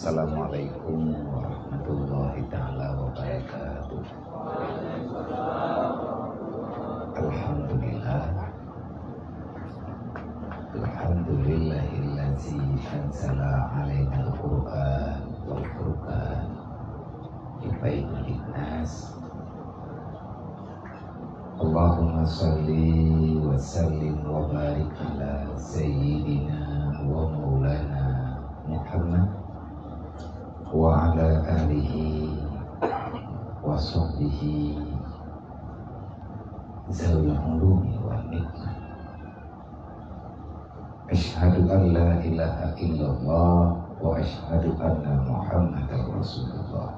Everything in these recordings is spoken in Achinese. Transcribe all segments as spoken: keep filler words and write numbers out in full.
Assalamualaikum warahmatullahi taala wabarakatuh. Alhamdulillah. Alhamdulillahillazi anzala alainal Qur'an wal furqan yubayyinu linnas. Allahumma shalli wa sallim wa barik ala sayyidina wa maulana Muhammad wa ala alihi wa sahbihi zawil ulumi wan nikmah. Asyhadu an la ilaha illallah wa asyhadu anna Muhammadar Rasulullah.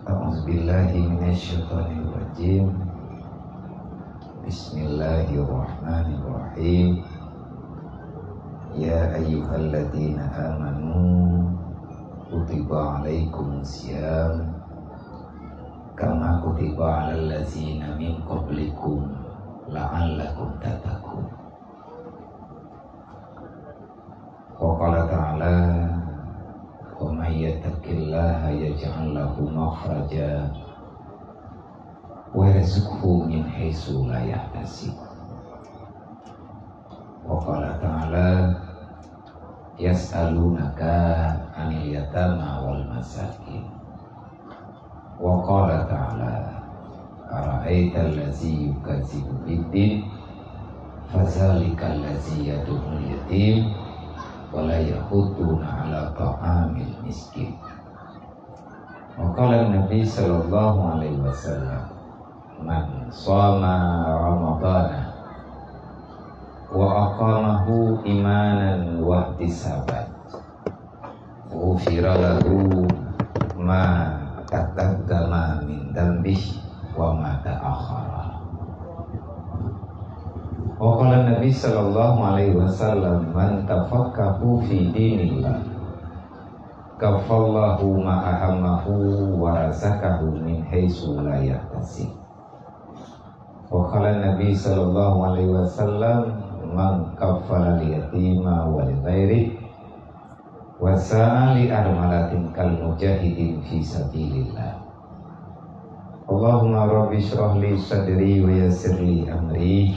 A'udzu billahi minasyaitonir rajim. Bismillahirrahmanirrahim. Ya ayyuhalladzina amanu kutiba alaikumus siyam kama kutiba alal ladzina min qablikum la'allakum tattaqun. Wa qala ta'ala, "Wa may yattaqillaha yaj'al lahu makhraja wa yarzuqhu min haitsu la yahtasib." Wa qala ta'ala, "Yas'alunaka 'anil yatama wal masakin." Wa qala ta'ala, "Ara'aital ladzi yukazzibu biddin, fadzalikal ladzi yadu'ul yatim, wa la yahuddu 'ala ta'amil miskin." Wa qala Nabi sallallahu alaihi wasallam, "Man shoma Ramadhana wa aqamahu imanan wahtisaban, ghufira lahu ma taqaddama min dzanbihi wa ma ta'akhkhara." Wa qala Nabi sallallahu alaihi wasallam, "Man tafaqqaha fi dinillah, kafallahu ma ahammahu wa razaqahu min haitsu la yahtasib." Wa qala Nabi sallallahu alaihi wasallam, "Man kaffala al-yatima wa li ghairihi, wa sa'a li armalatin kal mujahidin fi sabilillah." Allahumma rabbi shrah li sadri wa yassir li amri,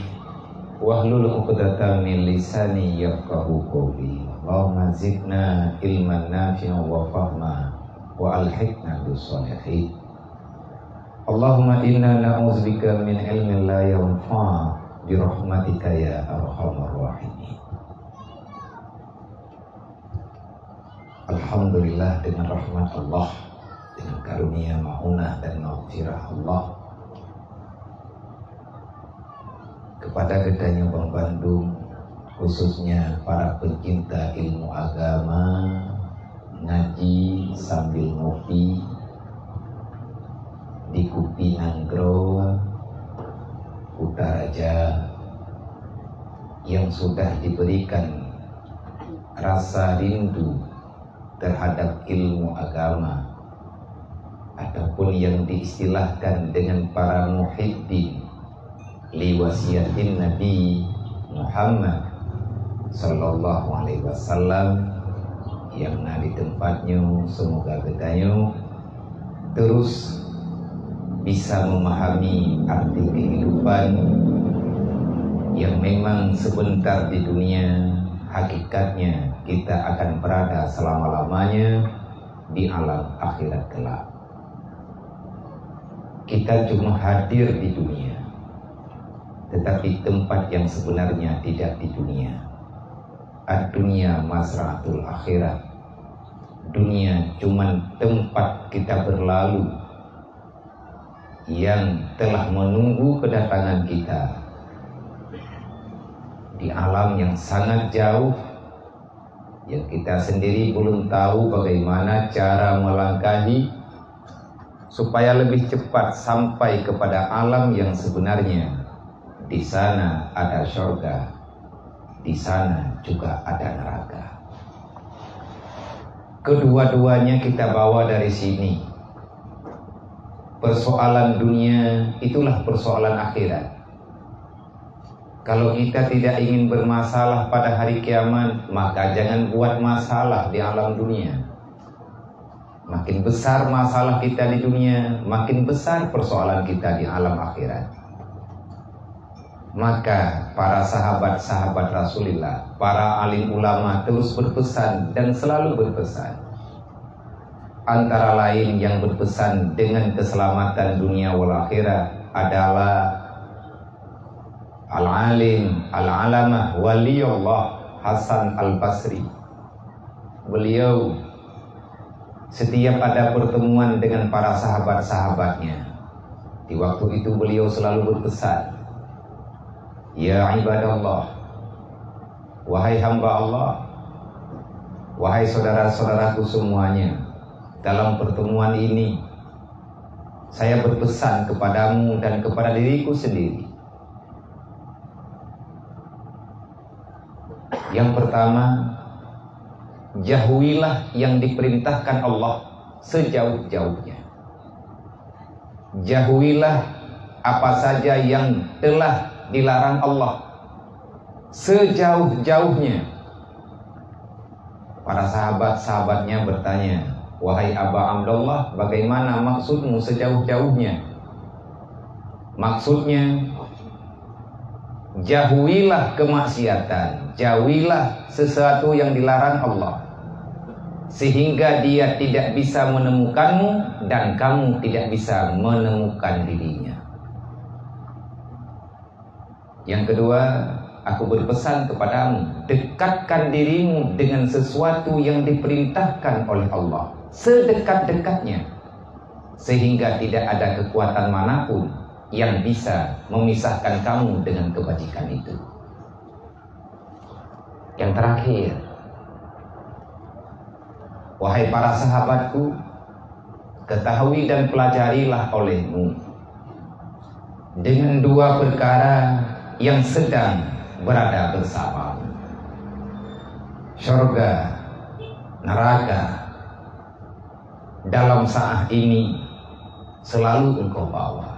wahlul 'uqdatam min lisani yafqahu qawli. Allahumma zidna ilman nafi'an wa fahma, wa alhiqna bis shalihin. Allahumma inna na'udzubika min ilmin la yanfa', bi rahmatika ya arhamar rahimin. Alhamdulillah, dengan rahmat Allah, dengan karunia maunah dan maghfirah Allah, kepada geutanyoe banmandum, khususnya para pencinta ilmu agama, ngaji sambil ngopi di Kupi Nanggroe, Kutaraja, yang sudah diberikan rasa rindu terhadap ilmu agama, ataupun yang diistilahkan dengan para muhibbin li wasiatin Nabi Muhammad sallallahu alaihi wasallam yang na di tempat nyoe. Semoga geutanyoe terus bisa memahami arti kehidupan yang memang sebentar di dunia, hakikatnya kita akan berada selama-lamanya di alam akhirat kelak. Kita cuma hadir di dunia, tetapi tempat yang sebenarnya tidak di dunia. Ad-dunya mazra'atul akhirah. Dunia cuman tempat kita berlalu yang telah menunggu kedatangan kita di alam yang sangat jauh, yang kita sendiri belum tahu bagaimana cara melangkahi supaya lebih cepat sampai kepada alam yang sebenarnya. Di sana ada surga, di sana juga ada neraka. Kedua-duanya kita bawa dari sini. Persoalan dunia itulah persoalan akhirat. Kalau kita tidak ingin bermasalah pada hari kiamat, maka jangan buat masalah di alam dunia. Makin besar masalah kita di dunia, makin besar persoalan kita di alam akhirat. Maka para sahabat-sahabat Rasulullah, para alim ulama terus berpesan dan selalu berpesan. Antara lain yang berpesan dengan keselamatan dunia wal akhirah adalah Al-Alim, Al-Alamah, Waliullah Hasan Al-Basri. Beliau setiap ada pertemuan dengan para sahabat-sahabatnya. Di waktu itu beliau selalu berpesan, "Ya ibadallah, wahai hamba Allah, wahai saudara-saudaraku semuanya, dalam pertemuan ini saya berpesan kepadamu dan kepada diriku sendiri." Yang pertama, jauhilah yang diperintahkan Allah sejauh-jauhnya. Jauhilah apa saja yang telah dilarang Allah sejauh-jauhnya. Para sahabat-sahabatnya bertanya, "Wahai Aba Abdullah, bagaimana maksudmu sejauh-jauhnya?" Maksudnya, jauhilah kemaksiatan, jauhilah sesuatu yang dilarang Allah, sehingga dia tidak bisa menemukanmu dan kamu tidak bisa menemukan dirinya. Yang kedua, aku berpesan kepadamu, dekatkan dirimu dengan sesuatu yang diperintahkan oleh Allah sedekat-dekatnya, sehingga tidak ada kekuatan manapun yang bisa memisahkan kamu dengan kebajikan itu. Yang terakhir, wahai para sahabatku, ketahui dan pelajarilah olehmu dengan dua perkara yang sedang berada bersamamu. Syurga, neraka, dalam saat ini selalu engkau bawa.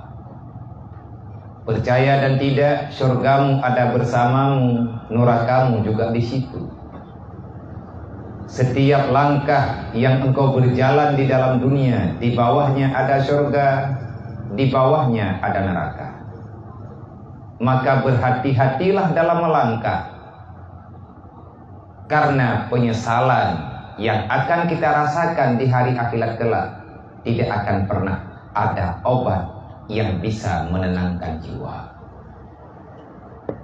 Percaya dan tidak, syurgamu ada bersamamu, nerakamu juga di situ. Setiap langkah yang engkau berjalan di dalam dunia, di bawahnya ada syurga, di bawahnya ada neraka. Maka berhati-hatilah dalam melangkah, karena penyesalan yang akan kita rasakan di hari akhirat kelak tidak akan pernah ada obat yang bisa menenangkan jiwa.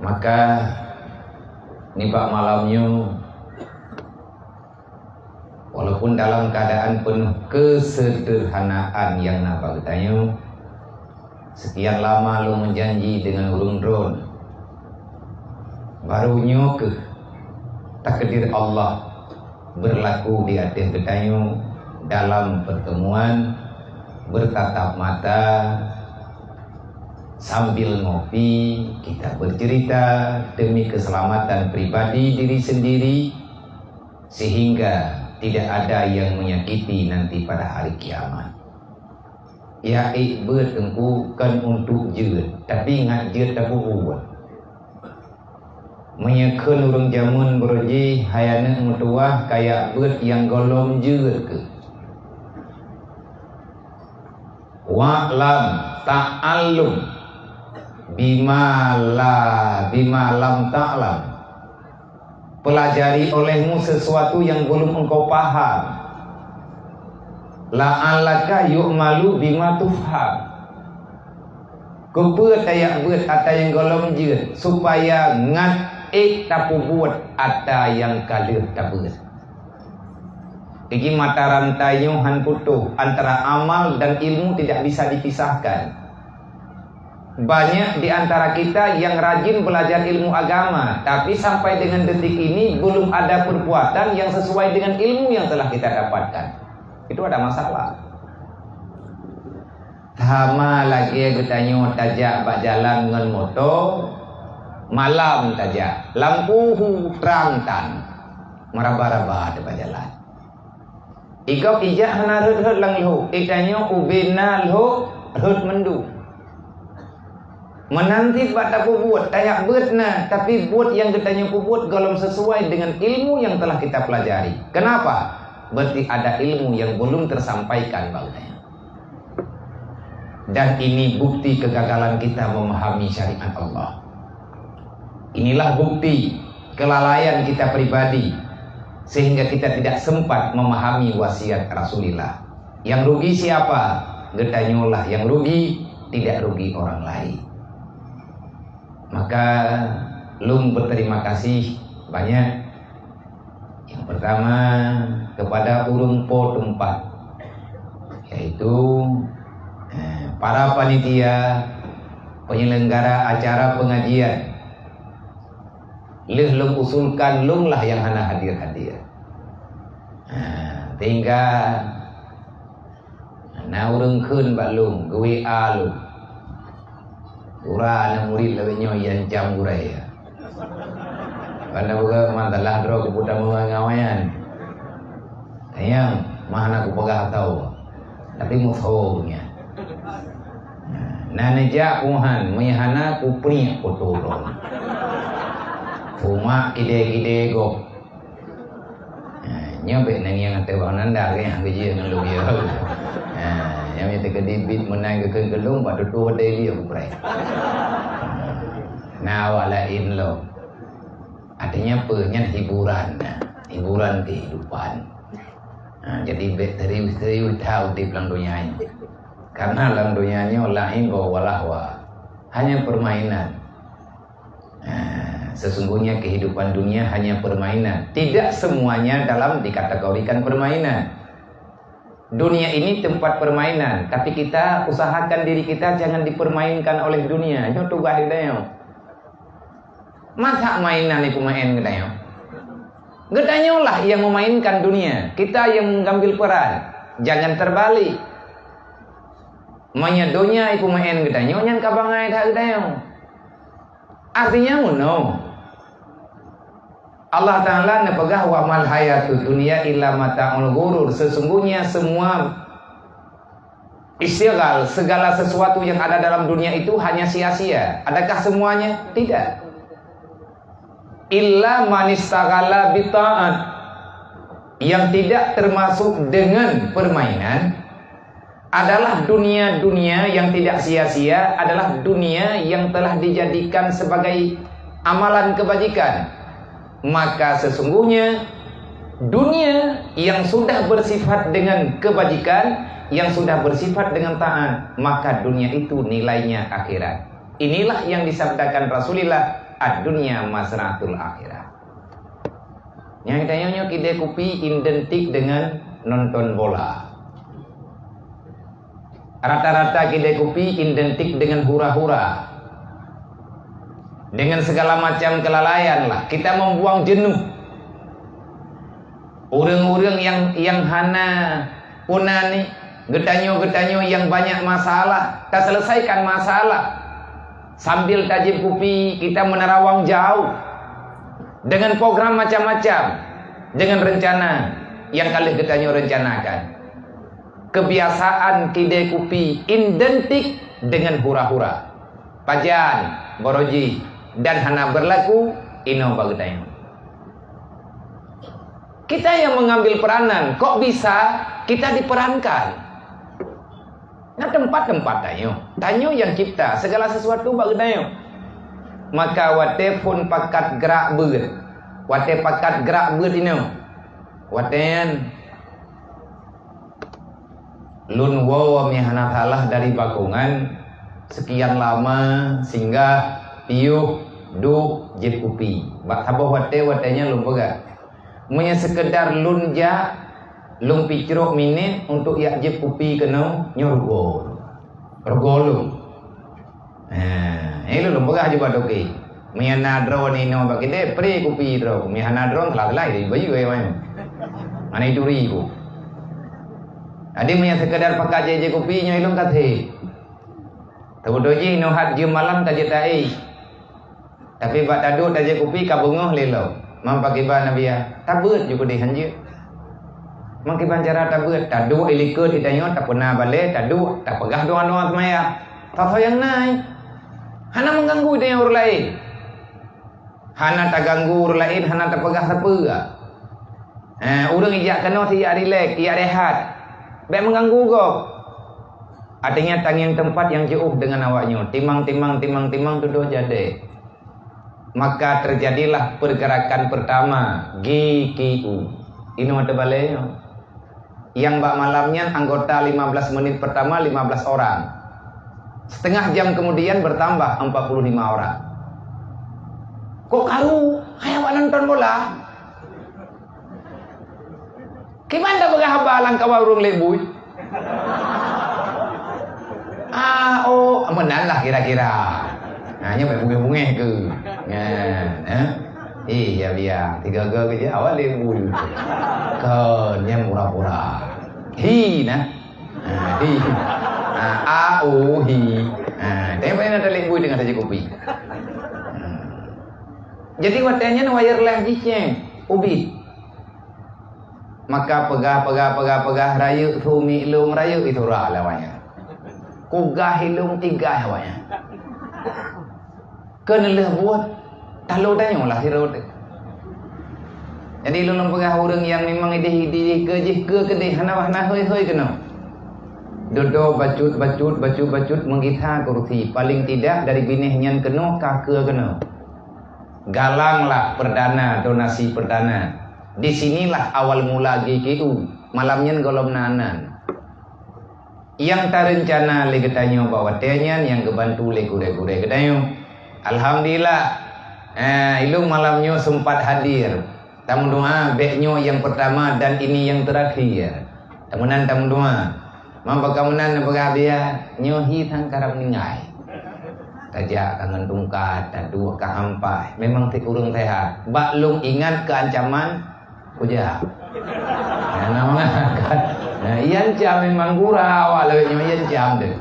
Maka, nibak malam nyoe, walaupun dalam keadaan penuh kesederhanaan nyang na bak geutanyoe, sekian lama lôn meujanji deungon ureuëng droen, barô nyoe kheueh takdir Allah berlaku di ateueh geutanyoe dalam pertemuan bertatap mata sambil ngopi, kita bercerita demi keselamatan pribadi diri sendiri, sehingga tidak ada yang menyakiti nanti pada hari kiamat. Ya ék beuet teungku kon untuk jeuet, tapi ngat jeuet tapeubuet. Meunyoe kheun ureuëng jameun beureuji hai aneuëk meutuwah kayak beuet nyang gohlom jeuet keuh. Wa'lam, ta'allum, bima la, bima lam ta'lam. Pelajari olehmu sesuatu yang belum engkau paham. La'allaka yu'malu bima tufham. Keupeue tayak beuet ata nyang gohlom jeuet, supaya ngat ék tapeubuet ata nyang ka lheueh tabeuet. Iji mata rantai nyoe han putôh, antara amal dan ilmu tidak bisa dipisahkan. Banyak di antara kita yang rajin belajar ilmu agama, tapi sampai dengan detik ini belum ada perbuatan yang sesuai dengan ilmu yang telah kita dapatkan. Itu ada masalah. Sama lagée geutanyoe tajak bak jalan ngon moto, malam tajak, lampu hu trang tan, meuraba-raba teuka jalan. Igob ijak hana rhot-rhot lam lhok, itanyoe ubena lhok rhot mandum. Meunan cit bak tapeubuet, tajak beuet na, tapi buet nyang geutanyoe peubuet gohlom sesuai dengan ilmu yang telah kita pelajari. Kenapa? Berarti ada ilmu yang belum tersampaikan bak geutanyoe. Dan ini bukti kegagalan kita memahami syariat Allah. Inilah bukti kelalaian kita pribadi, sehingga kita tidak sempat memahami wasiat Rasulullah. Yang rugi siapa? Geutanyoe lah yang rugi, tidak rugi orang lain. Maka, lôn berterima kasih banyak. Yang pertama, kepada ureuëng po teumpat, yaitu, eh, para panitia penyelenggara acara pengajian. Lheueh lôn usulkan, lôn lah nyang hana hadir-hadir. Ha, tinggai na ureuëng kheun bak lôn, geu-W A lôn. Gura aneuk murit lagée nyoe iancam gurée. Ban na peugah mantong lah droe keu peue tameuga ngon awaknyan. Nyang mah hana kupeugah tau, tapi musoh nyan. Na neujak puhan, meunyo hana kupriek poto droe. Cuma kide-kide gob. Ha, nyoe bék na ngieng ateueh bak nanda, keu nyang geujeuet ngon lôn yo. Ha, nyang teukeudi bit meunan geukheun keu lôn, bak tutoe watée liek kupreh. Na awak laén lom. Artinya peue? Nyan hiburan, nah. Hiburan kehidupan. Ha, jadi bék serius-serius that udeb lam donya nyoe. Karena lam donya nyoe la'ibun wa lahwa. Hanya permainan. Nah, sesungguhnya kehidupan dunia hanya permainan. Tidak semuanya dalam dikategorikan permainan. Dunia ini tempat permainan, tapi kita usahakan diri kita jangan dipermainkan oleh dunia. Nyoe tugaih geutanyoe. Masa mainan itu main geutanyoe? Geutanyoe lah yang memainkan dunia, kita yang mengambil peran. Jangan terbalik. Meunyoe donya itu main geutanyoe, nyan ka bangai that geutanyoe. Artinya meunoe, Allah Ta'ala neupeugah, "Wa mal hayatud dunya illa mata'ul ghurur." Sesungguhnya semua isytighal, segala sesuatu yang ada dalam dunia itu hanya sia-sia. Adakah semuanya? Tidak. Illa manistaghala bita'at. Yang tidak termasuk dengan permainan adalah dunia-dunia yang tidak sia-sia, adalah dunia yang telah dijadikan sebagai amalan kebajikan. Maka sesungguhnya dunia yang sudah bersifat dengan kebajikan, yang sudah bersifat dengan taat, maka dunia itu nilainya akhirat. Inilah yang disabdakan Rasulullah, "Ad-dunya mazra'atul akhirah." Nyang tanyoe nyoe kidai kupi identik dengan nonton bola. Rata-rata kidai kupi identik dengan hura-hura. Dengan segala macam kelalaian lah, kita membuang jenuh. Ureuëng-ureuëng nyang, nyang hana puna ni, geutanyoe-geutanyoe nyang banyak masalah, taselesaikan masalah. Sambil tajieb kupi, kita menerawang jauh. Dengan program macam-macam, dengan rencana nyang ka lheueh geutanyoe rencanakan. Kebiasaan kidai kupi identik dengan hura-hura. Pajan, barojih, dan hana berlaku inoe bak geutanyoe. Kita yang mengambil peranan, kok bisa kita diperankan? Na teumpat-teumpat tanyoe. Tanyoe nyang cipta segala sesuatu bak geutanyoe. Maka watée phon pakat grak beuet, watée pakat grak beuet inoe, watée nyan lôn woe meuhana salah dari Bakongan, sekian lama singgah, piôh, duek, jieb kupi. Bak saboh watée, watée nyan lôn peugah, meunyoe seukeudar lôn jak, lôn picrok minét untuk jak jieb kupi keunoe, nyoe rugoe. Rugoe lôn. Hah, eh, lôn peugah ju bak toke. Meunyoe na droeneuh inoe bak kidai, pré kupi droe. Meunyoe hana droe, telah-telah, ibayeue, eh, manyang. Hana ituri ku. Jadi, meunyoe seukeudar pakat jieb kupi, nyoe lôn ka thé. Teubeutôi jih, nyoe hat jeuem malam ka jeuet taéh. Tapi bak taduek tajieb kupi ka beungoh lé lom. Man pakriban Nabi ya, tabeuet ju keudeh hanjeuet. Man kiban cara tabeuet, taduek ilikot di tanyoe, tapeuna balée, taduek, tapeugah doa-doa seumayang. Sasoe nyang na, eh. Hana meuganggu tanyoe ureuëng laén. Hana taganggu ureuëng laén, hana tapeugah sapeue. Eh, ureuëng ijak keunoe si ijak rilek, ijak rehat. Bék meuganggu gob. Artinya tangieng teumpat nyang jiôh deungon awaknyoe. Timang, timang, timang, timang tudoh jadeh. Maka terjadilah pergerakan pertama, G K U. Inoe teubalée nyoe. Nyang bak malam nyan anggota lima belas menit pertama lima belas orang. Setengah jam kemudian bertambah empat puluh lima orang. Kok karu? Hai awak nonton bola. Kiban tapeugah haba lam kawan ureuëng lé bui? Ah, oh, meunan lah kira-kira. Nah, nyoe bungéh-bungéh ke? Nah, eh? Eh, ya biar tiga-tiga ke je awak lé bui. Kon nyang pura-pura. Hi nah. Ha, hi. Ha, a, u, hi. Ha, tapi paling ada lé bui dengan saja kopi. Ha. Jadi watée nyan wayar leh jih ceng, ubit. Maka peugah, peugah, peugah, peugah, rayeuk su miklong, rayeuk itu ra lawan nyan. Kugah ilong, igah awaknyan. Keu neulheueh buet, talo tanyoe lah sidroe teuh. Jadi lôn peugah ureuëng nyang memang idéh-idéh keu jih keu keudéh hana hana hôi-hôi keunoe. Dudoe bacut-bacut, bacut-bacut meugisa kursi, paling tidak dari binéh nyan keunoe ka keu keunoe. Galanglah perdana, donasi perdana. Di sinilah awal mula G K U. Malam nyan gohlom na nan. Nyang tareuncana lé geutanyoe bak watée nyan nyang geubantu lé gurée-gurée geutanyoe. Alhamdulillah, eh, ilong malam nyoe sempat hadir. Tameudoa bék nyoe nyang pertama dan ini nyang terakhir. Tameunan tameudoa. Mam baka meunan neupeugah biya, nyoe hi sang karab ninggai. Tajak ka ngon tungkat, taduek ka ampai. Memang si ureuëng sehat. Bak lôn ingat keu ancaman Kujak. Nah, nama kan? Nah, Ian Cam memang gura awak lawét nyoe Ian Cam tu.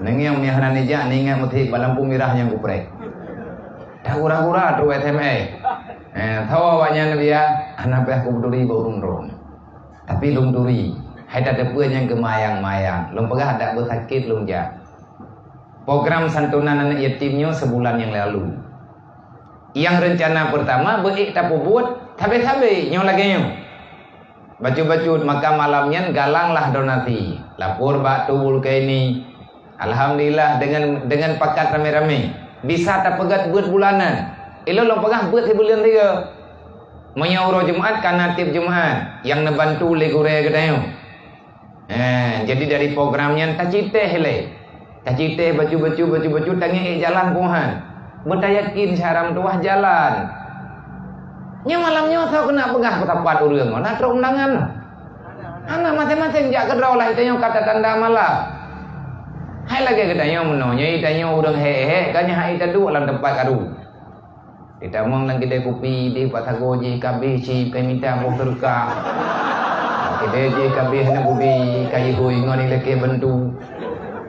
Nengiang mie hana nijak ningat meuthik bak lampu mirah nyang kupreh. Dah gura-gura tu S M A. Eh, tahu awaknyan biar anak payah kuberduri bak ureuëng droe. Tapi lôn duri, hai tateupeue nyang geumayang-mayang. Lôn peugah dak beusakét lôn jak. Program santunan aneuk yatim nyoe sebulan nyang lalu. Nyang reuncana peurtama beu ék tapeubuet sabe-sabe nyoe lagée nyoe. Bacut-bacut maka malam nyan galanglah donasi. Lapor bak Tungul Kaini. Alhamdulillah dengan dengan pakat ramé-ramé bisa tapeugét beuet bulanan. Ilôn lôn peugah beuet sibuleuen sigoe. Meunyoe uroe Jumat kana tieb Jumat nyang neubantu lé gurée geutanyoe. Eh, jadi dari program nyan taciteh lé. Taciteh bacut-bacut, bacut-bacut, tangieng ék jalan puhan. Beutayakin syara meutuwah jalan. Nyoe malam nyoe soe keuneuk peugah peusapat ureuëng, na trok undangan. Hana maséng-maséng jak keudroe lah tanyoe ka tatanda malam. Hai lagée geutanyoe meunoe, nyoe tanyoe ureuëng hék-hék, ka nyan hai taduek lam teumpat karu. Ditamong lam kidai kupi, deh bak sagoe jih ka abéh cit, ka mita boh seureuka. Kidai jih ka abéh hana budi, ka jihôi ngon ilakée bantu.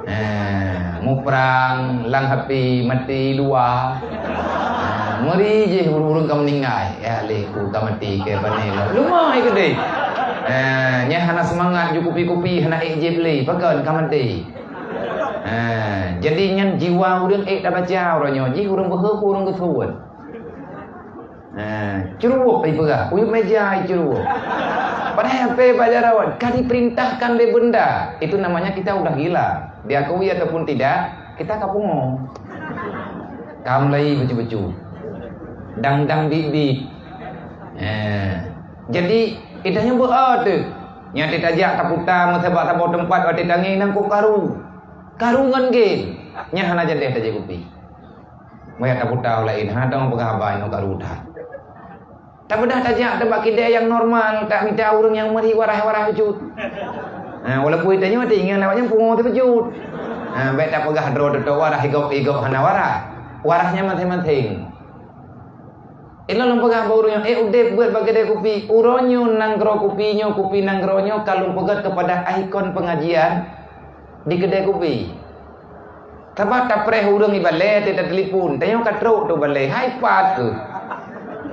Ha, muprang lam api, maté luwa. Ha, meuri jih ureuëng ka meuninggai. Ya lé ku ka maté keu pané lom. Leumah ai keudeh. Ha, nyan hana seumangat ju kupi-kupi, hana ék jieb lé, pakon ka maté. Ha, jadi nyan jiwa ureuëng ék tabaca uroe nyoe, jih ureuëng beuhe ku ureuëng geusuet. Ha, ceureuwok ipeugah, uyueb meja ceureuwok. Padahai hana baca rawat, ka diperintahkan lé benda. Itu namanya kita udah gila. Diakui ataupun tidak, kita ka pungo. Ka mulai bacut-bacut. Dang-dang bit-bit. Ha. Jadi, kita nyoe beu teuh. Nyan tajak taputa meusaboh-saboh teumpat watée tangieng nangkok karu. Karu ngon gen. Nyan hana jadeh tajak kupi. Meuyak taputa laén, hana teupeugah haba inoe karu that. Tapeugah tajak teubak kidée nyang normal, tak mita ureuëng nyang meuri warah-warah bacut. Ha, walaupun tanyoe teuingat awaknyan pungo teuh bacut. Ha, bék tapeugah droe teutok warah igop-igop hana warah. Warah nyan maséng-maséng. Ilôn lôn peugah bak ureuëng nyoe, ék udeb beuet bak kidée kupi. Uroe nyoe nanggroe kupi nyoe, kupi nanggroe nyoe ka lôn peugét keupada ikon pengajian di kidée kupi. Sabab tapreh ureuëng ibalée teuh tatelepon, tanyoe ka trok tu balée, hai pat keuh.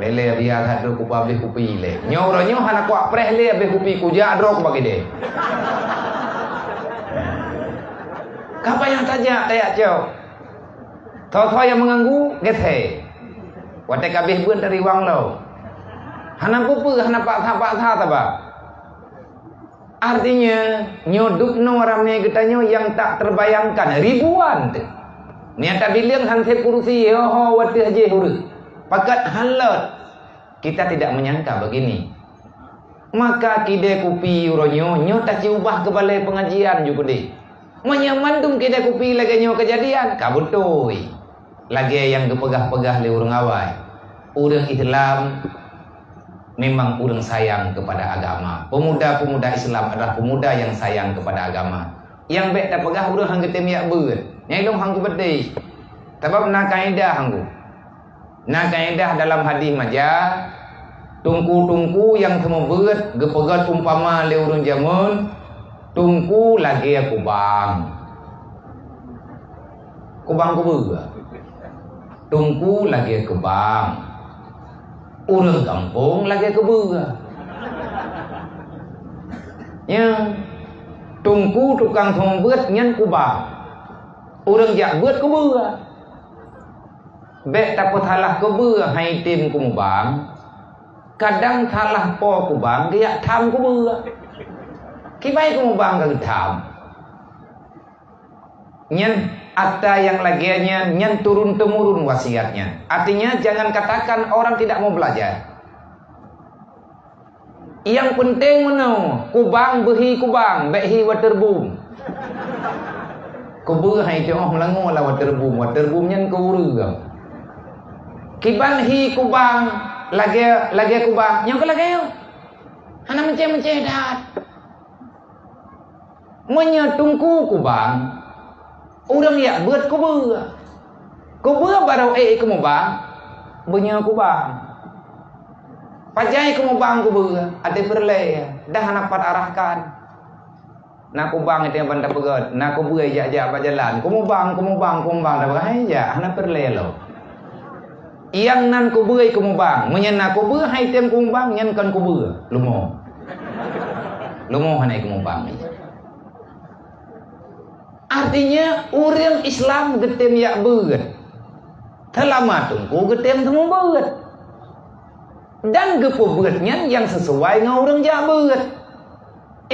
Lé-lé biasa tu kupa abéh kupi lé. Nyoe uroe nyoe hana kuat preh lé abéh kupi kujak droe bak kidée. Ka payah tajak, tajak cok. Soe-soe nyang meuganggu, geusé. Watée ka abéh beuet, tariwang lom. Hana peue-peue, hana paksa-paksa sabab. Artinya, nyoe dubnoe ramé geutanyoe nyang tak terbayangkan, ribuan teuh. Meunyo tabileung hanseb kurusi, yoho watée jéh ureuëng. Pakat halot, kita tidak menyangka begini. Maka kidée kupi uroe nyoe, nyoe taciubah keu balée peungajian ju keudeh. Meunyo mandum kidée kupi lagée nyoe keujadian, ka beutôi. Lagée nyang geupeugah-peugah lé ureuëng awai, ureuëng Islam memang ureuëng sayang kepada agama. Pemuda-pemuda Islam adalah pemuda yang sayang kepada agama. Nyang bék tapeugah ureuëng han geutem jak beuet. Nyan ilong han kupeudeh. Sabab na kaedah han ku. Na kaedah dalam hadih maja, teungku-teungku nyang seumeubeuet geupeugét umpama lé ureuëng jameun, teungku lagée kubang. Kubang kubeue. Teungku lagée kubang. Ureuëng gampông lagée kubeue. Nyan, teungku tukang seumeubeuet nyan kubang. Ureuëng jak beuet kubeue. Bék tapeusalah kubeue hai tem kumubang, kadang salah po kubang geujak tham kubeue. Kibai kumubang ka geutham. Nyan atra nyang lagée nyan, nyan turun-temurun wasiat nyan. Artinya, jangan katakan orang tidak mau belajar. Nyang peunteng meunoe, kubang beuhi kubang, bék hi waterboom. Kubeue hai teuh meulangö lam waterboom, waterboom nyan keu ureuëng. Kiban hi kubang lagée, lagée kubang, nyoe keu lagée nyoe. Hana meucé-meucé that. Meunyoe teungku kubang, ureuëng jak beuet kubeue. Kubeue barô ék kumubang, beunyoe kubang. Pajan kumubang kubeue, até peureulée, dah hana pat arahkan. Na kubang itém ban tapeugét, na kubeue jak-jak bak jalan. Kumubang, kumubang, kumubang, tapeugét, hai jak, hana peureulée lom. Nyang nan kubeue kumubang, meunyoe na kubeue hai tem kumubang, nyan kon kubeue, lumo. Lumo hana kumubang. Artinya, ureuëng Islam geutem jak beuet. Seulama teungku geutem seumeubeuet. Dan geupeubeuet nyan nyang sisuai ngon ureuëng jak beuet.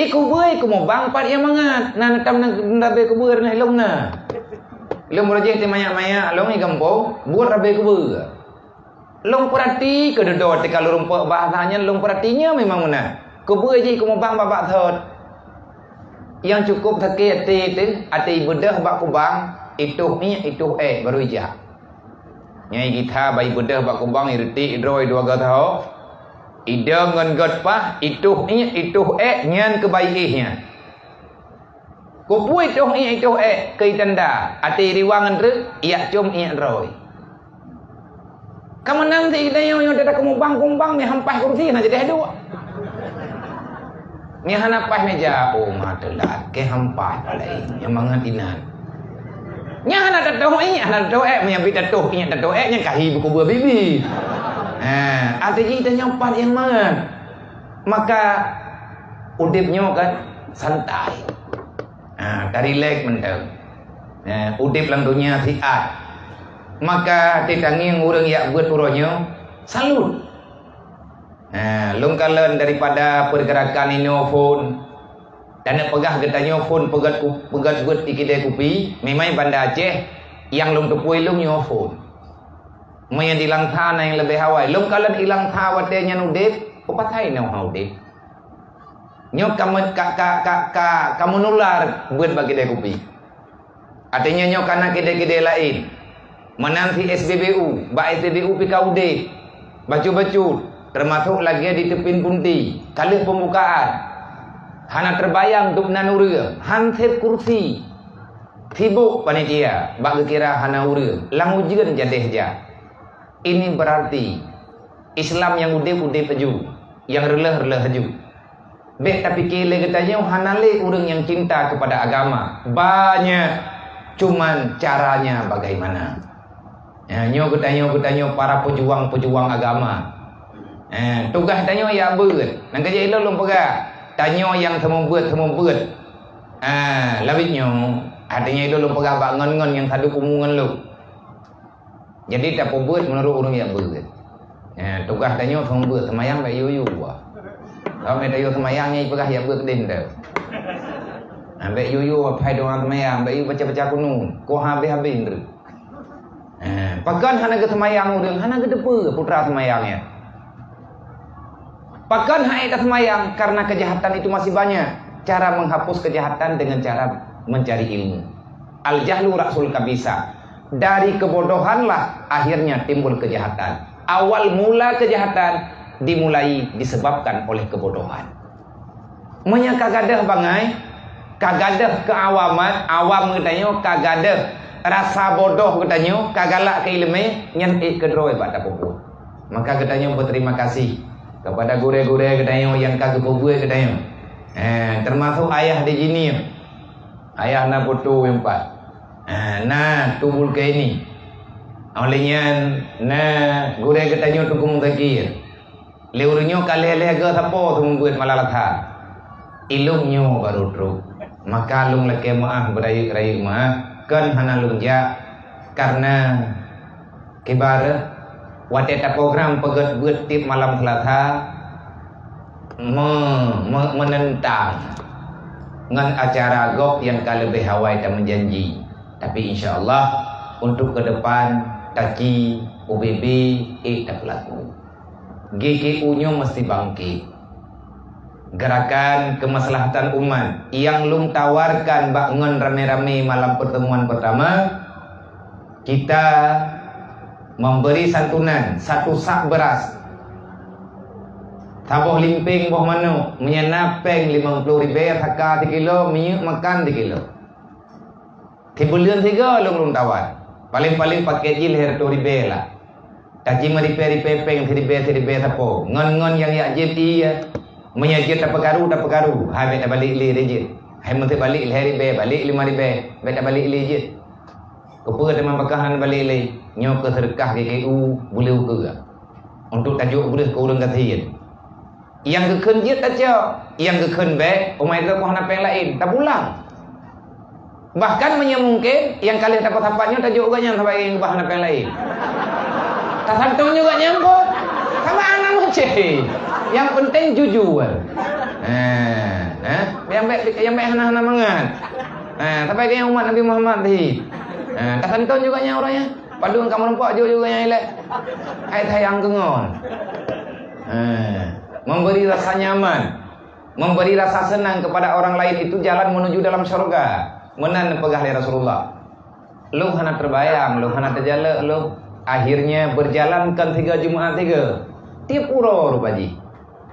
Ikubeue kumubang pat nyang mangat, na neutam na rabé kubeue na ilong na. Ilong beurajih ti manyak-manyak, long i gampông, buet rabé kubeue. Lôn peurati keu dudoe teuka lôn rumpok bahasa nyan, lôn peurati nyoe memang meunan. Kubeue jih kumubang babak thot. Nyang cukup sakét até teuh, até ibeudôh bak kubang, itoh iék, itoh ék baru ijak. Nyan igitha bak ibeudôh bak kubang, ireutik droe dua gata ho. Idong ngon got paih, itoh iék, itoh ék, nyan keubai éh nyan. Kupeue itoh iék, itoh ék keu itanda, até riwang ngon treuk, iyak com iék droe. Ka meunan si geutanyoe nyoe teuka kumubang-kumubang meuhampai kursi hana jadeh duek. Meuhana paih meja, oh ma teulat, keu hampai paleng, nyang mangat inan. Nyan hana tatoh iék, hana tatoh ék, meunyo bit tatoh iék, tatoh ék, nyan kahi beukubeue bibi. Ha, até jih tanyoe pat nyang mangat. Maka udeb nyoe kan santai. Ha, tarilek mantong. Ha, udeb lam donya siat. Maka teutangieng ureuëng jak beuet uroe nyoe, salut. Ha, lôn kalon daripada pergerakan inoe phon. Dan peugah geutanyoe phon peugét ku-, peugét beuet di kidée kupi, memang Banda Aceh nyang lôn teupue lôn nyoe phon. Meunyo di Langsa na nyang leubeh awai. Lôn kalon i Langsa watée nyan udeb, peue pasai na hana udeb. Nyoe ka me-, ka, ka, ka, ka, ka meunular beuet bak kidée kupi. Até nyoe, nyoe ka na kidée-kidée laén. Meunan si S B B U, bak S B B U pih ka udeb. Bacut-bacut, teumasok lagée di Teupin Punti, ka lheueh peumbukaan. Hana teubayang dubnan ureuëng, hanseb kursi. Sibok panitia, bak geukira hana ureuëng, lam ujeuen jadeh jak. Ini berarti Islam nyang udeb-udeb laju, nyang reuloh-reuloh laju. Bék tapike lé geutanyoe hana lé ureuëng nyang cinta kepada agama. Banyak, cuman caranya bagaimana. Ya, nyoe geutanyoe, geutanyoe para pejuang-pejuang agama. Eh, tugaih tanyoe jak beuet. Nyang keujak ilôn lôn peugah, tanyoe nyang seumeubeuet-seumeubeuet. Ah, lawét nyoe, artinya ilôn lôn peugah bak ngon-ngon nyang sadub umu ngon lôn. Jadi tapeubuet meunurot ureuëng jak beuet. Eh, tugaih tanyoe seumeubeuet, seumayang bék yue-yue. Kalau bék yue seumayang nyan peugah jak beuet keudeh teuh. Nah, bék yue-yue phai doa seumayang, bék yue baca-baca kunut. Ko habéh-habéh nyan. Eh, pakon hana geuseumayang ureuëng, hana geuteupeue putra seumayang nyan. Pakon han ék taseumayang? Karena kejahatan itu masih banyak. Cara menghapus kejahatan dengan cara mencari ilmu. Al-jahlu ra'sul kabisa. Dari kebodohanlah akhirnya timbul kejahatan. Awal mula kejahatan dimulai disebabkan oleh kebodohan. Meunyoe ka gadôh bangai, ka gadôh keuawaman, awam geutanyoe ka gadôh rasa bodoh geutanyoe, ka galak keu iéleumé, nyan ék keudroe bak tapeubuet. Maka geutanyoe berterima kasih kepada gurée-gurée geutanyoe nyang ka geupeubuet geutanyoe. Eh, termasuk ayah di sini. Ayah na putu nyang pat. Eh, na Tubul Kaini. Oleh nyan, na gurée geutanyoe Teungku Muzakir. Lé ureuëng nyoe ka lhée-lhée geuh sapo seumeubeuet malam Lasa. Ilông nyoe barô trok. Maka lông lakée meuáh beurayeuk-rayeuk meuáh, kon hana lông jak, kareuna kiban watée taprogram peugét beuet tieb malam Seulasa me-, me-, meunentang ngon acara gob nyang ka leubeh awai tameujanji. Tapi insya Allah untuk keudepan taci U B B ék tapeulaku. G K U nyoe meusti bangkit. Gerakan kemaslahatan umat nyang lôn tawarkan bak ngon ramé-ramé malam pertemuan pertama, kita memberi santunan satu sak beras. Saboh limpéng boh manok, meunyoe na péng limong ploh ribée saka sikilo, minyeuk makan sikilo. Sibuleuen sigoe lôn, lôn tawar. Paleng-paleng paket jih lhée reutôh ribée lah. Taci meuribée-ribée péng siribée-siribée sapo. Ngon-ngon nyang jak jieb ié. Meunyoe jeuet tapeukaru, tapeukaru. Hai bék tabalek lé jeuet. Hai meuseubalek lhée ribée, balek limong ribée. Bék tabalek lé jeuet. Keupeue teuma pakon hana balek lé? Nyoe keuh seudeukah G K U buleue ukeue. Untuk tajok breueh keu ureuëng gasien. Nyang geukheun jeuet tacok, nyang geukheun bék, umat droe hana péng laén, tapulang. Bahkan meunyoe mungken, nyang ka lheueh tapeusapat nyoe tajok gobnyan saban nyang bah hana péng laén. Tasantong juga nyang kot. Sama anak macam. Yang penting jujur. Eh, eh, yang baik, yang baik hana-hana mangat. Eh, sampai ke umat Nabi Muhammad tadi. Eh, tasantong juga nyang orang nyan. Padum kamoe nampak jok juga nyang ilek. Hai sayang keungon. Eh, memberi rasa nyaman, memberi rasa senang kepada orang lain itu jalan menuju dalam syurga. Meunan peugah lé Rasulullah. Lôn hana terbayang, lôn hana teujalek lôn. Akhirnya berjalan kon tiga Jumat tiga. Tiep uroe rupa jih.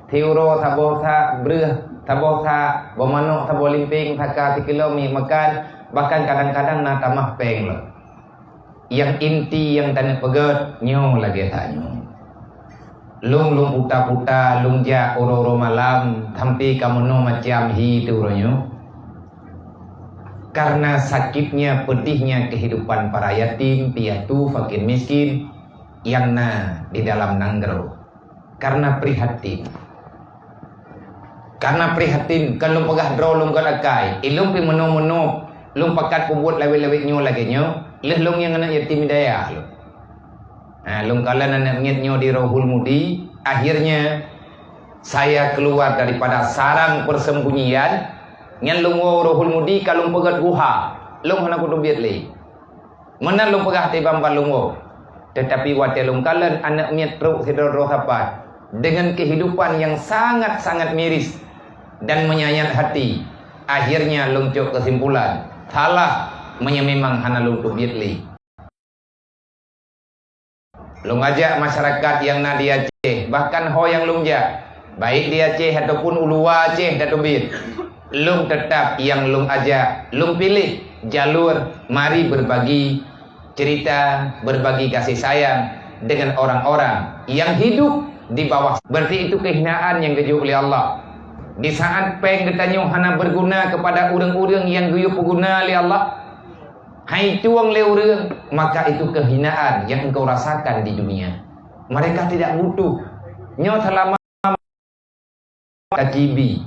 Tiep uroe saboh sak breueh, saboh sak boh manok, saboh limping, saka sikilo mi makan, bahkan kadang-kadang na tamah péng lom. Nyang inti nyang taneuk peugét nyoe lagée that nyoe. Lôn, lôn puta-puta, lôn jak uroe-uroe malam, sampai ka meunoe macam hi teuh uroe nyoe. Karena sakitnya, pedihnya kehidupan para yatim, piatu, fakir miskin nyang na di dalam nanggroe. Karena prihatin. Karena prihatin, kon lôn peugah droe lôn kon akai. Ilông pih meunoe-meunoe, lôn pakat peubuet lawét-lawét nyoe lagée nyoe, lheueh lôn nyang aneuk yatim hidayah lôn. Ha, lôn kalon aneuk miet nyoe di Rohul Mudi, akhirnya saya keluar daripada sarang persembunyian, nyan lôn woe Rohul Mudi ka lôn peugét guha, lôn hana kuteubiet lé. Meunan lôn peugah teuh ban lôn woe. Tetapi watée lôn kalon aneuk miet trok sidroe-droe sapat, dengan kehidupan yang sangat-sangat miris dan menyayat hati, akhirnya lôn cok kesimpulan, salah meunyoe memang hana lôn teubiet lé. Lôn ajak masyarakat nyang na di Aceh, bahkan ho nyang lôn jak, baik di Aceh ataupun u luwa Aceh tateubiet, lôn teutap nyang lôn ajak, lôn piléh jalur mari berbagi cerita, berbagi kasih sayang dengan orang-orang yang hidup di bawah. Berarti itu kehinaan nyang geujok lé Allah. Di saat péng geutanyoe hana berguna kepada ureuëng-ureuëng nyang geuyue peuguna lé Allah, hai tueng lé ureuëng, maka itu kehinaan yang engkau rasakan di dunia. Mereka tidak butuh. Nyoe seulama takibi.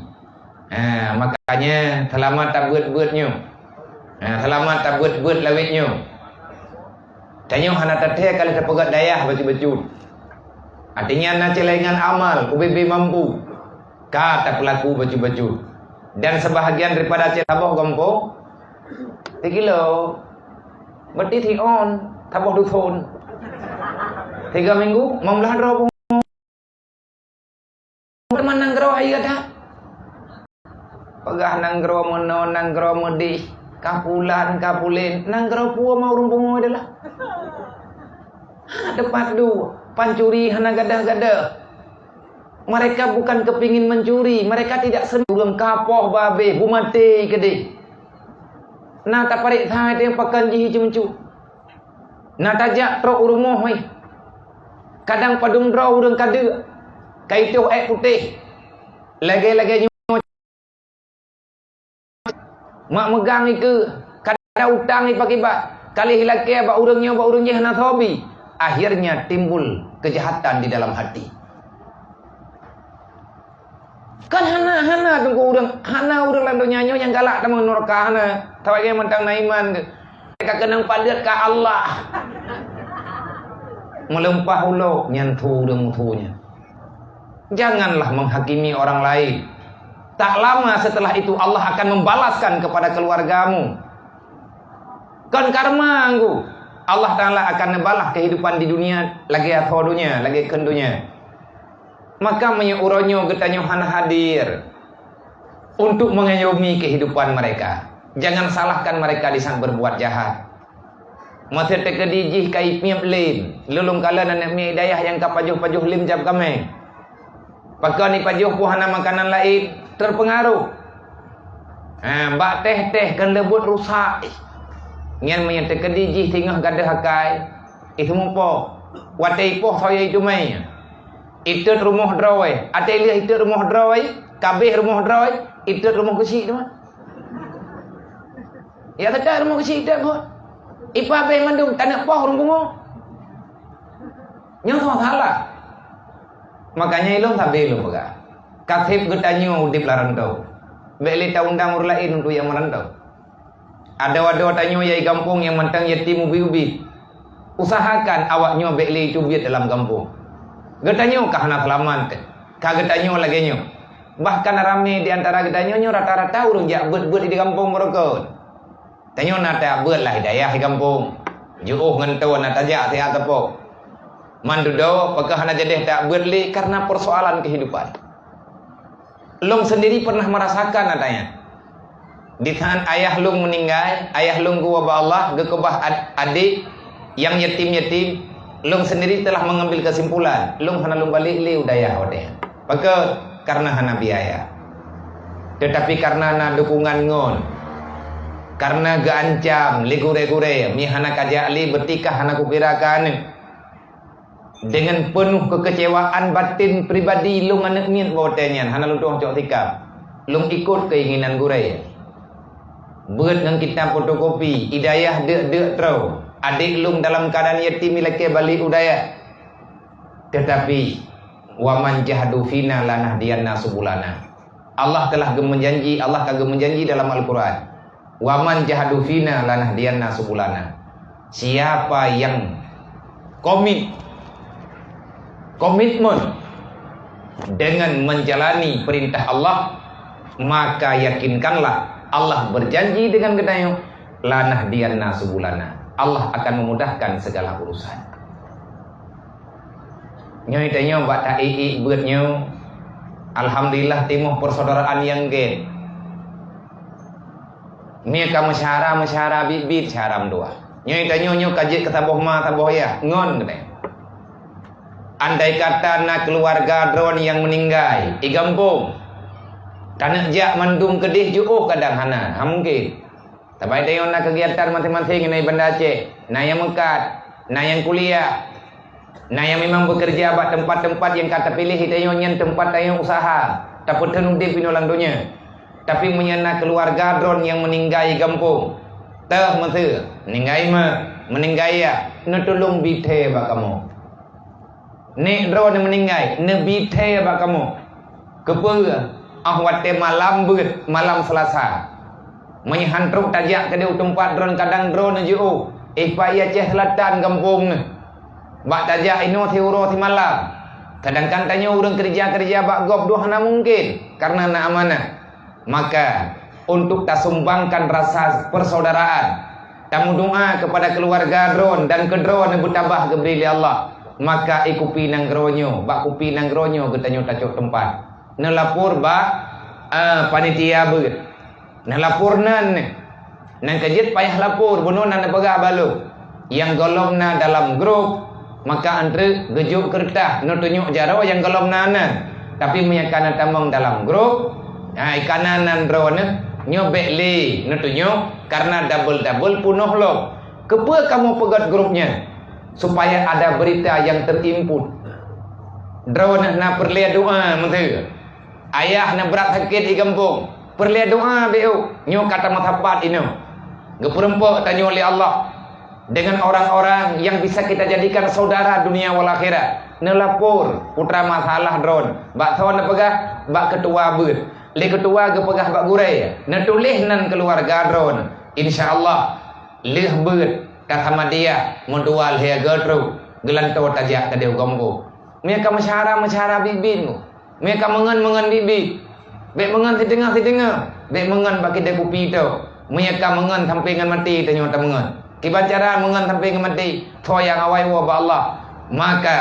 Ha, makanya seulama tabeuet-beuet nyoe. Ha, seulama tabeuet-beuet lawét nyoe. Tanyoe hana tathèe ka lheueh tapeugöt dayah bacut-bacut. Artinya na celengan amal ubé-bé mampu ka tapeulaku bacut-bacut. Dan sebahagian daripada cek saboh gampông, tikilo, berarti thi on, saboh dusun. Tiga minggu, lima belas droe. Teuma nanggroe hai gata. Peugah nanggroe meunoe, nanggroe meudeh, ka pulan, ka pulen, nanggroe peue ma ureueng pungo adalah. Ha, teumpat dua, pancuri hana gadoh-gadoh. Mereka bukan kepingin mencuri, mereka tidak sen-, ureueng kapoh babeh, bumaté keudeh. Na tapareksa teuh pakon jih ceumeucue. Na tajak trok u rumoh, hei. Kadang padum droe ureueng ka deuk, ka itoh ék putéh. Lagèe-lagèe nyoe. Mak meugang ikeue, kada utang ipakibat. Ka lheueh ilakèe bak ureueng nyoe, bak ureueng jih hana soe bi. Akhirnya timbul kejahatan di dalam hati. Kan hana, hana teungku ureueng, hana ureueng lam donya nyoe nyang galak tamong nuraka, hana. Saban lagèe mantong na iman geuh. Ka keunong padeuet ka Allah. Meulumpah ulo nyan thu ureueng thu nyan. Janganlah menghakimi orang lain. Tak lama setelah itu Allah akan membalaskan kepada keluargamu. Kon karma ngku. Allah Taala akan neubalah kehidupan di dunia lagèe atho donya, lagèe kheun donya. Maka meunyoe uroe nyoe geutanyoe hana hadir untuk mengayomi kehidupan mereka, jangan salahkan mereka di saat berbuat jahat. Masa teukeudi jih ka ipiep lem, lôn kalon aneuk miet dayah nyang ka pajoh-pajoh lem jab kaméng. Pakon ipajoh peue hana makanan laén, terpengaruh. Ha, bak teh-teh kon leubuet rusak. Nyan meunyoe teukeudi jih singoh gadoh akai, iseumupoh. Watèe ipoh soe itumai. Itot rumoh droe, até lheueh itot rumoh droe, kabeh rumoh droe, itot rumoh keuchik teuma. Ya teuka rumoh keuchik itot buet. Ipabeh mandum taneuk poh ureueng pungo. Nyoe soe salah. Makanya ilôn sabe lôn peugah. Ka sép geutanyoe udép lam rantau. Bèk lé taundang ureueng laén untuk nyang meurantau. Adoe-adoe tanyoe nyang di gampông nyang mantong yatim ubit-ubit. Usahakan awak nyoe bèk lé teubiet dalam gampông. Geutanyoe ka hana seulamat, ka geutanyoe lagèe nyoe. Bahkan ramé di antara geutanyoe nyoe rata-rata ureueng jak beuet-beuet di gampông meurokon. Tanyoe na tabeuet lah hidayah di gampông. Jiôh ngon toh na tajak siat teupok. Man dudoe, pakon hana jadeh tabeuet lé karena persoalan kehidupan. Lôn sendiri pernah merasakan adanya. Di saat ayah lôn meninggai, ayah lôn geuwoe bak Allah, geukeubah ad-, adék nyang yatim-yatim, lôn sendiri telah mengambil kesimpulan, lôn hana lôn balek lé u dayah watèe nyan. Pakon? Karena hana biaya. Tetapi karena na dukungan ngon, karena geuancam lé gurèe-gurèe, mi hana kajak lé, beutikah hana kukira keu aneuk. Dengan penuh kekecewaan batin pribadi lôn aneuk miet bak watèe nyan hana lôn tueng cok sikap. Lôn ikot keinginan gurèe. Beuet ngon kitab fotokopi, i dayah deuk-deuk troe. Adék lôn dalam keuadaan yatim ilakèe balek u dayah. Tetapi, "Wa man jahadu fina lanahdiyanna subulana." Allah telah geumeujanji, Allah ka geumeujanji dalam Al-Quran, "Wa man jahadu fina lanahdiyanna subulana." Siapa yang komit, komitmen dengan menjalani perintah Allah, maka yakinkanlah Allah berjanji dengan geutanyoe, "Lanahdiyanna subulana." Allah akan memudahkan segala urusan. Nyoe tanyoe bak taék-ék beuet nyoe, alhamdulillah timoh persaudaraan nyang gét. Mie ka meusyara-meusyara biet-biet syara meutuah. Nyoe tanyoe nyoe ka jeuet keu saboh ma saboh yah ngon keunoe. Andai kata na keuluwarga droe nyang meuninggai i gampông, taneuk jak mandum keudeh jiôh kadang hana, ha mungken. Saban tanyoe na keugiatan maséng-maséng na i Banda Aceh, na nyang meukat, na nyang kuliah, na nyang memang beukeureuja bak teumpat-teumpat nyang ka tapiléh tanyoe nyan teumpat tanyoe useuha, tapeutheun udép inoe lam donya. Tapi meunyoe na keuluwarga droe nyang meuninggai i gampông, teuh meuseu, meuninggai ma, meuninggai yah, neutulông bi thèe bak kamoe. Nek droe neumeuninggai, neubi thèe bak kamoe. Keupeue? Óh watèe malam beuet, malam Seulasa. Meunyoe han trok tajak keudeh u teumpat droe, kadang droe neujiôh. Éh, Pak, i Aceh Selatan gampông neuh. Bak tajak inoe siuroe simalam. Sedangkan tanyoe ureuëng keureuja-keureuja bak gob dua hana mungken, kareuna na amanah. Maka, untuk tasumbangkan rasa persaudaraan, tameudoá keupada keuluwarga droen dan keu droen nyang beutabah geubri lé Allah, maka i kupi nanggroe nyoe, bak kupi nanggroe nyoe geutanyoe tacok teumpat. Neulapor bak, eh, panitia beuet. Neulapor nan, nan ka jeuet payah lapor, bunoe nan neupeugah bak lôn. Nyang gohlom na dalam grup, maka antre geujok keureutah neutunyok jaroe nyang gohlom na nan. Tapi meunyo ka na tamong dalam grup, ha, i ka na nan droeneuh, nyoe bék lé neutunyok, kareuna double-double punoh lom. Keupeue kamoe peugét grup nyan? Supaya ada berita yang terimpun. Droeneuh na peureulée doá meuteue. Ayah na brat sakét i gampông, peureulée doá bék, nyoe ka tameusapat inoe. Geupeureumpok tanyoe lé Allah dengan orang-orang yang bisa kita jadikan saudara dunia wal akhirat. Neulapor putra masalah droen, bak soe neupeugah? Bak keutua beuet. Lé keutua geupeugah bak gurée, neutuléh nan keuluwarga droen. Insya Allah, lheueh beuet, tasamadiah, meudua lhée goe trok, geulantoe tajak keudeh u gampông. Meunyo ka meusyara-meusyara biet-biet, meunyo ka meungon-meungon biet-biet, bék meungon siteungoh-siteungoh, bék meungon bak kidée kupi tok. Meunyo ka meungon sampoe ngon maté tanyoe tameungon. Kiban cara meungon sampoe ngon maté, soe nyang awai woe bak Allah. Maka,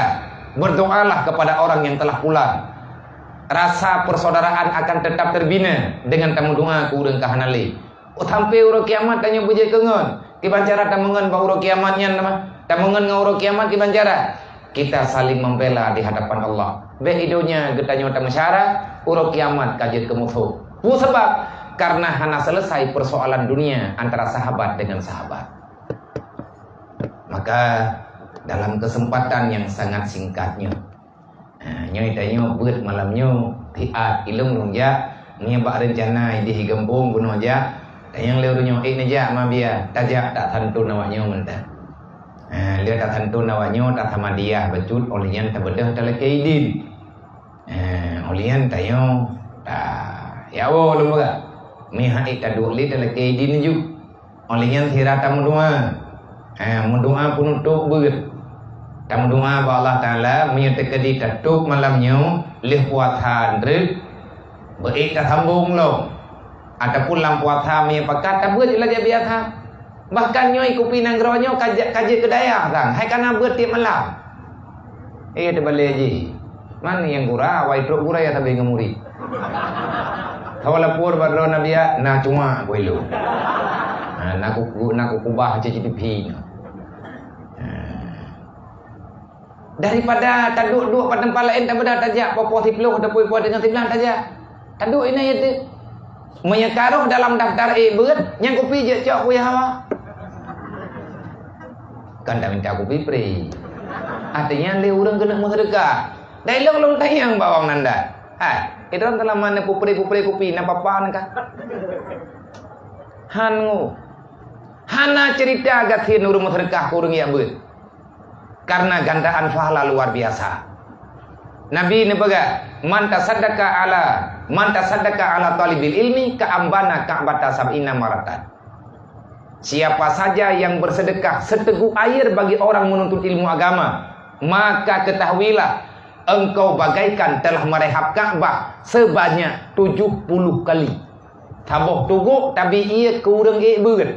berdoalah kepada orang yang telah pulang. Rasa persaudaraan akan tetap terbina dengan tameudoá keu ureuëng ka hana lé. Oh, sampoe uroe kiamat tanyoe beujeuet keu ngon. Kiban cara tameungon bak uroe kiamat nyan, nama? Tameungon ngon uroe kiamat kiban cara? Kita saling membela di hadapan Allah. Bék i donya geutanyoe tameusyara, uroe kiamat ka jeuet keu musoh. Peue sabab? Karena hana selesai persoalan dunia antara sahabat dengan sahabat. Maka, dalam kesempatan yang sangat singkat nyoe, ha, nyoe tanyoe beuet malam nyoe, siat ilong lôn jak, meunyo bak reuncana ideh i gampông bunoe jak, tanyong lé ureuëng nyoe, "Ék neujak ma bia?" Tajak tasantun awak nyoe mantong. Ha, lheueh tasantun awak nyoe, tasamadiah bacut, óh lheueh nyan tabeudôh talakée idin. Eh, óh lheueh nyan tanyoe, ta, ya Allah, lôn peugah. Meuhai taduek lé talakée idin ju. Óh lheueh nyan sira tameudoá. Eh, meudoá peunutôp beuet. Tameudoá bak Allah Taala, meunyoe teukeudi tatôp malam nyoe, lheueh puasa treuk, beuék tasambong lom. Ataupun lam puasa meunyoe pakat, tabeuet lagée biasa. Bahkan nyoe kupi nanggroe nyoe ka jeuet, ka jeuet keu dayah sang, hai kana beuet tieb malam. Eh, teubalée jih. Man nyang gura, wai trok gura ya tabe ngon murit. Hawa lapor bak droe na biak, na cuma ku ilong. Ha, na ku, na ku kubah C C T V na. Ha. Daripada taduek-duek pat teumpat laén, tabeudôh tajak, poh-poh siploh ataupun poh teungoh siblaih tajak. Taduek inan ié teuh. Meunyoe ka rhoh dalam daftar ék beuet, nyang kupi jeuet cok keu Yahya. Kan taminta kupi pri. Artinya lé ureuëng keuneuk meuseudeukah. Dai lôn lôn tanyong bak awak nanda. Hai, idrom teulaman neupupri-pupri kupi, na papa na kah? Han ngu. Hana cerita gasien ureuëng meuseudeukah keu ureuëng jak beuet. Karena gandaan pahala luar biasa. Nabi neupeugah, "Man tasaddaqa ala, man tasaddaqa ala talibil ilmi ka ambana ka'bata sab'ina maratan." Siapa saja yang bersedekah seteguk air bagi orang menuntut ilmu agama, maka ketahuilah engkau bagaikan telah merehab Ka'bah sebanyak tujuh puluh kali. Saboh tugok tabi ié keu ureuëng ék beuet.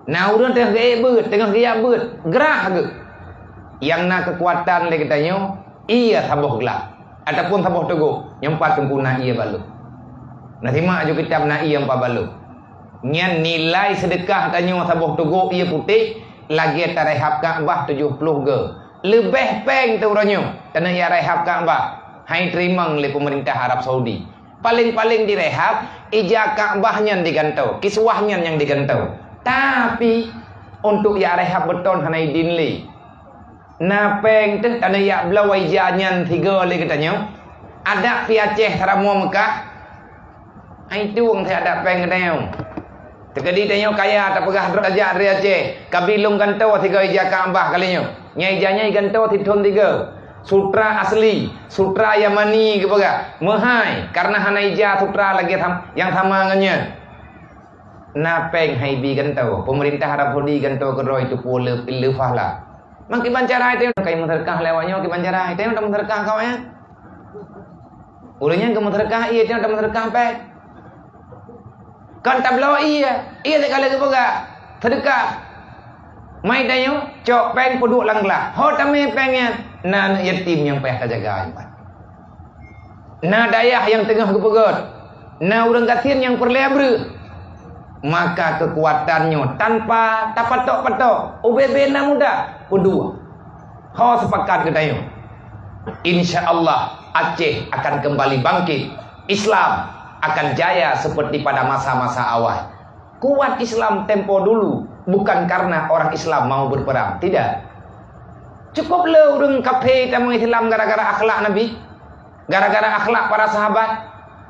Na ureuëng teungoh geuék beuet, teungoh geujak beuet, grah geuh. Nyang na keukuatan lé geutanyoe, ié saboh glah, ataupun saboh tugok, nyoe pat teungku na ié bak lôn. Na simak aju kitab na ié empat bak lôn. Nyan nilai seudeukah tanyoe saboh tugok ié putéh, lagée tarehab Ka'bah tujoh ploh goe. Leubeh péng teuh uroe nyoe, taneuk jak rehab Ka'bah, hai teurimong lé peumeurintah Arab Saudi. Paleng-paleng direhab, ija Ka'bah nyan digantoe, kiswah nyan nyang digantoe. Tapi, untuk jak rehab beutôi hana idin lé. Na péng teuh taneuk jak bloe ija nyan sigoe lé geutanyoe. Adak pi Aceh saramoe Meukah. Hai tueng si adak péng geutanyoe. Teukeudi tanyoe kaya tapeugah droe jak dari Aceh, kabi lôn gantoe sigoe ija Ka'bah kali nyoe. Nyang ija nyan igantoe sithon sigoe. Sutra asli, sutra Yamani geupeugah. Meuhai, kareuna hana ija sutra lagée sam-, nyang sama ngon nyan. Na péng hai bi gantoe, peumeurintah Arab Saudi gantoe keudroe itu pue le, le fahla. Mangkiban cara itu kai meuseudeukah lewat nyoe kiban cara itu udah meuseudeukah kau ya. Ureuëng nyang geumeuseudeukah ié teuh meuseudeukah péng. Kon tabloe ié, ié sekali geupeugah, seudeukah. Mai tanyoe cok péng peuduek lam glah. Ho tamé péng nyan, na aneuëk yatim nyang payah tajaga iman. Na dayah nyang teungoh geupeugöt, na ureuëng gasien nyang peureulée breueh. Maka keukuatan nyoe tanpa tapatok-patok, ubé-bé na muda, peuduek. Ho sepakat geutanyoe. Insya Allah Aceh akan kembali bangkit. Islam akan jaya seperti pada masa-masa awal. Kuat Islam tempo dulu bukan karena orang Islam mau berperang, tidak. Cukup le ureuëng kafé tamong Islam gara-gara akhlak Nabi, gara-gara akhlak para sahabat.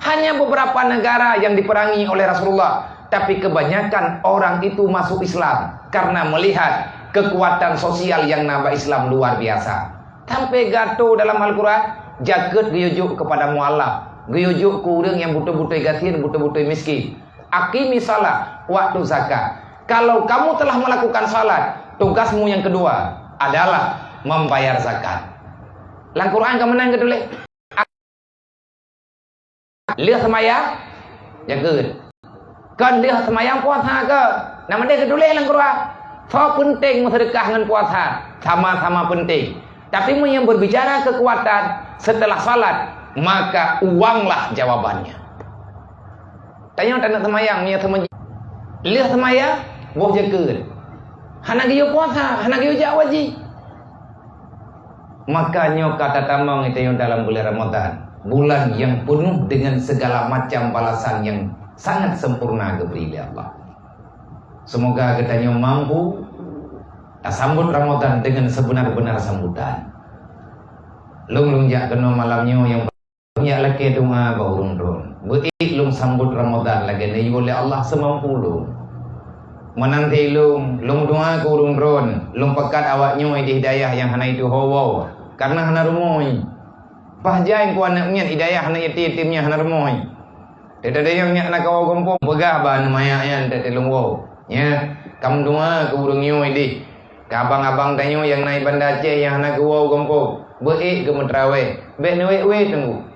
Hanya beberapa negara yang diperangi oleh Rasulullah, tapi kebanyakan orang itu masuk Islam karena melihat kekuatan sosial yang nambah Islam luar biasa. Sampai gato dalam Al-Quran, jakeuet geuyujuk kepada mualaf, geuyujuk ke ureuëng yang beutôi-beutôi gasien, beutôi-beutôi miskin. Aqimi salat, waktu zakat. Kalau kamu telah melakukan salat, tugasmu yang kedua adalah membayar zakat. Lam Quran ka meunan geutuléh. Lheueh seumayang, jakeuet. Kon lheueh seumayang puasa ke? Nama deh geutuléh lam Quran. Soe peunteng meuseudeukah ngon puasa? Sama-sama peunteng. Tapi meunyoe berbicara kekuatan setelah salat, maka uanglah jawabannya. Tanyoe taneuk seumayang, meunyoe seumeujih lheueh seumayang, boh jakeuet. Hana geuyue puasa, hana geuyue jak wajéb. Maka nyoe ka tatamong tanyoe dalam bulan Ramadan, bulan yang penuh dengan segala macam balasan yang sangat sempurna geubri lé Allah. Semoga geutanyoe mampu tasambot Ramadan dengan sebenar-benar sambutan. Lôn, lôn jak keunoe malam nyoe nyang Nyak lakée doa bak ureuëng droen. Beuék lôn sambot Ramadan lagée neuyue lé Allah seumampu lôn. Meunan lôn, lôn doa keu ureuëng droen, lôn peukat awak nyoe ideh dayah nyang hana ituho woe, kareuna hana rumoh. Paih jai ku aneuëk miet idayah aneuëk yatim-yatim nyang hana rumoh. Teudeungoe nyak na kawoe gampông, peugah bak aneuëk manyak nyan teudeungoe woe. Nya, kam doa keu ureuëng nyoe ideh. Keu abang-abang tanyoe nyang na i Banda Aceh nyang hana geuwoe gampông, beuék geumeutraweh, bék neuwék-wék teungku.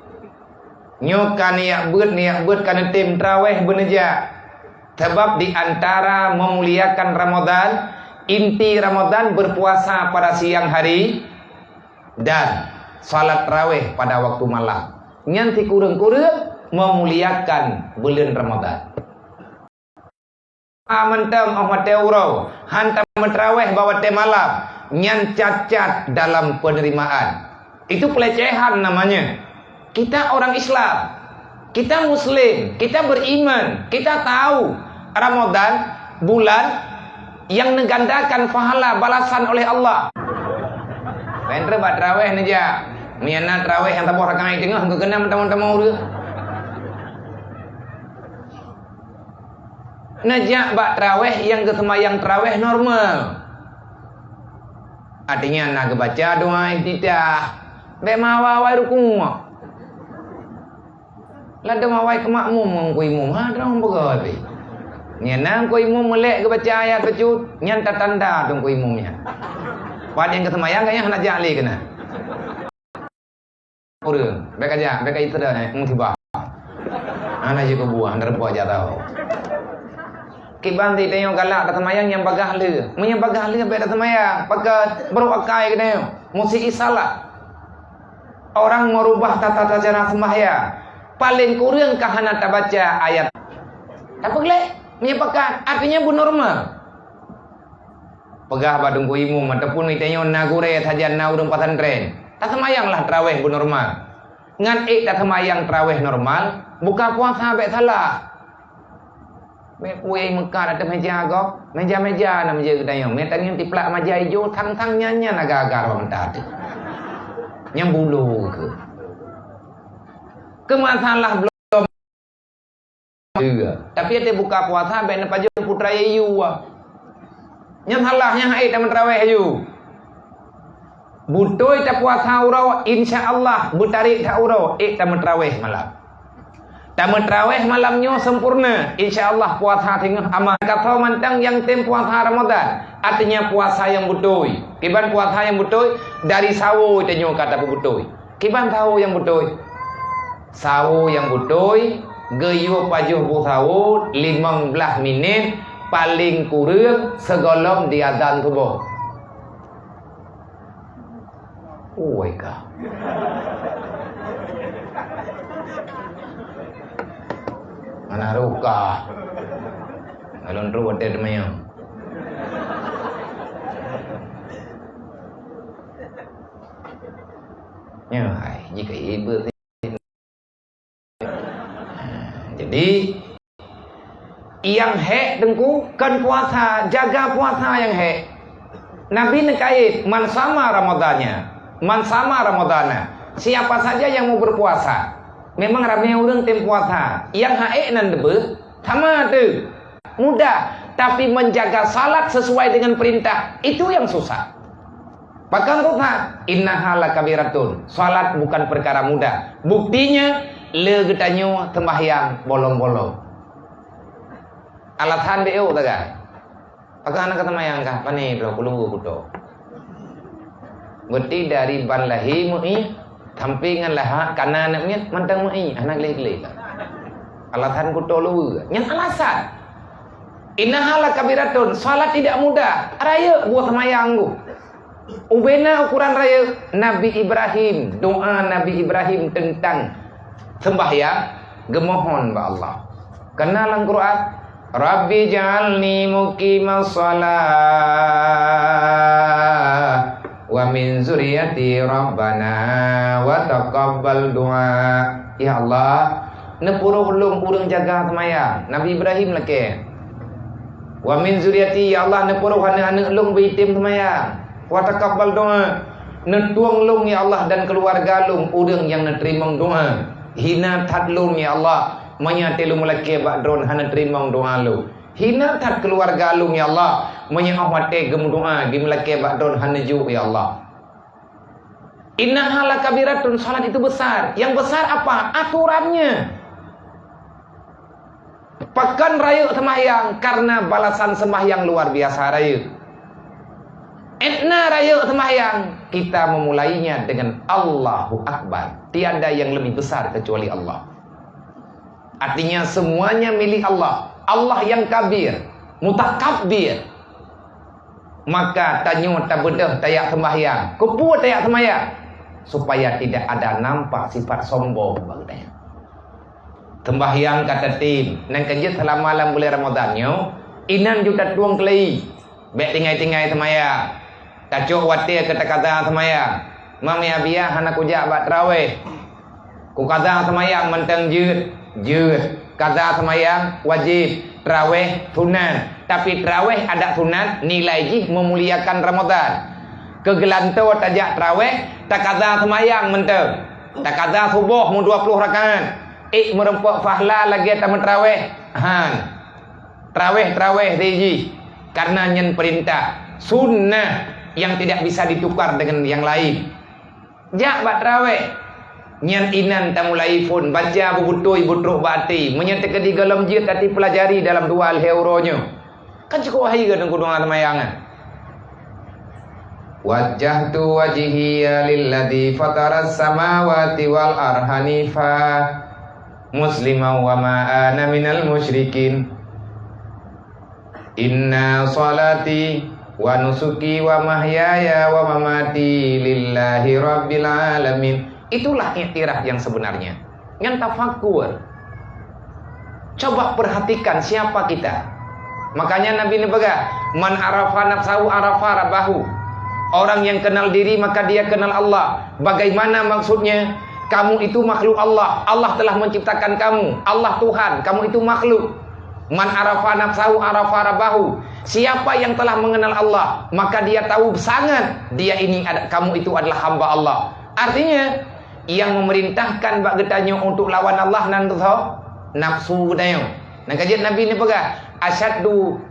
Nyoe ka neujak beuet, neujak beuet ka neutem traweh beuneujak. Sabab di antara meumuliakan Ramadan, inti Ramadan berpuasa pada siang hari dan salat traweh pada waktu malam. Nyan sikureueng-kureueng meumuliakan buleuen Ramadan. Mantong óh watée uroe, han tameutraweh bak watée malam, nyan cacat dalam penerimaan. Itu pelecehan namanya. Kita orang Islam, kita muslim, kita beriman, kita tahu Ramadan bulan yang menggandakan pahala balasan oleh Allah. Lain bak traweh neujak, meunyo na traweh nyang saboh rakaat teungoh, geukeunong teuma-teuma ureuëng. Neujak bak traweh nyang geuseumayang traweh normal. Artinya na geubaca doa iftitah, bék meuawai-awai rukuk. Ladom awai keu makmum ngon ku imum, ha droe peugah pih. Nyan na ku imum meulek geubaca ayat bacut, nyan tatanda teungku imum nyan. Pat nyang geuseumayang gobnyan hana jak lé keunan. Ureuëng, bék ka jak, bék ka itra, eh, musibah. Hana jeuet keu buah, hana reupok jak tahu. Kiban si tanyoe galak taseumayang nyang bagaih lé. Meunyo bagaih lé bék taseumayang, pakat brok akai geutanyoe. Musi salah. Orang merubah tata cara sembahyang. Paling kureueng ka hana tabaca ayat. Tapi gleh, meunyo pakat, artinya bu normal. Peugah bak teungku imum ataupun itanyoe na gurée sajan na ureuëng pesantren, taseumayanglah traweh bu normal. Ngan ék taseumayang traweh normal, buka puasa bék salah. Bék kueh meukat ateueh meja gob, meja-meja na meja geutanyoe. Meunyo tangieng tiplak meja ijo, sang-sang nyan-nyan agak-agak bak mata teuh. Nyang bulo keu. Keu masalah Tapi até buka puasa bék neupajoh putra yayue. Nyan salah, nyan hai tameutraweh aju. Beutôi tapuasa uroe, insya Allah beutarek that uroe, ék tameutraweh malam. Tameutraweh malam nyoe sempurna, insya Allah puasa singoh aman. Kasoe mantong nyang tem puasa Ramadan, artinya puasa nyang beutôi. Kiban puasa nyang beutôi, dari sawoe tanyoe ka tapeubeutôi. Kiban sawoe nyang beutôi? Sawoe nyang beutôi, geuyue pajoh bu sawoe limong blaih minét, paleng kureueng sigohlom diazan suboh. Uwai ka. Hana ruka. Alon ru watée teumanyong. Nyoe hai, jika ibu Jadi, nyang hék teungku kon puasa, jaga puasa nyang hék. Nabi neukait, "Man sama Ramadhana, man sama Ramadhana." Siapa saja yang mau berpuasa. Memang ramé ureuëng tem puasa. Nyang hék nan teubeuh, sama tu. Mudah, tapi menjaga salat sesuai dengan perintah, itu yang susah. Pakon susah? Innaha lakabiratun. Salat bukan perkara mudah. Buktinya, le geutanyoe sembahyang bolong-bolong. Alasan beu tagai. Pakon hana ka sembahyang kah? Pane droe kuluwe kuto. Berarti dari ban lahé meu'i, sampai ngon lahé kana aneuk miet mantong meu'i, hana gleh-gleh. Alasan kuto luwe. Nyang alasan. Innaha lakabiratun, salat tidak mudah. Rayeuk buet seumayang geuh. Ubena ukuran rayeuk Nabi Ibrahim, doa Nabi Ibrahim tentang sembahyang, geumohon bak Allah. Kana lam Quran, "Rabbi ja'alni muqimas shalah wa min zuriyati rabbana wa taqabbal du'a." Ya Allah, neupuroh lôn ureuëng jaga seumayang. Nabi Ibrahim lakée. "Wa min zuriyati," ya Allah, neupuroh aneuk-aneuk lôn beuitem seumayang. "Wa taqabbal du'a," neutueng lôn ya Allah dan keuluwarga lôn ureuëng nyang neuteurimong doa. Hina that lôn ya Allah, meunyoe até lôn meulakée bak droen hana teurimong doa lôn. Hina that keuluwarga lôn ya Allah, meunyoe óh watée geumeudoa geumeulakée bak droen hana jok ya Allah. Innaha lakabiratun, salat itu besar. Yang besar apa? Aturannya. Pakon rayeuk sembahyang, karena balasan sembahyang luar biasa rayeuk. Etna rayeuk sembahyang, kita memulainya dengan Allahu Akbar. Tiada yang lebih besar kecuali Allah. Artinya semuanya milik Allah. Allah yang kabir, mutakabbir. Maka tanyoe tabeudôh tajak sembahyang. Keupeue tajak sembahyang? Supaya tidak ada nampak sifat sombong bak geutanyoe. Sembahyang ka tatem, nyang keujeuet seulama lam buleuen Ramadhan nyoe, inan ju tatueng keulai. Bék tinggai-tinggai seumayang. Tacok watée keu takaza seumayang. Mami Abiya hana kujak bak traweh. Kukaza seumayang mantong jeuet, jeuet. Kaza seumayang wajéb, traweh sunat. Tapi traweh adak sunat nilai jih meumuliakan Ramadhan. Keu geulantoe tajak traweh, takaza seumayang mantong. Takaza suboh meudua ploh rakaat. Ék meureumpok fahla lagée tameutraweh? Han. Traweh-traweh lé jih, karena nyan peurintah, sunnah nyang tidak bisa ditukar dengan nyang laén. Jak bak traweh, nyan inan tamulai phon, baca beubeutôi beutrok bak até, meunyoe teukeudi gohlom jeuet até peulajari dalam dua lhée uroe nyoe. Kan cukôp hai geutanyoe doa seumayang nyan. Wajjahtu wajhiya lilladzi fataras samawati wal arda hanifa musliman wa ma ana minal musyrikin. Inna salati wa nusuki wa mahyaya wa mamati lillahi rabbil alamin. Itulah iktiraf yang sebenarnya. Nyan tafakur. Coba perhatikan siapa kita. Makanya Nabi neupeugah, "Man arafa nafsahu arafa rabbahu." Orang yang kenal diri, maka dia kenal Allah. Bagaimana maksudnya? Kamu itu makhluk Allah. Allah telah menciptakan kamu. Allah Tuhan, kamu itu makhluk. "Man arafa nafsahu arafa rabbahu." Siapa yang telah mengenal Allah, maka dia tahu sangat dia ini ad-, kamu itu adalah hamba Allah. Artinya, yang memerintahkan bak geutanyoe untuk lawan Allah nan soe? Nafsu geutanyoe. Nyang ka jeuet Nabi neupeugah, "Asyaddu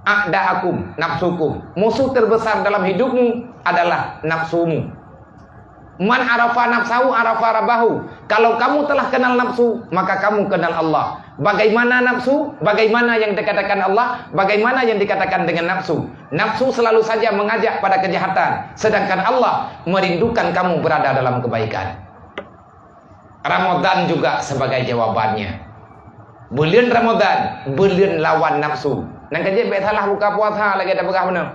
a'daakum nafsukum." Musuh terbesar dalam hidupmu adalah nafsumu. "Man arafa nafsahu arafa rabbahu." Kalau kamu telah kenal nafsu, maka kamu kenal Allah. Bagaimana nafsu? Bagaimana yang dikatakan Allah? Bagaimana yang dikatakan dengan nafsu? Nafsu selalu saja mengajak pada kejahatan, sedangkan Allah merindukan kamu berada dalam kebaikan. Ramadan juga sebagai jawabannya. Buleuen Ramadan, buleuen lawan nafsu. Nyang keujeuet bék salah buka puasa lagée tapeugah meunoe.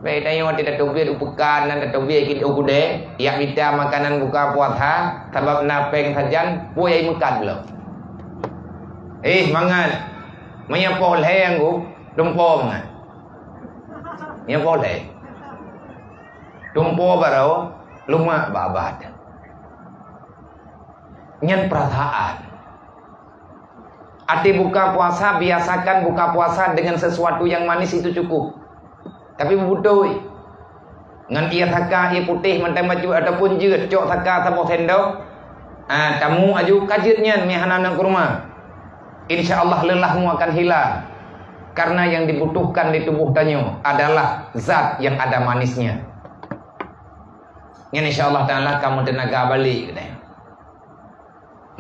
Bék tanyoe teubiet u peukan, nyang teubiet u keudè, jak mita makanan buka puasa, sabab na péng sajan, peue nyang meukat lom. Eh, mangat. Meunyoe poh lhée nyang gu, tumpo mangat. Nyoe poh lhée. Tumpo barô, lumak bak abah. Nyan perasaan. Até buka puasa, biasakan buka puasa dengan sesuatu yang manis itu cukup. Tapi beutôi. Ngon ié saka, ié putéh mantong bacut ataupun jeuet cok saka saboh sendok. Ah, tamu aju ka jeuet nyan meuhana na kurma. Insya Allah lelahmu akan hilang. Karena yang dibutuhkan di tubuh tanyoe adalah zat yang ada manisnya. Nyan insya Allah Taala kamu tenaga balik katanya.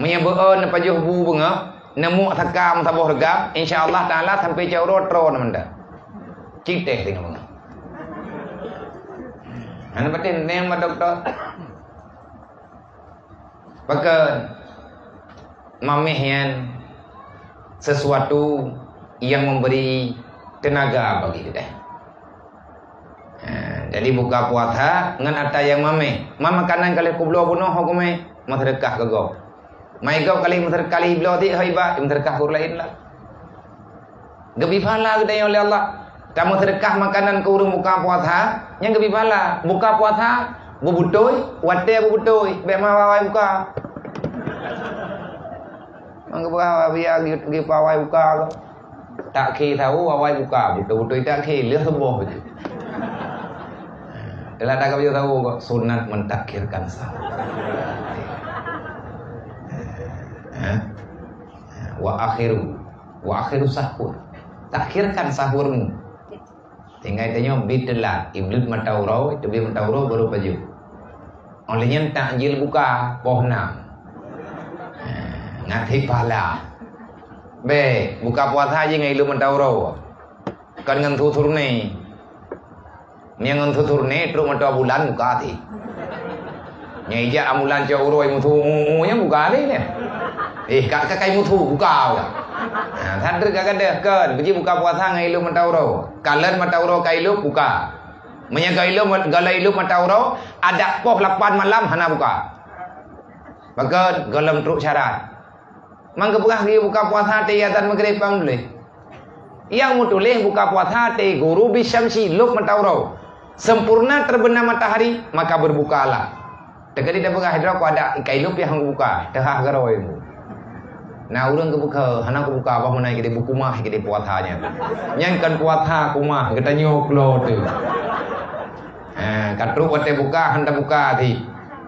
Meunyoe beu-o neupajoh bu beungoh, neumuk sakam saboh reugam, insya Allah Taala sampai cot uroe troe na mantong. Citeh teungoh beungoh. Hana patéh neueng bak dokto. Pakon mameh nyan sesuatu yang memberi tenaga bagi kita. Ha, jadi buka puasa ngon ata nyang mameh. Ma makanan ka lheueh kubloe bunoe ho kumé, meuseudekah keu gob. Ma ié gob ka lheueh meuseudekah, ka lheueh ibloe tiek ho iba, meuseudekah keu ureueng laén lah. Geubri pahala geutanyoe lé Allah. Tameuseudekah makanan keu ureueng buka puasa, nyan geubri pahala. Buka puasa, beubeutôi, watée beubeutôi, bék ma awai buka. Mangga bah biar gi, gi pawai buka. Takhé sahur awai buka, beutôi-beutôi takhé, lheueh suboh. Telah dak ka sahur kok, sunat mentakhirkan sahur. Ha? Wa akhiru, wa akhiru sahur. Takhirkan sahurmu. Tinggai tanyoe bi teulat, iblih mata uroe, teubiet mata uroe baru pajoh. Óh lheueh nyan takjil buka, poh nam. Ha, ngat hé pahala. Bék, buka puasa jih ngon ilop mata uroe. Kon ngon su surné. Nyang ngon su surné trok mata bulan buka ti. Nyang ijak amulan cok uroe musu u-u nyang buka lé nyan. Eh, ka, ka kai musu buka. Ha, sadar ka gadoh kon, beuji buka puasa ngon ilop mata uroe. Kalon mata uroe ka ilop buka. Meunyoe ka ilop, galak ilop mata uroe, adak poh lapan malam hana buka. Pakon gohlom trok syarat. Mangga peugah geuyue buka puasa até azan maghrib pang tuléh. Nyang meutuléh buka puasa até ghurubisy syamsi, lop mata uroe. Sempurna terbenam matahari, maka berbukalah. Teukeudi tapeugah droe ku adak ikai lop nyang buka, teuhah garoe bu. Na ureueng geupeukeu, hana kubuka bah meunai keudeh bukumah keudeh puasa nyan. Nyan kan puasa kumah, geutanyoe klo teuh. Ha, ka trok watée buka, hana buka ti.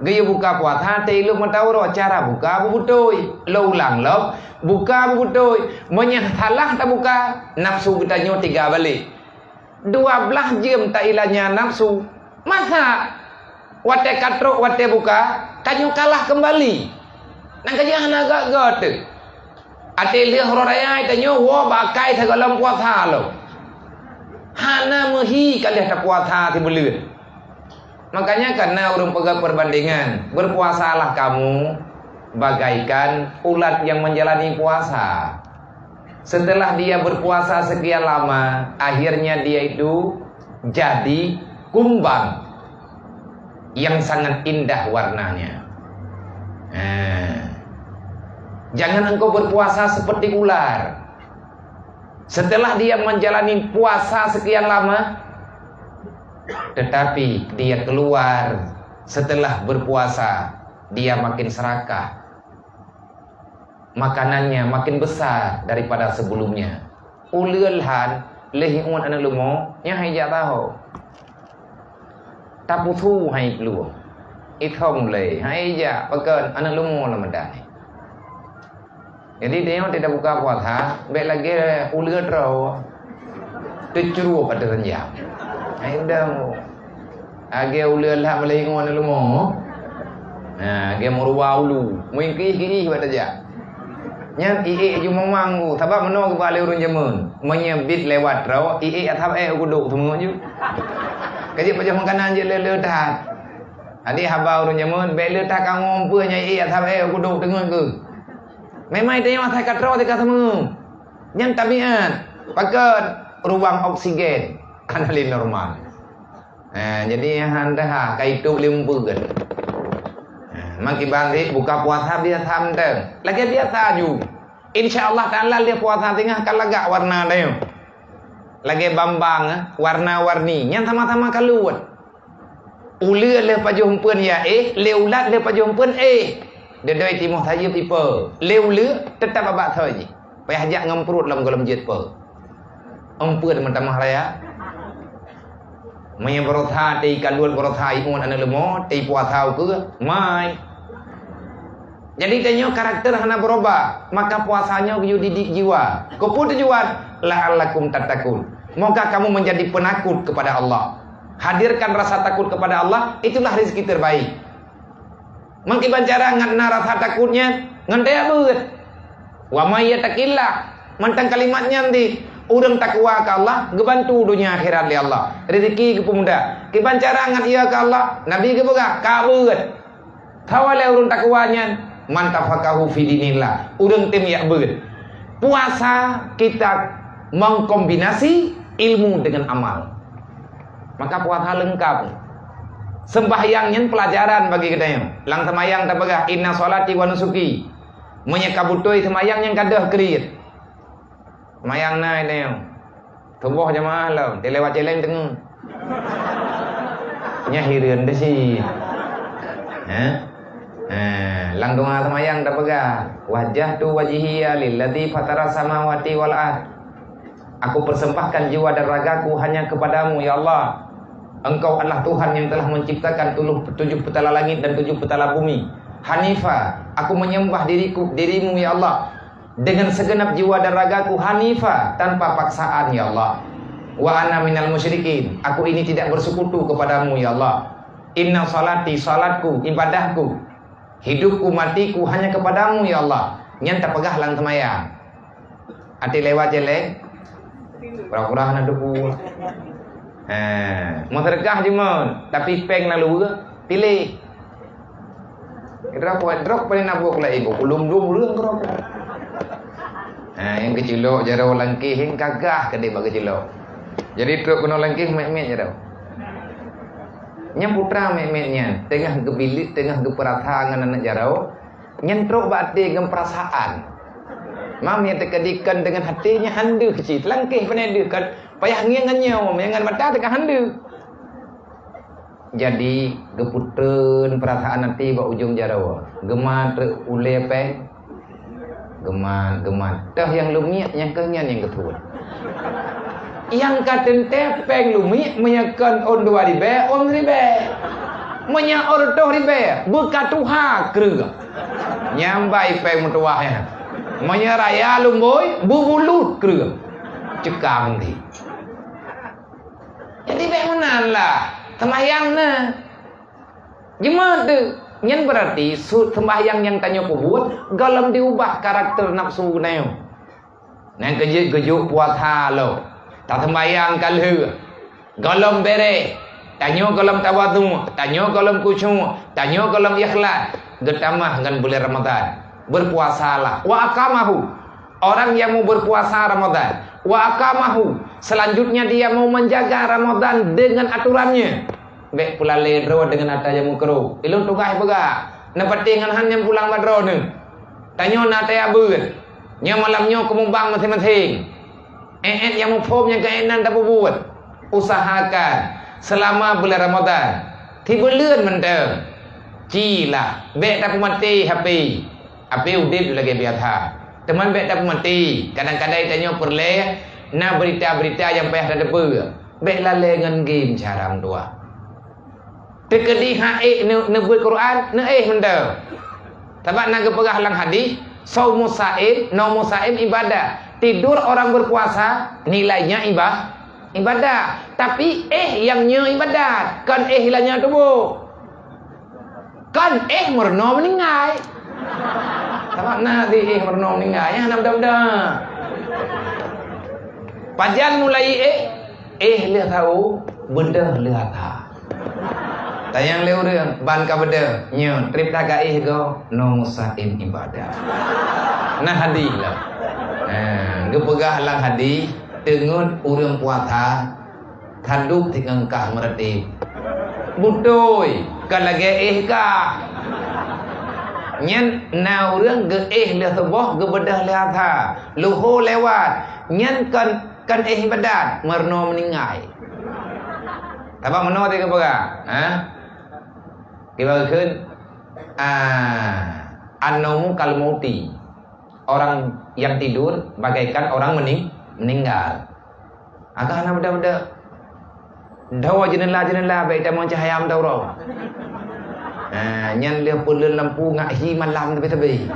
Geuyue buka puasa, teuilop mata uroe, cara buka beubeutôi. Lôn ulang lom, buka beubeutôi. Meunyoe salah tabuka, nafsu geutanyoe teuga balek. Dua blaih jeuem tailanya nafsu. Masa watée ka trok watée buka, tanyoe kalah keumbali. Nang ka jeuet hana göt-göt teuh. Até lheueh uroe raya tanyoe woe bak akai sigohlom puasa lom. Hana meuhi ka lheueh tapuasa sibuleuen. Makanya kana ureuëng peugah perbandingan, berpuasalah kamu bagaikan ulat yang menjalani puasa. Setelah dia berpuasa sekian lama, akhirnya dia itu jadi kumbang yang sangat indah warnanya. Nah, jangan engkau berpuasa seperti ular. Setelah dia menjalani puasa sekian lama, tetapi dia keluar setelah berpuasa, dia makin serakah. Makanannya makin besar daripada sebelumnya. Uleueh lhan lheueh iuet aneuk leumo nyang hai jak taho. Tapusu hai plueng. Ithom lé hai jak pakon aneuk leumo lam adat. Jadi tanyoe tidak buka puasa, bék lagée uleueh droe. Teucrueb ateueh ranjang. Hai dang. Lagèe uleue lhah meulai ngon leumo. Ha, lagèe meuruwa ulu. Meuingkih-kih bak tajak. Nyan iék jumawang u, sabab meunoe geuba lé ureueng jameun. Meunyoe bit lewat droe, iék asab ék u kudok teungeut ju. Ka jeuet pajoh makanan jeuet le-le that. Adak haba ureueng jameun, bèk le that ka ngom peue nyan iék asab ék u kudok teungeut keuh. Memang tanyoe asai ka troe teuka seumeu. Nyan tabiat. Pakon? Ruang oksigen hana lé normal. Ha, jadi han teuha ka itôp lé umpeu kan. Ha, makiban sit buka puasa biasa mantong. Lagèe biasa ju. Insya Allah Taala lé puasa singoh ka lagak warna tanyoe. Lagèe bambang, warna-warni. Nyan sama-sama ka luwet. Uleue lheueh pajoh umpeuen ya éh, lé ulat lheueh pajoh umpeuen éh. Dedoi timoh sayeup ipe. Lé uleue teutap abak thoi jih. Payah jak ngon pruet lom gohlom jeuet pe. Umpeuen meutamah raya. Meunyoe beurota teuikalon beurota iôn aneuk leumo, teuipuasa ukeue, mai. Jadi tanyoe karakter hana beurubah, maka puasa nyoe geuyue didik jiwa. Keupeue tujuan? La'allakum tattaqun. Moga kamu menjadi penakut kepada Allah. Hadirkan rasa takut kepada Allah, itulah rezeki terbaik. Meukiban cara ngat na rasa takot nyan, ngon teuyak beuet. Wa may yattaqillah, mantong kalimat nyan di, ureueng takwa keu Allah, geubantu donya akhirat lé Allah. Rezeki geupeumudah. Kiban cara ngat ya keu Allah, Nabi geupeugah, ka beuet. Sawa lé ureueng takwa nyan, man tafaqahu fi dinillah, ureueng tem yak beuet. Puasa kita mengkombinasi ilmu dengan amal. Maka puasa leungkap. Sembahyang nyan pelajaran bagi geutanyoe. Lam seumayang tapeugah, "Inna sholati wa nusuki." Meunyoe ka beutôi seumayang nyan ka deuh kriet. Seumayang na geutanyoe. Tuboh jamaah lom, di lewat celeng teungeut. Nyan hireuen teuh cit. Hah? Ha, lam doa seumayang tapeugah, "Wajjahtu wajhiya lilladzi fataras samawati wal ard." Aku persembahkan jiwa dan ragaku hanya kepadamu, ya Allah. Engkau adalah Tuhan yang telah menciptakan tuluh-, tujuh petala langit dan tujuh petala bumi. Hanifa, aku menyembah diriku, dirimu, ya Allah, dengan segenap jiwa dan ragaku hanifa, tanpa paksaan, ya Allah. Wa ana minal musyrikin, aku ini tidak bersekutu kepadamu, ya Allah. Inna salati, salatku, ibadahku, hidupku, matiku hanya kepadamu, ya Allah. Nyan tapeugah lam seumayang. Até lewat jelek, pura-pura hana tupu. Ha, meuseudeukah jimeuet, tapi péng na luweue, piléh. Droe, droe paléng na buet laén, ulôn dum ureueng keudroe. Ha, nyang geucilok jaroe langkéh, nyang gagah keudéh bak geucilok. Jadi trok keunoe langkéh mèt-mèt jaroe. Nyang putra mèt-mèt nyan, teungoh geubileuk, teungoh geupeurasa ngon aneuk jaroe, nyan trok bak até ngon peurasaan. Mam nyang teukeudi kon deungon até nyan han deuh cit, langkéh pane deuh kon, payah ngieng ngon nyoe, nyang ngon mata teuka han deuh. Jadi, geupeutrön peurasaan até bak ujong jaroe, geumat trok ulèe péng, geumat, geumat. Toh nyang leumiek nyang keu nyan nyang geutrön. Nyang ka teuntèe péng leumiek meunyoe kon ôn dua ribèe, ôn siribèe. Meunyoe ôn reutôh ribèe, beuka tuha kreueh. Nyang bai péng meutuwah nyan. Meunyoe raya lumbôi, beubulôt kreueh. Cekang di. Jadi, bèk meunan lah. Seumayang na. Jeumaat tu. Nyan beurati su-, seumbahyang nyang tanyoe peubuet, gohlom diubah karakter nafsu tanyoe. Nyang keujeuet geujok puasa lom. Taseumbahyang ka lheueh. Gohlom bèrèh. Tanyoe gohlom tawadhu, tanyoe gohlom khusyuk, tanyoe gohlom ikhlas. Geutamah ngon buleuen Ramadhan. Berpuasalah. Wa aqamahu. Orang yang mau berpuasa Ramadan, wa aqamahu, selanjutnya dia mau menjaga Ramadan dengan aturannya. Bèk peulalè droe deungon atra nyang meukeurô. Ilôn tugaih peugah, neupatéh ngon han nyang pulang bak droeneuh. Tanyoe na atra beuet. Nyoe malam nyoe keumubang maséng-maséng. Ék-ék nyang muphom nyang keunan tapeubuet. Usahakan selama bulan Ramadan, sibuleuen mantong. Cilah, bèk tapeumaté H P. Api udép lagèe biasa. Teuma bèk tapeumaté, kadang-kadang tanyoe peureulèe na beurita-beurita nyang payah tateupeue. Bèk lalè ngon game cara meutuwah. Teukeudi han ék neu-, neubeuet Quran, neuéh mantong. Sabab na geupeugah lam hadis, "Saumu saim, naumu saim ibadah." Tidur orang berpuasa nilainya iba-, ibadat, tapi éh nyang nyoe ibadat, kon éh lam nyoe tuboh. Kon éh meurunoe meuninggai. Sabab na di éh meurunoe meuninggai, nyan hana beudôh-beudôh. Pajan mulai éh, éh lheueh saho, beudôh lheueh asha. Tanyong lé ureuëng, ban ka beudôh, nyoe trép that ka éh goe, nyoe musim ibadat. Na hadih lom. Ha, geupeugah lam hadih, teungeut ureuëng puasa, tadub teungeut kah meureuti. Beutôi, ka lagée éh kah. Nyan na ureuëng geuéh lheueh suboh geubeudôh lheueh asha. Luho lewat. Nyan kon, kon éh ibadat, meurunoe meuninggai. Sabab meunoe teuh geupeugah, ha? Kiban kheun, ah, an-naumu kal mauti. Orang yang tidur bagaikan orang mening-, meninggal. Agak hana beudôh-beudôh. Dhoe jeunela-jeunela bék tamong cahya meudaroe. Ha, nyan lheueh peuleuen lampu ngat hi malam teubé-teubé.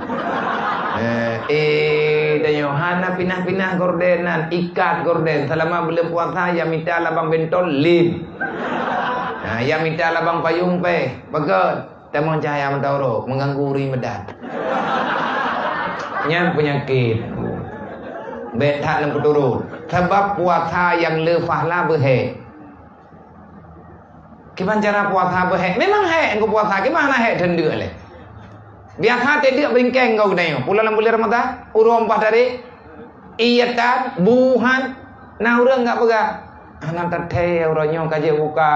Eh, eh, tanyoe hana pinah-pinah gorden nan, ikat gorden. Selama buleuen puasa, nyang mita labang bentol, lem. Ha, nyang mita labang payong, péh, beugét. Tamong cahya meudaroe, meuganggu ureuëng ibadat. Nyan peunyakét. Bék that neupeuturot. Sabab puasa nyang le pahla beuhék. Kiban cara puasa beuhék? Memang hék engkau puasa, kiban hana hék teundeuk lé. Biasa teundeuk beungkeng keu geutanyoe. Pula lam buleuen Ramadhan, uroe paih tarék, ié tan, buhan, na ureuëng gak peugah, "Hana teuntée uroe nyoe ka jeuet buka."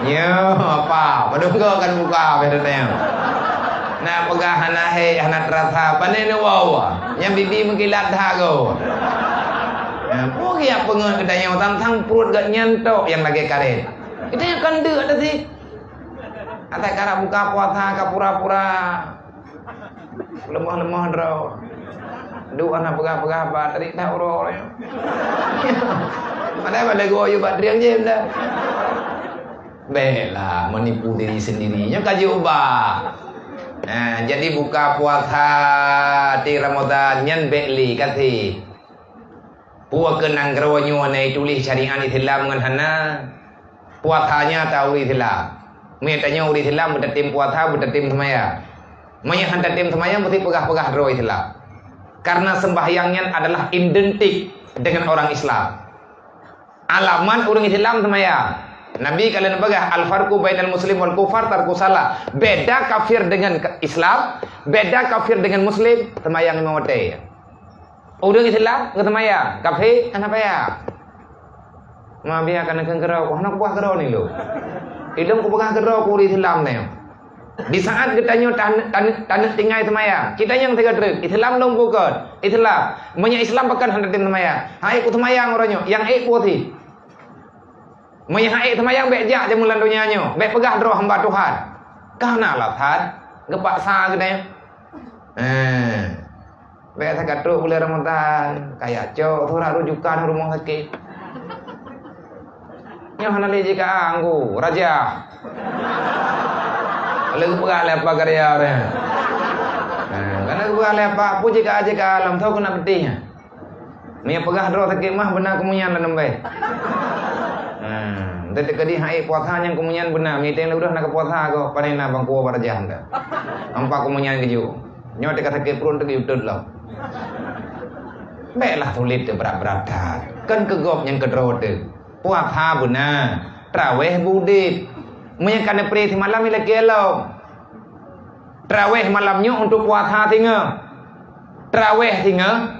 Nyoe apa? Padub goe kan buka, beda tanya. Na peugah hana hék, hana terasa, pane neuwoe-woe. Nyang bibi meukilat that goe. Nah, peue geujak peungeut geutanyoe, tang-tang pruet geuh nyan tok nyang lagée karet. Geutanyoe kan deuk dah sih. Atai karab buka puasa ka pura-pura. Leumoh-leumoh droe. Duek hana peugah-peugah haba, tarék that uroe nyoe. Padahai bak lagoe yue bak triang jem dah. Béklah menipu diri sendiri. Nyoe ka jiubah. Nah, jadi buka puasa di Ramadan nyan bék lé kasih. Peue keu nanggroe nyoe na tuléh syariat Islam ngon hana? Puasanya ta ureuëng Islam. Meunyoe tanyoe ureuëng Islam beutatem puasa, beutatem seumayang. Meunyoe han tatem seumayang, meusti peugah-peugah droe Islam. Karena sembahyang nyan adalah identik dengan orang Islam. Alamat ureuëng Islam seumayang. Nabi ka lheueh peugah, "Al-farqu bainal muslim wal kufar tarkus shalah." Beda kafir dengan ke-, Islam, beda kafir dengan muslim, seumayang lima watée. Ureuëng Islam geuseumayang, kafé hana payah. Ma biya kana keu keudroe, hana kupeugah keudroe ni lôn. Ilôn kupeugah keudroe keu ureuëng Islam nyoe. Di saat geutanyoe tan-, tan-, taneuk tinggai seumayang, geutanyoe sigoe treuk, Islam lôn bukon, Islam. Meunyoe Islam pakon hana tem seumayang. Hai ku seumayang uroe nyoe, nyang ék peue sih? Meunyoe han ék seumayang, bék jak jameun lam donya nyoe, bék peugah droe hamba Tuhan. Ka na alasan, geupaksa geutanyoe. Eh, bék sagai trok buleuen Ramadhan, kaya cok surat rujukan rumoh sakét. Nyoe hana lé jika anggu, raja. Lé geupeugah lé apa karya ureuëng. Eh, kana geupeugah lé apa, peue jika, jika lam tho keuneuk peutéh nyan. Meunyoe peugah droe sakét mah beuna keumeuyan lam nembé. Ha, teukeudi hai puasa nyang keumeuyan beuna, meunyoe teuh udah na keupuasa goh, pane na bangkue barajah anda. Ampa keumeuyan geujok. Nyoe teuka sakét pruet teuka jutôt lom. Béklah sulet teuh brat-brat that. Kan keu gob nyang keudroe teuh. Puasa beuna, traweh beudeb. Meunyoe ka neupreh simalam ilakée lom. Traweh malam nyoe untuk puasa singoh. Traweh singoh,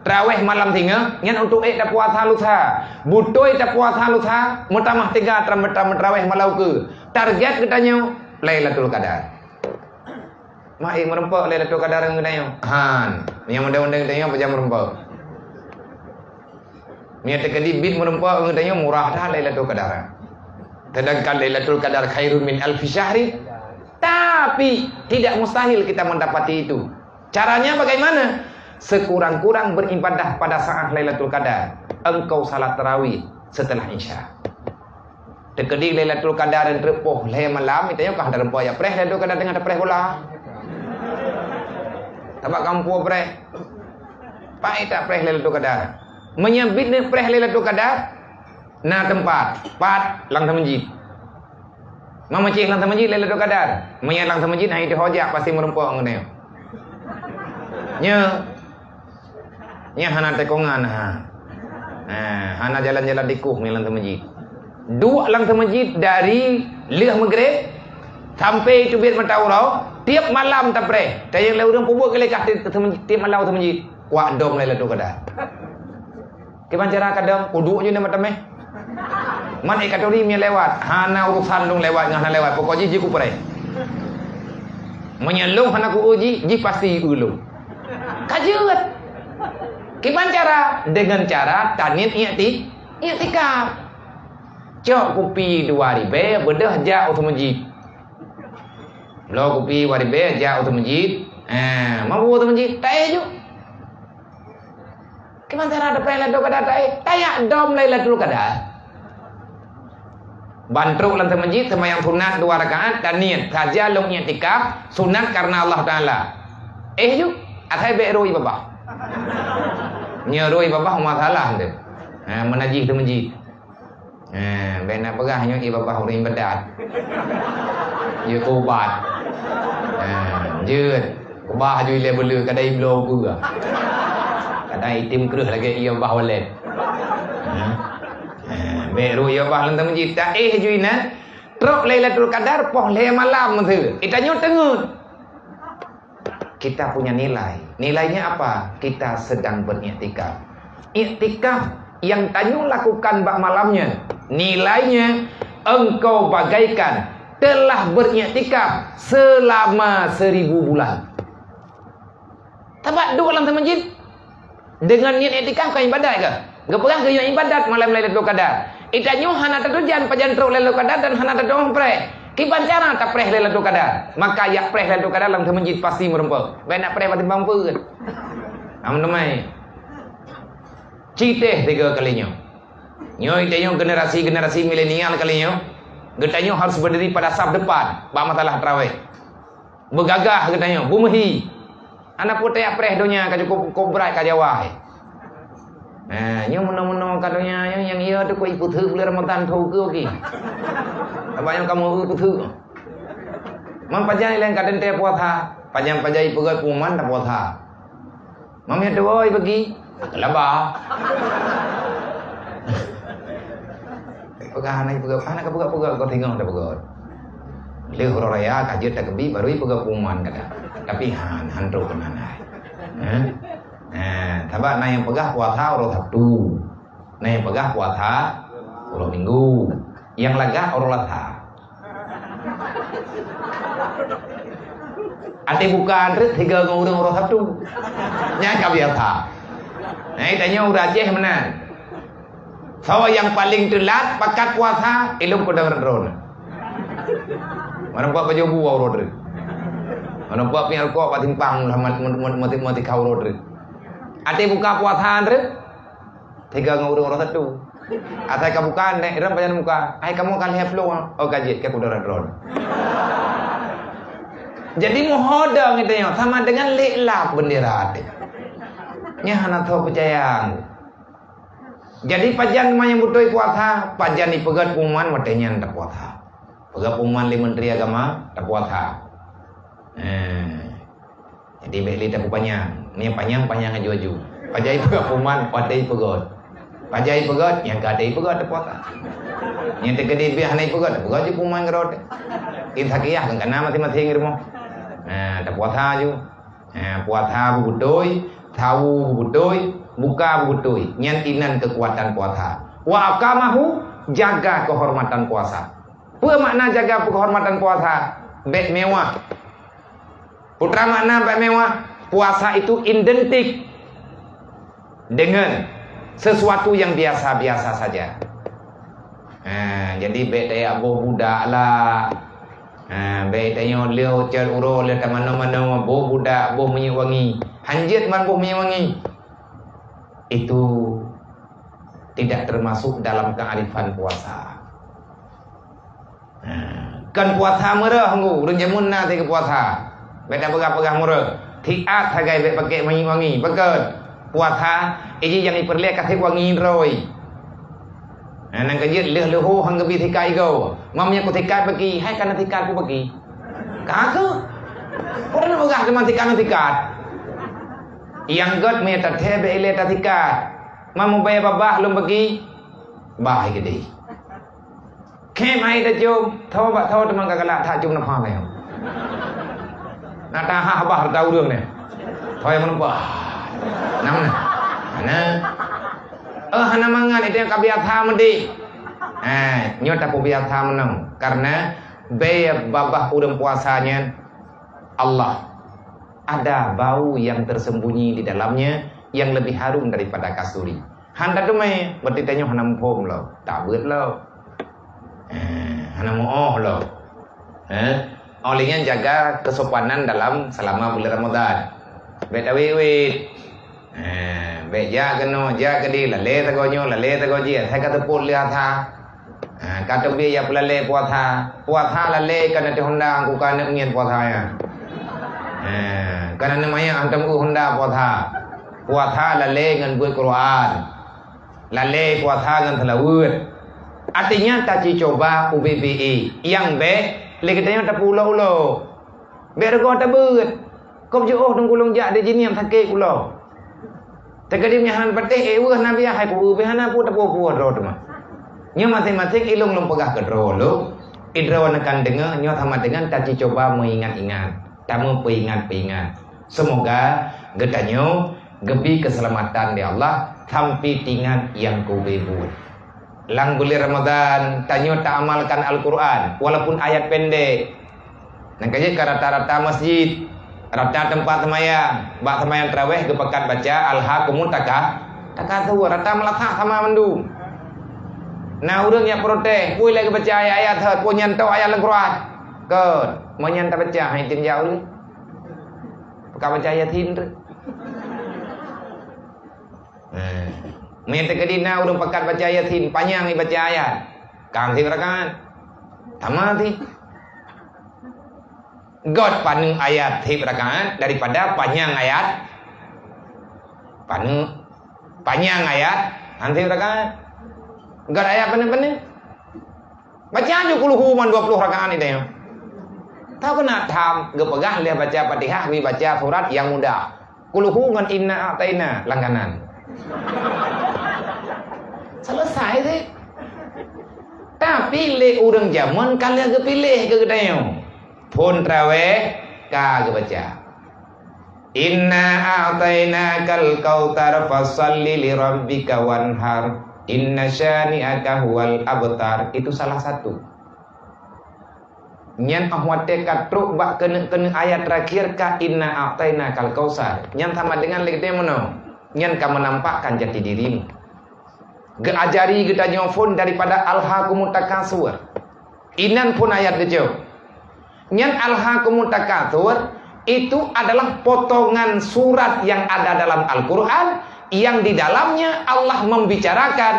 traweh malam singoh, nyan untuk ék tapuasa lusa. Beutôi tapuasa lusa, meutamah teuga tra-, tra-, traweh malam ukeue. Target geutanyoe Lailatul Qadar. Ma ék meureumpok Lailatul Qadar ngon geutanyoe? Han, nyang undang-undang geutanyoe pajan meureumpok. Meunyoe teukeudi bit meureumpok ngon tanyoe murah that Lailatul Qadar. Sedangkan Lailatul Qadar khairun min alfi syahrin. Tapi tidak mustahil kita mendapati itu. Caranya bagaimana? Sekurang-kurang beribadah pada saat Lailatul Qadar. Engkau salat tarawih setelah Isya. Teukeudi Lailatul Qadar nyang treuk poh lhée malam, tanyoe ka tarumpok jak preh Lailatul Qadar teungoh tapreh bola. Sabab kamoe preh. Paih tapreh Lailatul Qadar. Meunyoe bit neupreh Lailatul Qadar, Na teumpat, pat lam seumeujid. Meumeucéh lam seumeujid Lailatul Qadar. Meunyo lam seumeujid hana iteuho jak pasti meurumpok ngon nyoe. Nyoe, nyoe hana teukongan ha. Ha, hana jalan-jalan tikoh nyoe lam seumeujid. Duek lam seumeujid dari lheueh Maghrib sampai teubiet mata uroe, tiep malam tapreh. Tayang lé ureuëng peubuet keu lé kah tiep, tiep malam seumeujid. Kuak dom Lailatul Qadar. Kiban cara kadang uduk je nama temeh. Man ekaturi mi lewat, hana urusan lung lewat ngan hana lewat, pokok jih jikupreh. Meunyo lung hana ku uji, jih pasti ulung. Ka jeuet. Kiban cara? Dengan cara taniet ikti-, iktikaf. Cok kupi dua ribée, beudôh jak u teumujid. Bloe kupi dua ribée, jak u teumujid. Eh, mampu u teumujid, taéh ju. Kiban cara tapreh Lailatul Qadar taéh? Tayak dom Lailatul Qadar. Ban trok lam teumujid seumayang sunat dua rakaat dan niet saja lôn iktikaf sunat karena Allah Taala. Éh ju, asai bék rui babah. Nyoe rui babah masalah tu. Ha, meunajih teumujid. Eh, bék na peugah nyoe ié babah ureuëng ibadat. Jeuet keu ubat. Eh, jeuet. Keubah ju ilée beuleu, kadang ibloe peue. Kadang item kreueh lagée ié babah walet. Eh, eh, bék rui ié babah lam teumujid. Taéh ju inan. Trok Lailatul Qadar poh lhée malam meusu. Itanyoe teungeut. Kita punya nilai. Nilainya apa? Kita sedang beriktikaf. Iktikaf yang tanyoe lakukan bak malamnya, nilainya engkau bagaikan telah beriktikaf selama seribu bulan. Tabak duek lam teumujid. Deungon niet iktikaf kon ibadat keu? Geupeugah keu nyoe ibadat malam Lailatul Qadar. Itanyoe hana tatujan pajan trok Lailatul Qadar dan hana tatu'oh preh. Kiban cara tapreh Lailatul Qadar? Maka jak preh Lailatul Qadar lam teumujid pasti meurumpok. Bék na preh bak timbang peue. Am teumai. Citeh tiga kali nyoe. Nyoe itanyoe generasi-generasi milenial kali nyoe. Geutanyoe harus berdiri pada saf depan bak masalah tarawih. Beugagah geutanyoe, beumeuhi. Hana peue tajak preh donya ka cukup, cukup brat ka Jawa hai. Nah, nyoe meunoe-meunoe ka donya nyoe nyang iya teuh keu ipeutheuk buleuen Ramadhan tho keu oke. Sabab nyoe kamoe eu peutheuk. Man pajan ileng ka teuntée puasa, pajan-pajan ipeugét pengumuman tapuasa. Mamiet tuwoi bagi, laba. Peugah hana peugah, hana ka peugah-peugah, kau tengok dah peugah. Lheueh uroe raya ka jeuet takeubi baru peugah pengumuman kata. Tapi han, han trok keunan hai. Eh? Eh, sabab na nyang peugah puasa uroe Sabtu. Na nyang peugah puasa uroe Minggu. Nyang lagak uroe Lasa. Até buka treuk tiga ngon ureuëng uroe Sabtu. Nyan ka biasa. Nah, itanyoe ureuëng Aceh meunan. Soe nyang paleng teulat pakat puasa, ilong kudang ron-ron. Mana buat baju bu uroe treuk. Mana buat piang rukok bak simpang lah mat-, mat-, mat-, mati-mati kau uroe treuk. Até buka puasa treuk. Tiga ngon ureuëng uroe Sabtu. Asai ka buka, nek ram pajan muka. Hai kamoe ka lhée ploh. Oh, ka jeuet ka kudara drone. Jadi meuhoda ngitanyoe sama dengan lek lap bendera teh. Nyan hana tho peucaya. Jadi pajan ma nyang beutôi puasa, pajan ipeugét pengumuman watée nyan tapuasa. Peugét pengumuman lé Menteri Agama, tapuasa. Eh. Jadi bék lé tapeupanjang. Ni panyang-panyang aju-aju. Pajan ipeugét pengumuman, watée ipeugét. Pajan ipeugét, nyang ka watée ipeugét tapuasa. Nyang teukeudi bék hana ipeugét, tapeugét ju pengumuman keudroe. Insakiyah kan kana masing-masing rumoh. Nah, tapuasa ju. Nah, puasa beubeutôi, sawo beubeutôi, buka beubeutôi. Nyan inan keukuatan puasa. Wa aqamahu, jaga keuhormatan puasa. Peue makna jaga keuhormatan puasa? Bék mewah. Putra makna bék mewah, puasa itu identik dengan sesuatu yang biasa-biasa saja. Ha, jadi bék tajak boh budak lah. Ha, bék tanyoe lheueh uroe lheueh tamanoe-manoe boh budak, boh minyeuk wangi. Hanjeuet man boh minyeuk wangi. Itu tidak termasuk dalam kearifan puasa. Nah, kan puasa meureuh nggu, ureuëng jameun na teuka puasa. Bék tapeugah-peugah meureuh. Tiat sagai bék pakai wangi-wangi. Pakon? Puasa, iji nyang ipeureulée kaseb wangi droe. Nah, nyang keujeuet lheueh leuho han geubi sikat igoe. Mam nyan kusikat baki, hai kana sikat ku baki. Ka keuh. Peue na peugah teuma sikat na sikat. Nyang gét meunyo tathée bék ilée tasikat. Mam mubée babah lom baki. Bah hai geudeh. Khém hai tacom, tho bak tho teuma ka galak that com na pha mé. Na tahah bah rata ureuëng nyan. Tho nyang meuleupah. Nama na? Mana? Eh, hana mangat, itu nyang ka biasa meudeh. Eh, nyoe tapeubiasa meunoe. Karena bée babah ureuëng puasa nyan Allah. Ada bau yang tersembunyi di dalamnya yang lebih harum daripada kasturi. Han tateumé, berarti tanyoe hana muphom lom, tabeuet lom. Eh, hana muoh lom. Eh, oleh nyan jaga kesopanan dalam selama bulan Ramadan. Bék tawét-wét. Eh, bék jak keunoe, jak keudeh, lalée sagoe nyoe, lalée sagoe jih, asai ka teupot lé atra. Ha, ka teubiet jak peulalée puasa. Puasa lalée ka na teuh honda, ku ka neuk ngieng puasa nyan. Ha, ka na neuk manyak hantom eu honda puasa. Puasa lalée ngon beuet Quran. Lalée puasa ngon seulaweuet. Artinya taci coba ubé-bé nyang bék lé geutanyoe tapeuulo-ulo. Bék reugoe tabeuet. Kop jiôh teungku lôn jak di jinieng sakét ulo. Teukeudi meunyoe hana patéh, éh, weueh na biah hai ku, beh hana peue tapuwoe-puwoe droe teuma. Nyoe maséng-maséng ilong lôn peugah keu droe lôn, idroe neukan deungoe nyoe sama dengan taci coba meuingat-ingat, tameupeuingat-peuingat. Seumoga geutanyoe geubi keuseulamatan lé Allah sampai tingat nyang keu ubé buet. Lam buleuen Ramadhan, tanyoe taamalkan Al-Qur'an, walaupun ayat pendek. Nyang ka jeuet ka rata-rata masjid, rata teumpat seumayang, bak seumayang tarawih geupakat baca Alhakumut Taka-, Takatsur, rata meulasah sama mandum. Na ureuëng nyang protes, "Peue lé geubaca ayat-ayat thot, peue nyan tok ayat lam Qur'an?" Kon, meunyan tabaca, hai tim jak ulée. Peue ka baca Yasin tu. Eh, meunan teukeudi na ureuëng pakat baca Yasin, panyang ibaca ayat. Kan sieb rakaat. Tamat sih. Göt paneuk ayat sieb rakaat daripada panyang ayat. Paneuk, panyang ayat, han sieb rakaat. Göt ayat paneuk-paneuk. Baca ju Qul Hu man dua puluh rakaat itu ya. Tahu kena tham, geupeugah lé baca Fatihah, geubaca surat nyang mudah. Qul Hu ngon Inna A'taina langganan. Selesai sih. Tapi lé ureuëng jameun ka lheueh geupiléh keu geutanyoe. Phon tarawih ka geubaca. Inna a'tainakal kautsar, fasalli li rabbika wanhar. Inna syani'aka huwal abtar. Itu salah satu. Nyan óh watée ka trok bak keuneuk-keuneuk ayat terakhir ka inna a'tainakal kautsar. Nyan sama dengan lagée meunoe. Nyan ka menampakkan jati dirimu. Geuajari geutanyoe phon daripada Alhakumut Takatsur. Inan phon ayat geucok. Nyan Alhakumut Takatsur itu adalah potongan surat yang ada dalam Al-Quran yang di dalamnya Allah membicarakan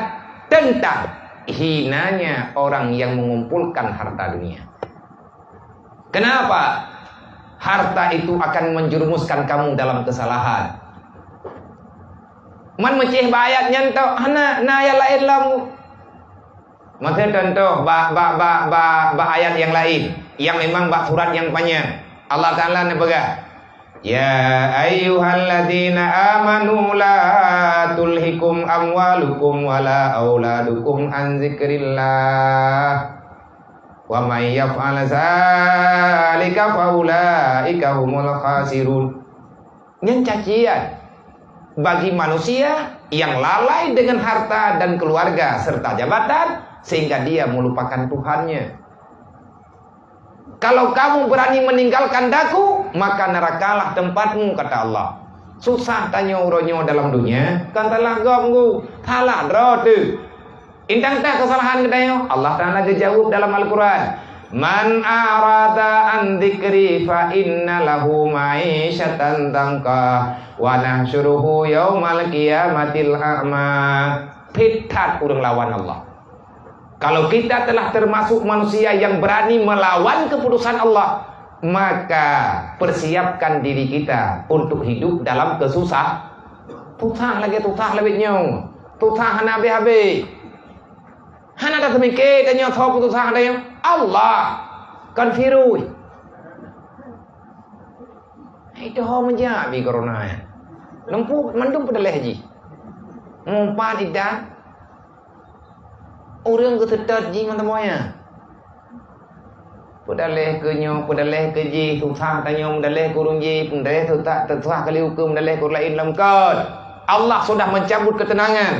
tentang hinanya orang yang mengumpulkan harta dunia. Kenapa? Harta itu akan menjerumuskan kamu dalam kesalahan. Man meucéh bak ayat nyan tok, hana na ayat laén lom. Maksud contoh bak, bak, bak, bak, bak ayat yang lain, yang memang bak surat yang panjang. Allah Taala neupeugah, "Ya ayyuhalladzina amanu la tulhikum amwalukum wala auladukum an zikrillah. Wa may yaf'al dzalika faulaika humul khasirun." Nyan cacian bagi manusia yang lalai dengan harta dan keluarga serta jabatan, sehingga dia melupakan Tuhannya. "Kalau kamu berani meninggalkan Daku, maka nerakalah tempatmu," kata Allah. Susah tanyoe uroe nyoe dalam dunia, kan salah gob ngu, salah droe teuh. Intang tah keusalahan geutanyoe, Allah Taala geujaweueb dalam Al-Quran, "Man a'rada an dzikri fa inna lahu ma'isyatan dhanka, wa nahsyuruhu yaumal qiyamatil a'ma." Phét that ureuëng lawan Allah. Kalau kita telah termasuk manusia yang berani melawan keputusan Allah, maka persiapkan diri kita untuk hidup dalam kesusah-, susah lagi susah lewat nyoe. Susah hana habéh-habéh. Hana taseumike tanyoe soe peususah tanyoe. Allah. Kon virus. Hai, itu ho meujak bi corona nyan. Lampu mandum peudaleh jih. Meupat idan. Ureueng geuseutôt jih mantong nyan. Peudaleh keu nyoe, peudaleh keu jih, susah tanyoe, meudaleh keu ureueng jih, meudaleh susah, susah kali ukeue, meudaleh keu ureueng laén, lam kot. Allah sudah mencabut ketenangan.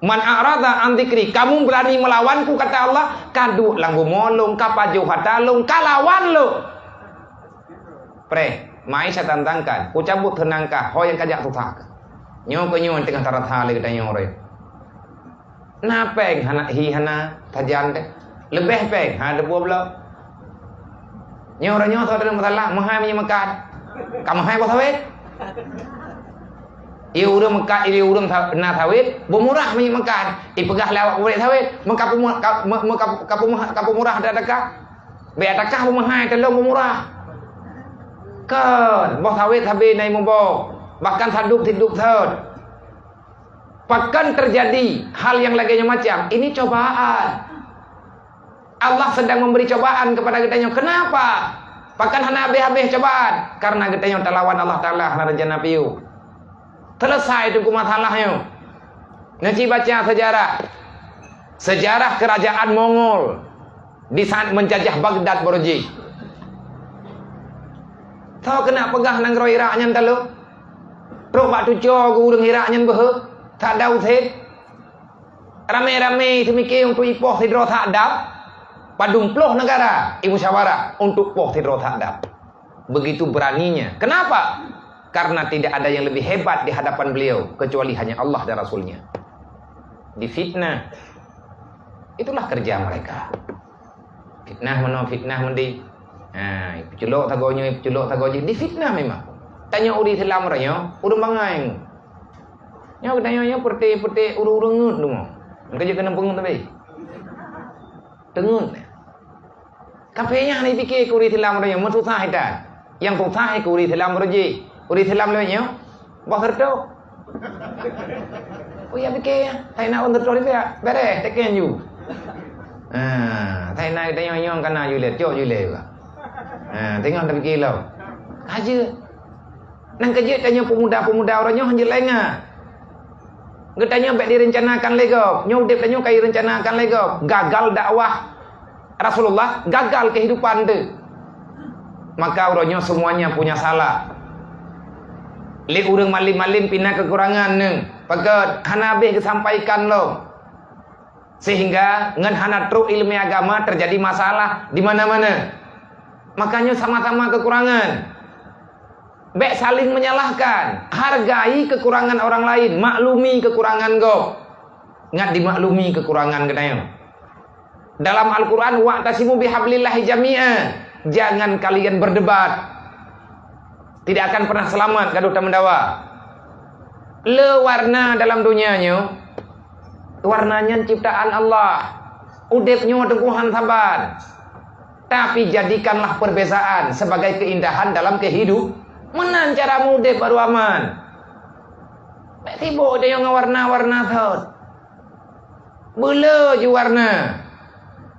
"Man a'rada an dzikri," kamu berani melawanku, kata Allah, ka duek lam bumoe lôn, ka pajoh ata lôn, ka lawan lôn. Preh, mai saya tantangkan, kucabut teunangka ho nyang kajak susah. Nyoe keu nyoe teungoh tarasa lé geutanyoe uroe. Na péng hana hi hana sajan teh. Leubeh péng hana teupeu bloe. Nyoe uroe nyoe soe teurimong masalah, meuhai minyeuk makan. Ka meuhai boh sawét. Ie ureueng meukat, ie ureueng sa-, na sawét, beumurah minyeuk makan. Ipeugah lé awak pabrék sawét, meuka peumurah, ka, me-, meuka, ka peumurah, ka peumurah ata-ata ka. Bék ata ka beumeuhai, teuh lôn beumurah. Kon, boh sawét sabe na imuboh. Bahkan sadub sidub thon. Pakon terjadi hal yang lagée nyoe macam? Ini cobaan. Allah sedang memberi cobaan kepada geutanyoe. Kenapa? Pakon hana habéh-habéh cobaan? Karena geutanyoe talawan Allah Taala hana rencana piôh. Selesai teungku masalah nyoe. Neuci baca sejarah. Sejarah kerajaan Mongol di saat menjajah Baghdad baroe jih. Soe keuneuk peugah nanggroe Irak nyan talo? Trok bak tuco geu ureueng Irak nyan beuhe, Saddam Hussein. Ramé-ramé teumike untuk ipoh sidroe Saddam, padum ploh negara imusyawarah untuk poh sidroe Saddam. Begitu beraninya. Kenapa? Karena tidak ada yang lebih hebat di hadapan beliau kecuali hanya Allah dan Rasul-Nya. Difitnah. Itulah kerja mereka. Fitnah meunoe, fitnah meudi. Ha, ipeuculok sagoe nyoe, ipeuculok sagoe jih. Difitnah memang. Tanyoe ureueng Islam uroe nyoe, ureueng bangai. Nyoe geutanyoe nyoe peureute-peureute ureueng-ureueng ngeut deungoe. Meukeujeuet keuneuk peungeut sabe. Teungeut. Kaphé nyan hana jipike keu ureueng Islam uroe nyoe, meususah ita. Nyang susah keu ureueng Islam uroe jih. Ureueng Islam lawét nyoe, boh seureutoh. Oh ya, pike, hai na ureueng seureutoh dipiak, bereh, teken ju. Ha, hai na geutanyoe nyoe kana ju lé, cok ju lé juga. Ha, teungoh tapike lom. Ka jeuet. Nang ka jeuet tanyoe pemuda-pemuda uroe nyoe hanjeuet lé ngat. Geutanyoe bék direncanakan lé gob. Nyoe udeb tanyoe ka direncanakan lé gob. Gagal dakwah Rasulullah, gagal kehidupan teuh. Maka uroe nyoe semuanya punya salah. Lé ureueng malem-malem pih na kekurangan neuh. Pakon hana habéh geusampaikan lom. Sehingga ngon hana trok ileumé agama terjadi masalah di mana-mana. Makanya sama-sama kekurangan. Bék saling menyalahkan. Hargai kekurangan orang lain, maklumi kekurangan gob. Ngat dimaklumi kekurangan geutanyoe. Dalam Al-Quran, "Wa'tasimu bihablillahi jami'a." Jangan kalian berdebat. Tidak akan pernah selamat gadoh tameudawa. Le warna dalam donya nyoe, warna nyan ciptaan Allah. Udeb nyoe teungku han saban. Tapi jadikanlah perbezaan sebagai keindahan dalam kehidup-, meunan cara mudeb baru aman. Bék sibok tanyoe ngon warna-warna thon. Beuleu ju warna.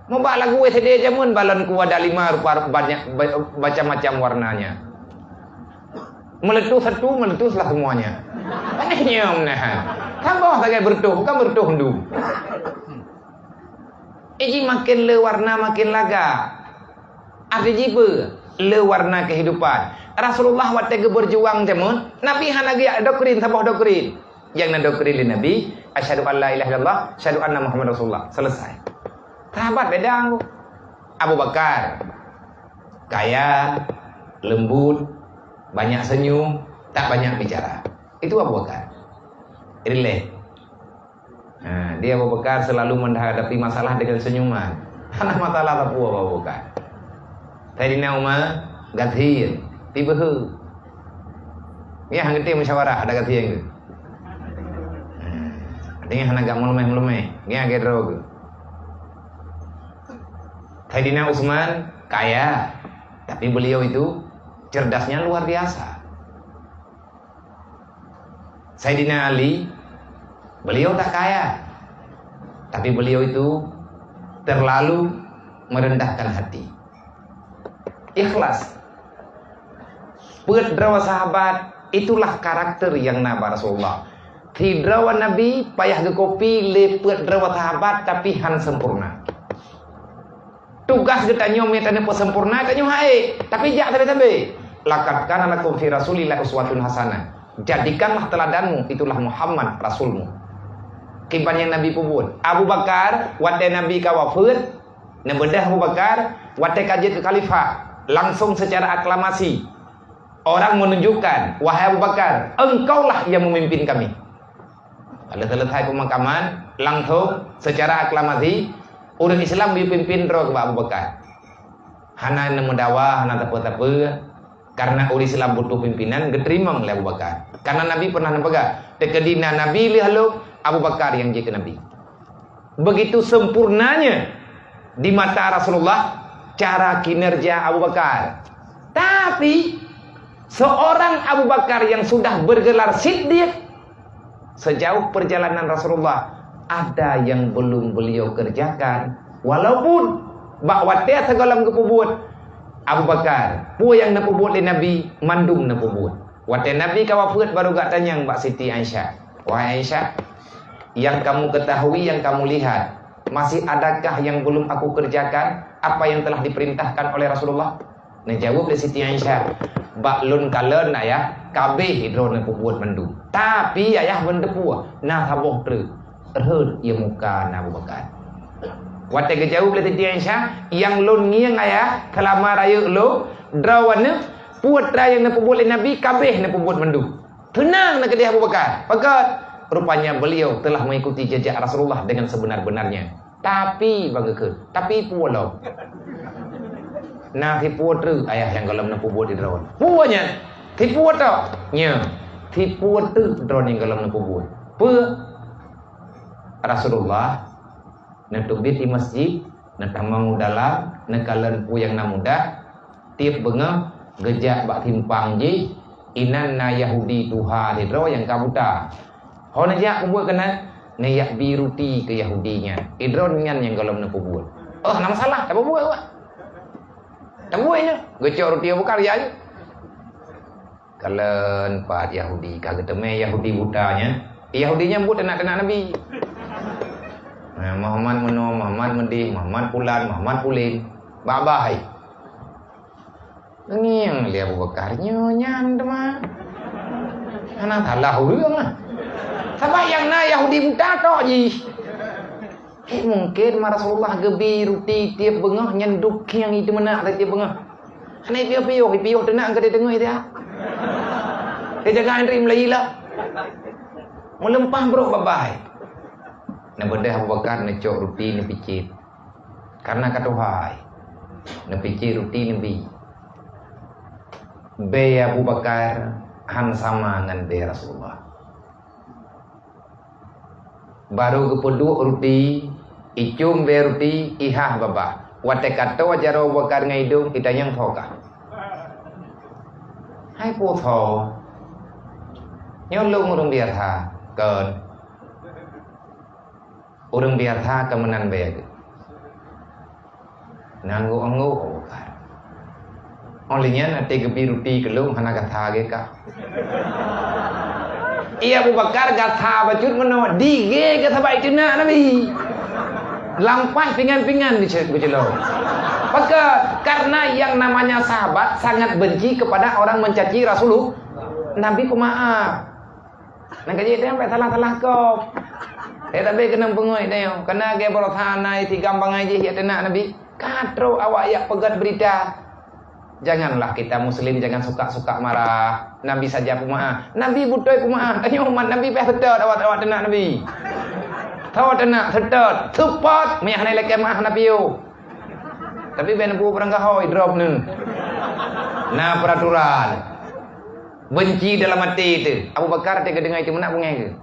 Mubak lagu S D jameun balon ku ada lima rupa, banyak, ba-, macam-macam warnanya. Meuletus satu, meuletuslah semuanya. Aneh nyoe meunahan. Saboh sagai beureutoh, bukan beureutoh endu. Iji makin le warna makin lagak. Arti jipeue? Le warna kehidupan. Rasulullah watée geubeurjuang jameun, Nabi hana geujak doktrin saboh doktrin. Nyang na doktrin lé Nabi, "Asyhadu an la ilaha illallah, asyhadu anna Muhammad Rasulullah." Selesai. Sahabat beda. Abu Bakar, kaya, lembut, banyak senyum, tak banyak bicara. Itu Abu Bakar. Rilek. Ha, di Abu Bakar selalu menghadapi masalah dengan senyuman. Hana masalah sapeue Abu Bakar. Saidina Umar, gasien, pibeuhe. Ya, han geutem musyawarah, ada gasien ke? Ha, artinya hana gak melemeh-melemeh. Ya, gak droe ke? Saidina Utsman kaya, tapi beliau itu cerdasnya luar biasa. Saidina Ali, beliau tak kaya. Tapi beliau itu terlalu merendahkan hati. Ikhlas. Peuet droe sahabat, itulah karakter nyang na bak Rasulullah. Sidroe Nabi payah geukopi lé peuet droe sahabat, tapi han sempurna. Tugaih geutanyoe meunyo tanyoe peusempurna, tanyoe hai, tapi jak sabe-sabe. "Laqad kana lakum fi Rasulillah uswatun hasanah." Jadikanlah teladanmu, itulah Muhammad rasulmu. Kiban nyang Nabi peubuet. Abu Bakar, watée Nabi ka wafeuet, neubeudôh Abu Bakar, watée ka jeuet keu khalifah, langsung secara aklamasi. Orang menunjukkan, "Wahai Abu Bakar, engkaulah yang memimpin kami." Lheueh seuleusoe peumakaman, langsung secara aklamasi, ureuëng Islam jipimpin droe keu Abu Bakar. Hana neumeudawa, hana sapeue-sapeue, karena ureuëng Islam butuh pimpinan, geuteurimong lé Abu Bakar. Karena Nabi pernah neupeugah, "Teukeudi na Nabi lheueh lôn, Abu Bakar nyang jeuet keu Nabi." Begitu sempurnanya di mata Rasulullah cara kinerja Abu Bakar. Tapi, seorang Abu Bakar yang sudah bergelar Siddiq, sejauh perjalanan Rasulullah, ada yang belum beliau kerjakan. Walaupun bak watée sigohlom geupeubuet, Abu Bakar, peue nyang neupeubuet lé Nabi, mandum neupeubuet. Watée Nabi ka wafeuet, baru geutanyong bak Siti Aisyah, "Wahai Aisyah, yang kamu ketahui, yang kamu lihat, masih adakah yang belum aku kerjakan, apa yang telah diperintahkan oleh Rasulullah?" Neujaweueb lé Siti Aisyah, "Bak lôn kalon, Ayah, kabeh droeneuh peubuet mandum. Tapi, Ayah, ban teupeu, na saboh treuk, rhot ie muka Abu Bakar." Watée geujaweueb lé Siti Aisyah, "Nyang lôn ngieng, Ayah, seulama rayeuk lôn, droeneuh, peue treuk nyang neupeubuet lé Nabi, kabeh neupeubuet mandum." Teunang na keudeh Abu Bakar. Pakon? Rupanya beliau telah mengikuti jejak Rasulullah dengan sebenar-benarnya. Tapi, bang geukheun, tapi peue lom? Na sipeue treuk, Ayah, nyang gohlom neupeubuet di droe. Peue nyan? Sipeue tok? Nyo, sipeue treuk droe nyang gohlom neupeubuet. Peue? Rasulullah neuteubiet di masjid, neutamong u dalam, neukalon peue nyang na mudah, tieb beungoh geujak bak simpang jih, inan na Yahudi tuha sidroe nyang ka buta. Ho neujak peubuet keunan, neujak bi ruti keu Yahudi nyan. Sidroe nyan nyang gohlom neupeubuet. Oh, hana masalah, tapeubuet awak. Tapeubuet nyoe. Geucok ruti Abu Bakar, ya, ya. Kalon pat Yahudi, ka geuteumé Yahudi buta nyan. Yahudi nyan buet teunak-teunak Nabi. Nah, Muhammad meunoe, Muhammad meudeh, Muhammad pulan, Muhammad pulen. Babah hai. Ngieng lé Abu Bakar, "Nyoe nyan teuma. Hana salah ureuëng lah. Sabab nyang na Yahudi buta tok jih." Eh, mungken ma Rasulullah geubi ruti tieb beungoh nyan dukhieng itu meunak tieb beungoh. Hana piôh-piôh, piôh teunak ka teungoh dia. Dia jaga antri mulai lah. Meuleumpah brok babai. Neubeudôh Abu Bakar neucok ruti neupicit. Karena ka tuha hai. Neupicit ruti neubi. Bée Abu Bakar han sama ngon bée Rasulullah. Baru geupeuduek ruti, icum bée ruti, ihah babah. Watée ka toe jaroe Abu Bakar ngon idong, itanyong tho kah. Hai peue tho? Nyoe lôn ureuëng biasa, kon. Ureuëng biasa ka meunan bée geuh. Nganggok-nganggok Abu Bakar. Óh lheueh nyan até geubi ruti keu lôn hana gata gé ka. Iya Abu Bakar gata bacut meunoe, digé gata bak iteunak Nabi. Lampai pingan-pingan geucelo-, geucelo. Pakon? Karena yang namanya sahabat sangat benci kepada orang mencaci Rasulullah. Nabi peumaaf. Nyang ka jiteupeue salah-salah gob. Eh, tapi keunong peungui tanyoe. Kana geubeurasa na itigam bangai jih jak teunak Nabi. Ka trok awak jak peugét beurita. Janganlah kita muslim jangan suka-suka marah. Nabi saja peumaaf. Nabi beutôi peumaaf. Tanyoe umat Nabi payah seutôt awak, awak teunak Nabi. Tho teunak seutôt. Seupôt. Meunyo hana ilakée maaf Nabi yo. Tapi ben bu barang gaho idrop ni. Na peraturan. Benci dalam até teuh. Abu Bakar teuh geudeungoe teuh meunak beungéh geuh.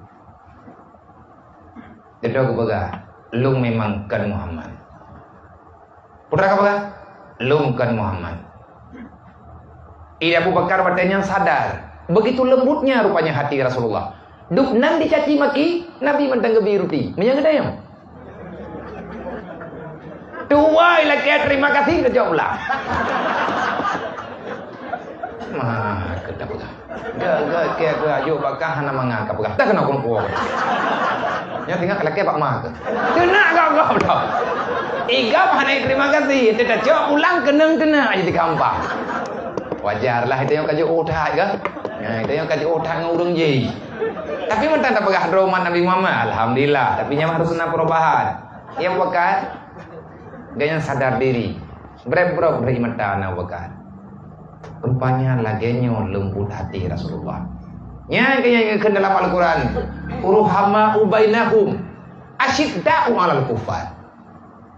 Geudoe geupeugah, "Lôn memang kon Muhammad." Putra geupeugah, "Lôn kon Muhammad." Iya Abu Bakar watée nyan sadar. Begitu lembutnya rupanya hati Rasulullah. Dup nan dicaci maki, Nabi mantong geubi ruti. Meunyoe geutanyoe. Dua ilakée terima kasih, tacok pulang. Mah, keu tapeugah. Gak, gak, keu, keu, ajuk bakah hana mangat ka peugah. Tak kena kungkua. Nya tinggal lakée bak ma ke. Kena gak, gak, gak. Igam hana terima kasih. Tacok pulang keunong kena aja di gampang. Wajar lah, itu yang kaji otak ke. Nah, itu yang kaji otak dengan urang je. Tapi mentang tak peugah droe mat Nabi Muhammad, alhamdulillah. Tapi nyaman harus na perubahan. Yang bekas, gaya sadar diri. Brek-brok dari mata na bekas. Rupanya lagée nyoe leumbut hati Rasulullah. Nyan keuh nyang geukheun dalam Al-Quran, "Ruhama'u bainahum, asyidda'u 'alal kuffar."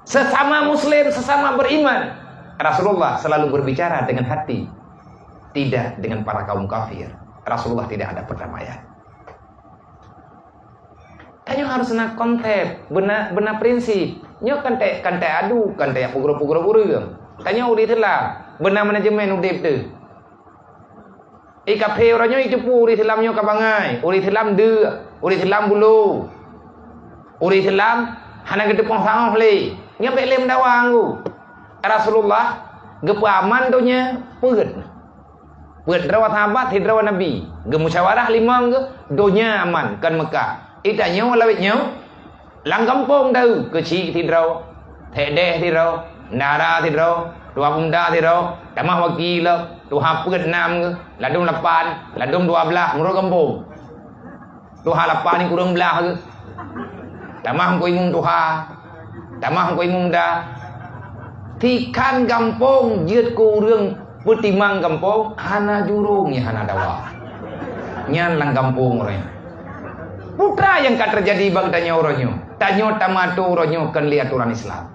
Sesama muslim, sesama beriman, Rasulullah selalu berbicara dengan hati, tidak dengan para kaum kafir. Rasulullah tidak ada perdamaian. Tanyoe harus na konsep, beuna, beuna prinsip. Nyoe kan teu, kan teu adu, kan teu peugroe-peugroe ureuëng. Tanyoe ureuëng Islam, beuna manajemen udeb teuh. I kafé uroe nyoe iteupeue ureuëng Islam nyoe ka bangai, ureuëng Islam deuk, ureuëng Islam bulo. Ureuëng Islam hana geuteupeue sahoh lé. Nyoe bék lé meudawa anggô. Rasulullah geupeuaman donya peuet. Peuet droe sahabat sidroe Nabi, geumusyawarah limong geuh, donya aman kon Meukah. Itanyoe lawét nyoe, lam gampông dau keuchik sidroe, thek deh sidroe, dara sidroe, tuha pemuda sidroe, tamah waki lom, tuha peuet nam geuh, ladôm lapan, ladôm dua blaih, meunurot gampông. Tuha lapan ni kureueng blaih geuh. Tamah engkau imum tuha. Tamah engkau imum da. Tikan gampông jeuet keu ureuëng peutimang gampông, hana jurông nyang hana dawa. Nyan lam gampông uroe nyoe. Peue nyang ka teujadi bak tanyoe uroe nyoe? Tanyoe tamato uroe nyoe kon lé atoran Islam.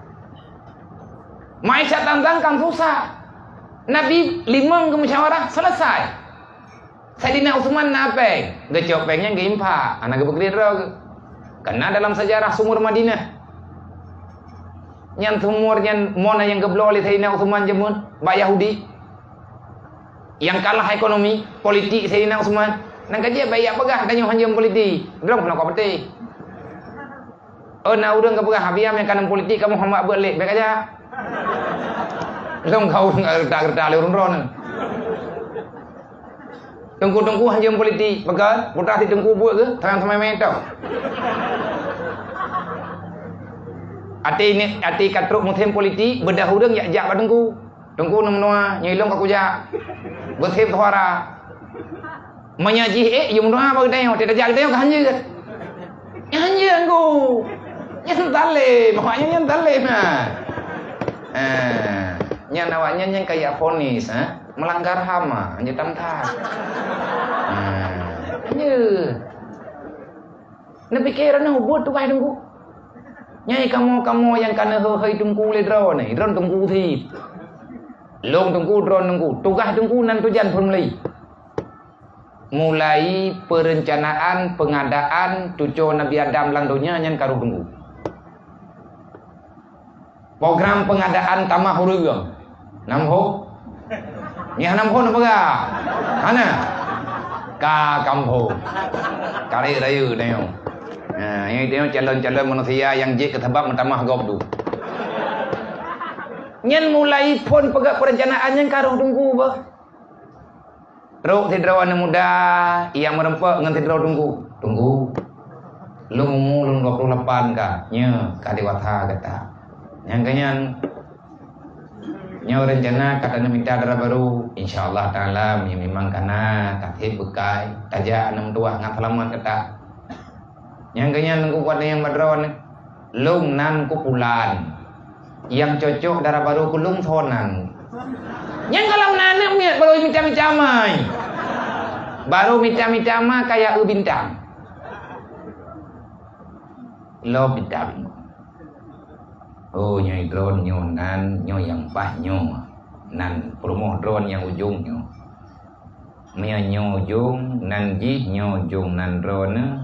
Maisha tantang kan susah. Nabi limong geumusyawarah, selesai. Saidina Utsman na péng, geucok péng nyan geuinfak, hana geupeukeurit droe geuh. Karena dalam sejarah sumur Madinah, nyan sumur nyan mona nyang geubloe lé Saidina Utsman jameun bak Yahudi. Nyang kalah ekonomi, politik Saidina Utsman. Nang ka jeuet bak jak peugah tanyoe hanjeuet politik, droe keunoe ka peuteh. Oh, na ureuëng geupeugah, "Abiam nyang ka nem politik kamoe hamba beuet lé, bék aja." Lom kau ureuëng geureutak-geureutak lé ureuëng droeneuh. Teungku-teungku hanjeuet politik, peugah, putra si teungku buet geuh, terang seumai-mai tau. Até ni, até ka trok musim politik, beudah ureuëng jak-jak bak teungku. Teungku neumeunoe, nyoe ilong ka kujak. Beuseb suara. Meunyoe jih ék, yue meudoa bak geutanyoe, teuka jak geutanyoe ka hanjeuet. Nyan hanjeuet anggô. Nyan zalim, awak nyan, nyan zalim na. Ha, nyan awak nyan nyang kaya vonis, ha? Melanggar ham, ha? Hanjeuet tam-tam. Ha, hanjeuet. Neupike droeneuh buet tugaih teungku. Nyai kamoe-kamoe nyang ka neuhôi-hôi teungku lé droeneuh, droeneuh teungku sit. Lôn teungku, droeneuh teungku. Tugaih teungku nan tujan phôn meuli. Mulai perencanaan pengadaan cuco Nabi Adam lam donya nyan ka rôh teungku. Program pengadaan tamah ureuëng. Nam ho? Nyoe hana ho neupeugah. Hana. Ka kampung. Karek rayeuk tanyoe. Ha, nyoe tanyoe calon-calon manusia nyang jeuet keu sabab meutamah gob tu. Nyan mulai phôn peugah perencanaan nyan ka rôh teungku bah. Trok sidroe aneuk muda nyang meureumpok ngon sidroe teungku. "Teungku, lôn umu lôn dua puluh lapan ka, nyoe ka dewasa gata. Nyang keu nyan, nyoe reuncana ka taneuk mita dara barô, insya Allah Taala, meunyoe memang ka na, ka sép beukai, tajak aneuk meutuwah ngon seulamat gata." Nyang keu nyan teungku kuat nyang ba droeneuh, "Lôn nan ku pulan. Nyang cocok dara barô keu lôn soe nan?" Nyang gohlom na aneuk miet barô mita-mita mai. Barô mita-mita ma kaya eu bintang. Lom bintang. Oh, nyoe droeneuh nyoe nan, nyoe nyang paih nyoe. Nan peurumoh droeneuh nyang ujong nyoe. Meunyoe nyoe ujong nan jih, nyoe ujong nan droeneuh,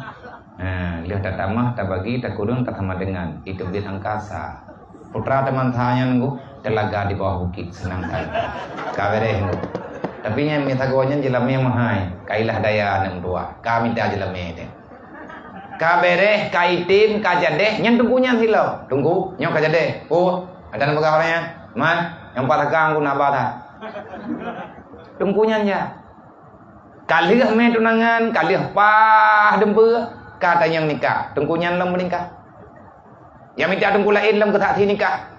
ha, lheueh tatamah, tabagi, takureueng, tasama deungon, iteubiet angkasa. Putra teuma sa nyan teungku, teulaga di bawah bukét, seunang that. Ka beureh teungku. Tapi nyan meusagoe nyan jeulamé meuhai, ka ilah daya aneuk meutuwah, ka mita jeulamé teuh. Ka beureh, ka item, ka jadeh, nyan teungku nyan silop. Teungku, nyoe ka jadeh. Oh, Adak na peugah awak nyan, "Man, nyang pat takang ku na ba that." Teungku nyan jak. Ka lheueh mé tunangan, ka lheueh paih deumpeu, ka tanyong nikah. Teungku nyan lom meuningkah. Nyang mita teungku laén lom keu saksi nikah.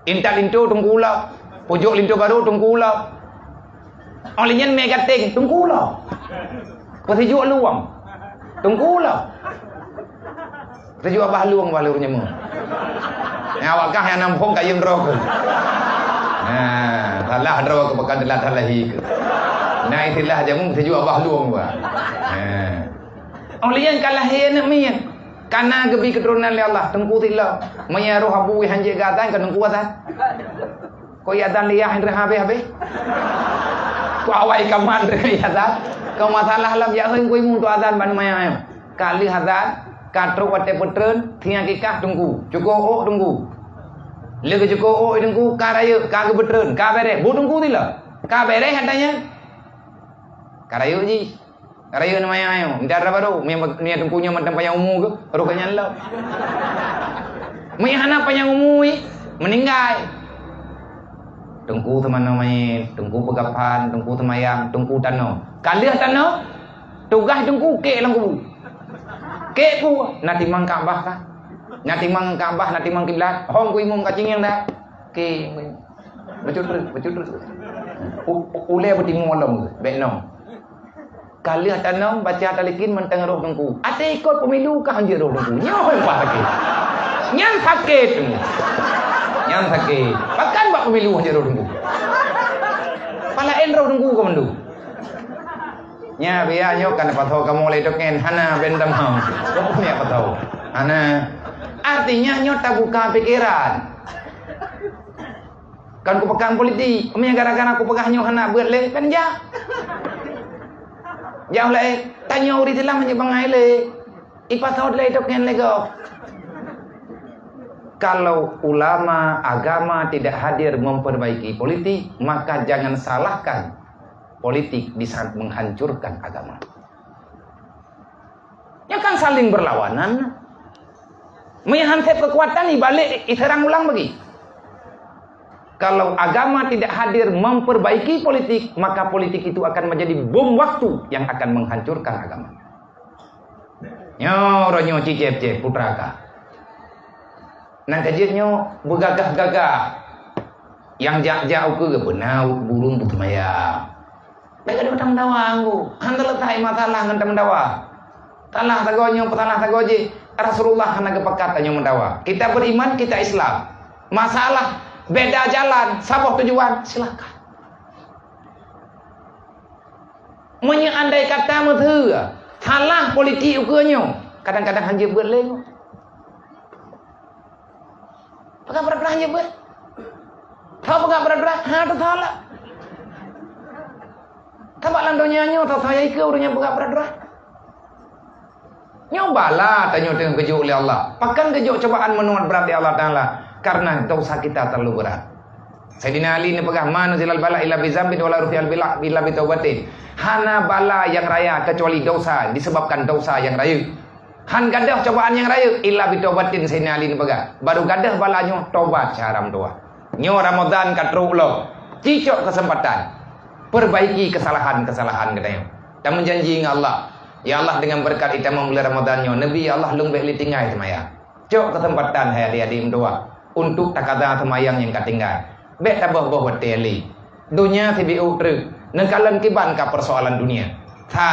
Intat linto teungku ulo, pujok linto barô teungku ulo. Óh lheueh nyan mé gateng teungku ulo. Peusijuek luwang teungku ulo. Peusijuek abah luwang, bah lôn nyoe. Nyang awak kah nyang nam phon kayém droe keuh. Nah, salah droe keuh, pakat teulat salah hi keuh. Nah, istilah jameun peusijuek abah luwang bah. Nah. Óh lheueh nyan ka lahé aneuk miet. Kana geubi keuturonan lé Allah, teungku silau. Meunyo roh abu han jeuet geuazan, ka teungku azan. Kok azan liah han habéh-habéh. Kok awai kaman azan. Kok masalah lam jak hôi kui mu tu azan ban maya. Ka lheueh azan, ka trok watée peutreun, singa kikah teungku. Cuko ôk teungku. Lheueh geucuko ôk teungku, ka rayeuk, ka geupeutreun, ka béréh. Bu teungku silau. Ka béréh katanya. Ka rayeuk jih. Rayeuk nyoe maya nyoe, mita dara barô. Mia, mia teungku nyoe mantong panyang umu geuh, roh geuh nyan lom. Mia hana panyang umu, meuninggai. Teungku teumanoe manyét, teungku peugah phan, teungku teumayang, teungku tanoh. Ka lheueh tanoh, tugaih teungku kék lam kubu. Kék peue? Na timang Ka'bah ka. Na timang Ka'bah, na timang kiblat. Hom ku imum ka cingieng dah. Kék. Bacut terus, bacut terus. U-, u-, ulée beutimu lom, bék nong. Ka lheueh tanong baca talikin mantong roh teungku. Até ikot pemilu ka hanjeuet roh teungku. Nyoe pah sakét. Nyan sakét. Nyan sakét. Bahkan bak pemilu hanjeuet roh teungku. Palaén roh teungku ka mandum. Nya biar nyoe kan patho kamoe lé doken hana ben tamong. Kok punya patho? Hana. Artinya nyoe tabuka pikiran. Kan kupeugah politik, meunyo gara-gara kupeugah nyoe hana beuet lé, kan jak. Jak lé, tanyoe ureueng Islam hana bangai lé. Ipasot lé token lé gob. Kalau ulama agama tidak hadir memperbaiki politik, maka jangan salahkan politik di saat menghancurkan agama. Nyoe kan saling berlawanan. Meunyo han sép keukuatan, ibalek, iseurang ulang bagi. Kalau agama tidak hadir memperbaiki politik, maka politik itu akan menjadi bom waktu yang akan menghancurkan agama. Nyoe uroe nyoe cicém-cém putra ka. Nang ka jeuet nyoe beugagah-gagah. Nyang jak-jak ukeue beuna buleuen beuseumayang. Bèk geutanyoe meudawa, Teungku. Han teuleutai masalah ngon tameudawa. Salah sagoe nyoe, salah sagoe jih. Rasulullah hana geupakat tanyoe meudawa. Kita beriman, kita Islam. Masalah beda jalan, saboh tujuan, silakan. Meunyoe andai kata meuteue, salah politik ukeue nyoe, kadang-kadang hanjeuet beuet lé nyoe. Peugah brat-brat hanjeuet beuet. Tho peugah brat-brat, ha, teusalak. Sabab lam donya nyoe, tho-tho ya ikeue ureueng nyang peugah brat-brat. Nyoe bala tanyoe teungoh geujok lé Allah. Pakon geujok cobaan meunuet brat lé Allah Taala? Karena dosa kita terlalu berat. Saidina Ali neupeugah, "Ma nuzilal bala illa bi zambin wa la rufi'al bala illa bi taubatin." Hana bala nyang raya kecuali dosa disebabkan dosa nyang rayeuk. Han gadôh cobaan nyang rayeuk illa bi taubatin, Saidina Ali neupeugah. Baru gadôh bala nyoe tobat cara meutuwah. Nyoe Ramadan ka trok lom. Cicok keuseumpatan. Peurbaiki keusalahan-keusalahan geutanyoe. Tameujanji ngon Allah, "Ya Allah, deungon beureukat itamong buleuen Ramadan nyoe, neubi ya Allah lôn bèk lé tinggai seumayang." Cok keuseumpatan hai adik-adik meutuwah untuk takada seumayang nyang ka tinggai. Bèk taboh-boh watèe lé. Donya sibiôk treuk, neukalon kiban ka peusoalan dunia. Tha,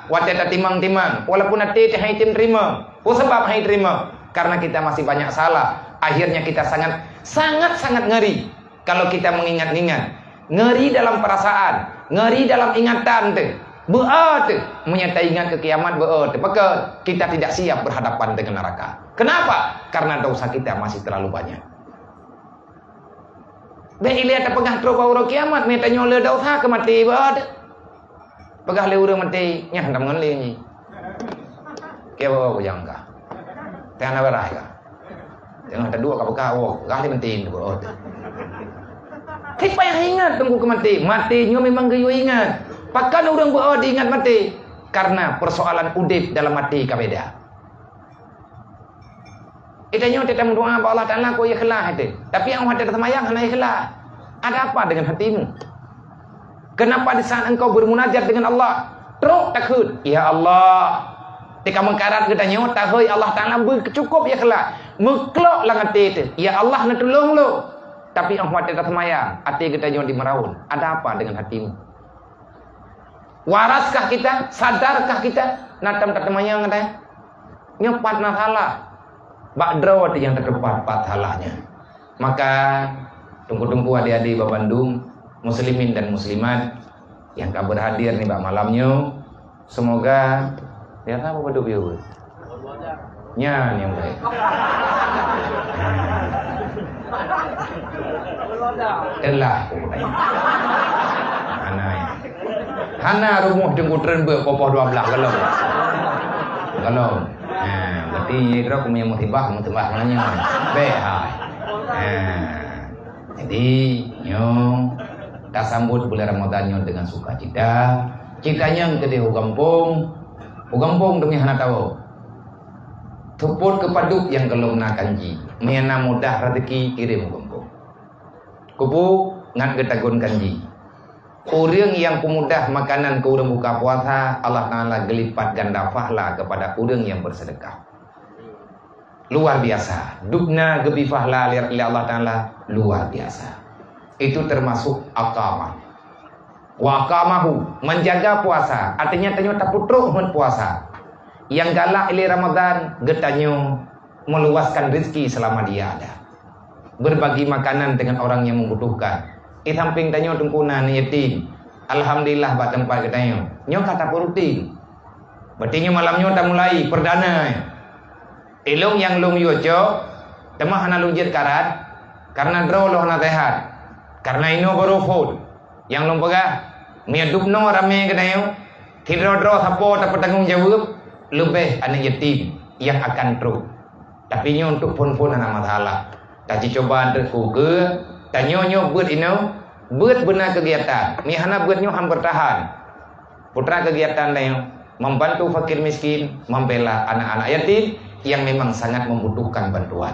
watèe tatimang-timang, walaupun até teuhai tem teurimong. Peue sabab hai teurimong? Karena kita masih banyak salah. Akhirnya kita sangat, sangat-sangat ngeri. Kalau kita mengingat-ingat, ngeri dalam perasaan, ngeri dalam ingatan teuh, beu-o teuh, meunyo taingat keu kiamat beu-o teuh, pakon kita tidak siap berhadapan dengan neraka. Kenapa? Karena dosa kita masih terlalu banyak. Bèk ilèe tapeugah trok bak uroe kiamat, meutanyoe le dosa keu maté beu-o teuh. Peugah lé ureueng maté, "Nyan dam ngon lé nyoe." Keu bak kujang kah? Teuh hana barah kah? Teungoh taduek ka peugah, "Oh, gah lé maté nyoe." Tapi payah ingat teungku keu maté. Maté nyoe memang geuyue ingat. Pakon ureueng beu-o diingat maté? Karena persoalan udép dalam maté ka beda. Geutanyoe teuka meudoa bak Allah Taala keu ikhlas até. Tapi nyang watèe taseumayang hana ikhlas. Ada apa dengan hatimu? Kenapa di saat engkau bermunajat dengan Allah, trok takheun, "Ya Allah." Teuka meukarat geutanyoe tahôi Allah Taala beu cukup ikhlas. Meuklok lam até teuh, "Ya Allah, neutulông lôn." Tapi nyang watèe taseumayang, até geutanyoe di meuraun. Ada apa dengan hatimu? Waraskah kita? Sadarkah kita? Na tom tateumayang ngon tanyoe? Nyoe pat na salah. Bak droe teuh nyang tateupat pat salahnya. Maka, teungku-teungku, adik-adik, babandum, muslimin dan muslimat nyang ka berhadir nibak malam nyoe, semoga, ya, apa betul, viewer? Nyan nyang baik. Telah. Hana, ya. Hana rumoh teungku treun beuet poh-poh dua belas, galom. Galom. Ha, berarti droe keumeung musibah, musibah ngon nyoe. Bèk hai. Ha. Jadi, nyoe tasambot bulan Ramadan nyoe dengan sukacita. Cita nyang keudeh u gampông, u gampông teuma hana tawoe. Seupôt keu padub nyang gohlom na kanji. Meunyo na mudah raseuki, kirém u gampông. Keupeue? Ngat geutagon kanji. Ureueng nyang peumudah makanan keu ureueng buka puasa, Allah Taala geulipat ganda pahala keupada ureueng nyang beuseudeukah. Luar biasa. Dubna geubri pahala lé, lé Allah Taala, luar biasa. Itu termasuk aqamah. Wa aqamahu, menjaga puasa, artinya tanyoe tapeutrok hon puasa. Nyang galak ilée Ramadan, geutanyoe meluaskan rezeki selama dia ada. Berbagi makanan dengan orang yang membutuhkan. Di samping tanyoe teungku na aneuk yatim. Alhamdulillah bak teumpat geutanyoe. Nyoe ka tapeurutin. Berarti nyoe malam nyoe tamulai perdana. Ilong nyang lôn yue cok, teuma hana lôn jeuet karat, karena droe lôn hana sehat. Karena inoe baru phon. Nyang lôn peugah, meunyoe dubnoe ramé geutanyoe, sidroe-droe sapo tapeutanggong jaweueb, leubeh aneuk yatim nyang akan trok. Tapi nyoe untuk phon-phon hana masalah. Tajicoba teuk keu tanyoe nyoe beuet inoe, beuet beuna kegiatan. Meunyoe hana beuet nyoe han bertahan. Putra kegiatan lain, membantu fakir miskin, membela anak-anak yatim yang memang sangat membutuhkan bantuan.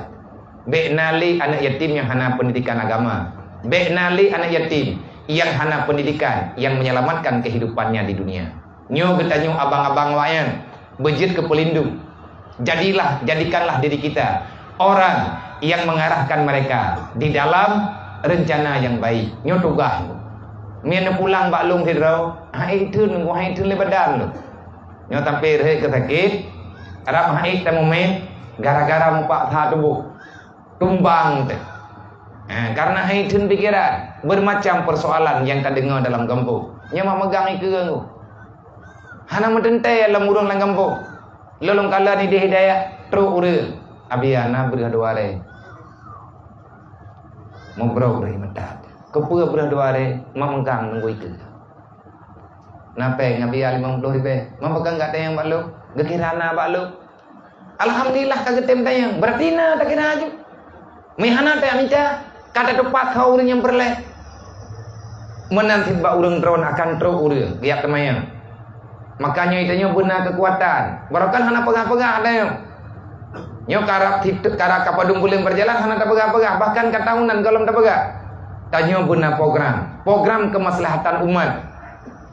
Bèk na lé aneuk yatim nyang hana pendidikan agama. Bèk na lé aneuk yatim nyang hana pendidikan yang menyelamatkan kehidupannya di dunia. Nyoe geutanyoe abang-abang awaknyan beujeuet keu peulindung. Jadilah, jadikanlah diri kita orang yang mengarahkan mereka di dalam rencana yang baik. Nyoe tugaih. Meunyoe neupulang bak lôn sidroe, han ék theun, han ék theun lé badan lôn. Nyoe sampai rhët keu sakét, rab han ék tamumén gara-gara mupaksa tuboh. Tumbang teuh. Ha, karena han ék theun pikeran, bermacam persoalan yang tadeungoe dalam gampông. Nyoe mak meugang ikeue ngon. Hana meuteuntèe lam ureueng lam gampông. Lôn lôn kalon idéh hidayah, trok ureueng. Abi hana breuh dua rèe. Meubrok rhët meutat. Keupeue breuh dua rèe? Mak meugang nunggu ikeue. Na péng, Abi, limong ploh ribèe. Mak peugah gata nyang bak lôn, geukira na bak lôn. Alhamdulillah ka geutem tanyong. Berarti na takira aju. Meuhana tajak mita, ka tatupat keu ureueng nyang peureulèe. Meunan cit bak ureueng droen akan trok ureueng, geujak teumanyong. Makanya tanyoe beuna keukuatan. Barokon hana peugah-peugah tanyoe. Nyoe karab sit-, karab ka padum buleuen berjalan hana tapeugah-peugah, bahkan ka tahunan gohlom tapeugah. Tanyoe beuna program, program kemaslahatan umat.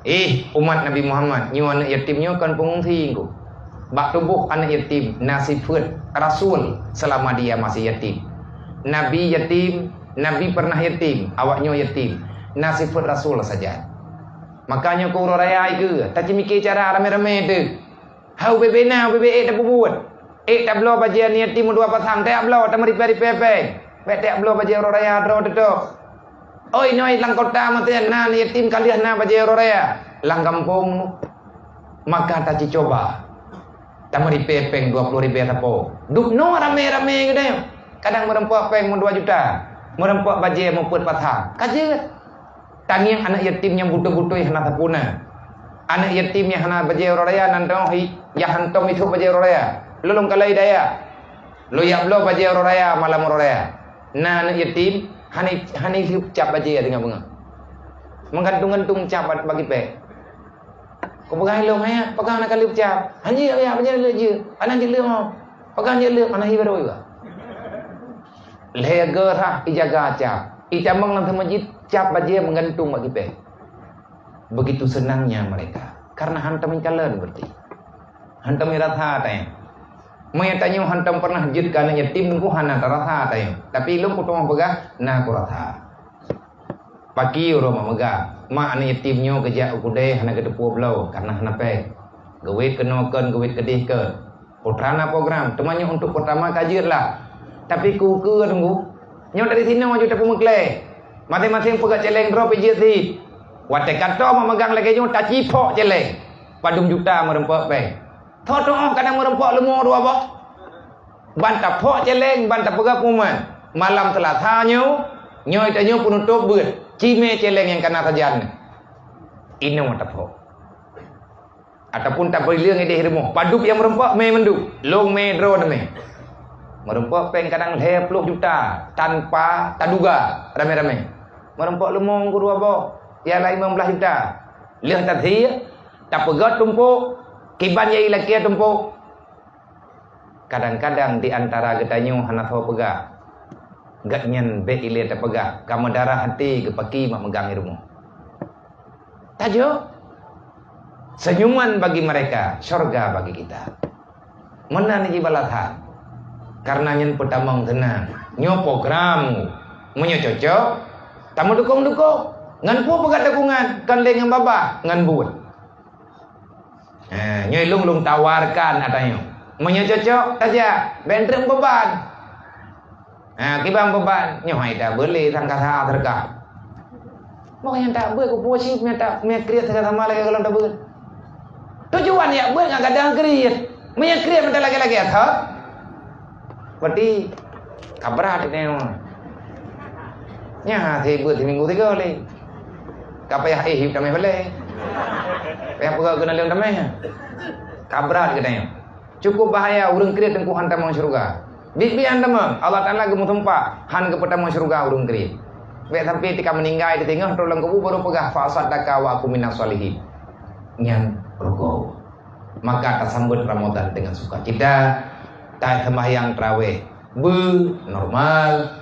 Eh, umat Nabi Muhammad, nyoe aneuk yatim nyoe kon peungungsi engko. Bak tuboh aneuk yatim na sifeuet rasul selama dia masih yatim. Nabi yatim, Nabi pernah yatim, awak nyoe yatim. Na sifeuet rasul saja. Makanya keu uroe raya ikeue, tacimike cara ramé-ramé teuh. Hai ubé-bé na, ubé-bé ék tapeubuet. Ék tabloe bajèe aneuk yatim meudua pasang, tajak bloe, tameuripèe-ripèe péng. Bèk tajak bloe bajèe uroe raya droe teuh. Oi, inoe lam kota meuteuen na aneuk yatim ka lheueh na bajèe uroe raya. Lam gampông, maka tajicoba. Tameuripèe péng dua ploh ribèe sapo. Dubnoe ramé-ramé geutanyoe. Kadang meurumpok péng meudua juta. Meurumpok bajèe meupeuet pasang. Ka jeuet. Tangieng aneuk yatim nyang beutôi-beutôi hana sapeue na. Aneuk yatim nyang hana bajèe uroe raya nan teuh hi, nyang hantom itoh bajèe uroe raya. Lôn lôn kalon hidayah. Lôn jak bloe bajèe uroe raya, malam uroe raya. Na aneuk yatim, hana, hana lheueh cap bajèe teungoh beungoh. Meugantung-gantung cap bak, bak kipèe. Kupeugah lôn, "Hai, pakon hana ka lheueh cap?" "Hanjeuet, ya, bajèe lheueh jeuet." "Hana jeuet lheueh, oh." "Pakon jeuet lheueh?" "Hana hi baroe iba." Lhée geurah ijaga cap. Itamong lam teumajit cap bajée meugantung bak kipée. Begitu senangnya mereka, karena hantom ikalon berarti. Hantom irasa tayang. Meunyo tanyoe hantom pernah jeuet keu aneuk yatim, teungku hana tarasa tayang. Tapi lôn kutu'oh peugah, na kurasa. Paki uroe mak meugah, mak aneuk yatim nyoe geujak u keudè hana geuteupeue bloe, karena hana péng. Geuwét keunoe kon, geuwét keudeh kon. Putra na program, teuma nyoe untuk pertama ka jeuet lah. Tapi keu-keu teungku, nyoe dari sinoe aju tapeumeuklé. Maséng-maséng peugah céléng droe pih jeuet sit. Watée ka tô mak meugah lagée nyoe, tacipok céléng. Padum juta meureumpok péng. Tho-tho kadang meureumpok leumo dua boh. Ban tapok céléng, ban tapeugah pengumuman. Malam Seulasa nyoe, nyoe tanyoe peunutôp beuet. Cimé céléng nyang kana sajan. Inoe tapok. Ataupun tapeulileung ideh rumoh, padub nyang meureumpok mé mandum, lôn mé droeneuh mé. Meureumpok péng kadang lhée ploh juta tanpa taduga, ramé-ramé. Meureumpok leumo keudua boh, nyang laén limong blaih juta. Lheueh tasie, tapeugöt tumpôk, kiban nyang ilakée tumpôk. Kadang-kadang di antara geutanyoe hana soe peugah, gobnyan bék ilée tapeugah, ka meudarah até geupaki mak meugah i rumoh. Tajok, senyuman bagi mereka, syurga bagi kita. Meunan jih balasan. Karena nyan peutamong seunang. Nyoe program. Meunyoe cocok, tameudukong-dukong. Ngon peue peugah dukungan? Kon lé ngon babah, ngon buet. Ha, nyoe lôn, lôn tawarkan ata nyoe. Meunyoe cocok, tajak. Bék treuk beban. Ha, kiban beban, nyoe hai tabeuet lé sang kasa teureukah. Boh nyang tabeuet kupeue cit meuta-, meukriet sama-sama lagée gohlom tabeuet. Tujuan jak beuet ngon gadang kriet. Meunyoe kriet meuta lagée-lagée thot. Berarti ka brat geutanyoe. Nyan hase beuet siminggu tiga lé. Ka payah éh yup tameh balée. Payah peugah keunan leueng tameh. Ka brat geutanyoe. Cukup bahaya ureuëng kriet teungku han tamong syeuruga. Biet-biet han tamong, Allah Taala geumeusumpah han geupeutamong syeuruga ureuëng kriet. Bék sampai tika meuninggai teutinggai trok lam kubu baru peugah, "Fa saddaqa wa aku minas shalihin." Nyan rugoe. Maka tasambot Ramadan dengan sukacita, taseumbahyang tarawih beu normal.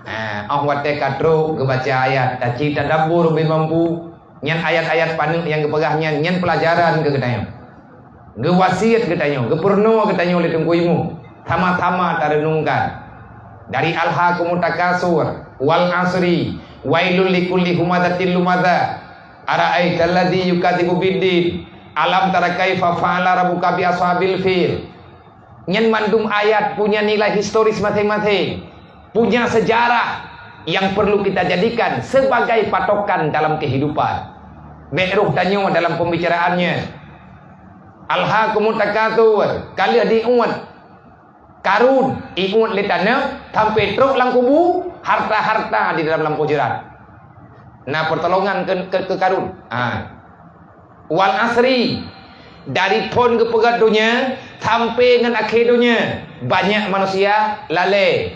Ah, óh watée ka trok geubaca ayat, taci tadabbur beu mampu. Nyan ayat-ayat paneuk nyang geupeugah nyan, nyan peulajaran keu geutanyoe. Geuwasiet geutanyoe, geupeurunoe geutanyoe lé Teungku Imum. Sama-sama tareunungkan. Dari Alhaakumut Takatsur, wal 'asri, wailul likulli humazatil lumazah, ara'aital ladzi yukadzibu biddin, alam tara kaifa fa'ala rabbuka bi ashabil fil. Nyan mandum ayat punya nilai historis maséng-maséng, punya sejarah yang perlu kita jadikan sebagai patokan dalam kehidupan. Bék roh tanyoe dalam pembicaraannya. Alhaakumut takatsur, ka lheueh diuet Karun, iuet lé taneuk, sampai trok lam kubu, harta-harta di dalam lampôh jeurat. Na pertolongan keu, keu, keu Karun. Ha. Wal asri, dari phon geupeugöt donya sampai ngon akhé donya, banyak manusia lalée.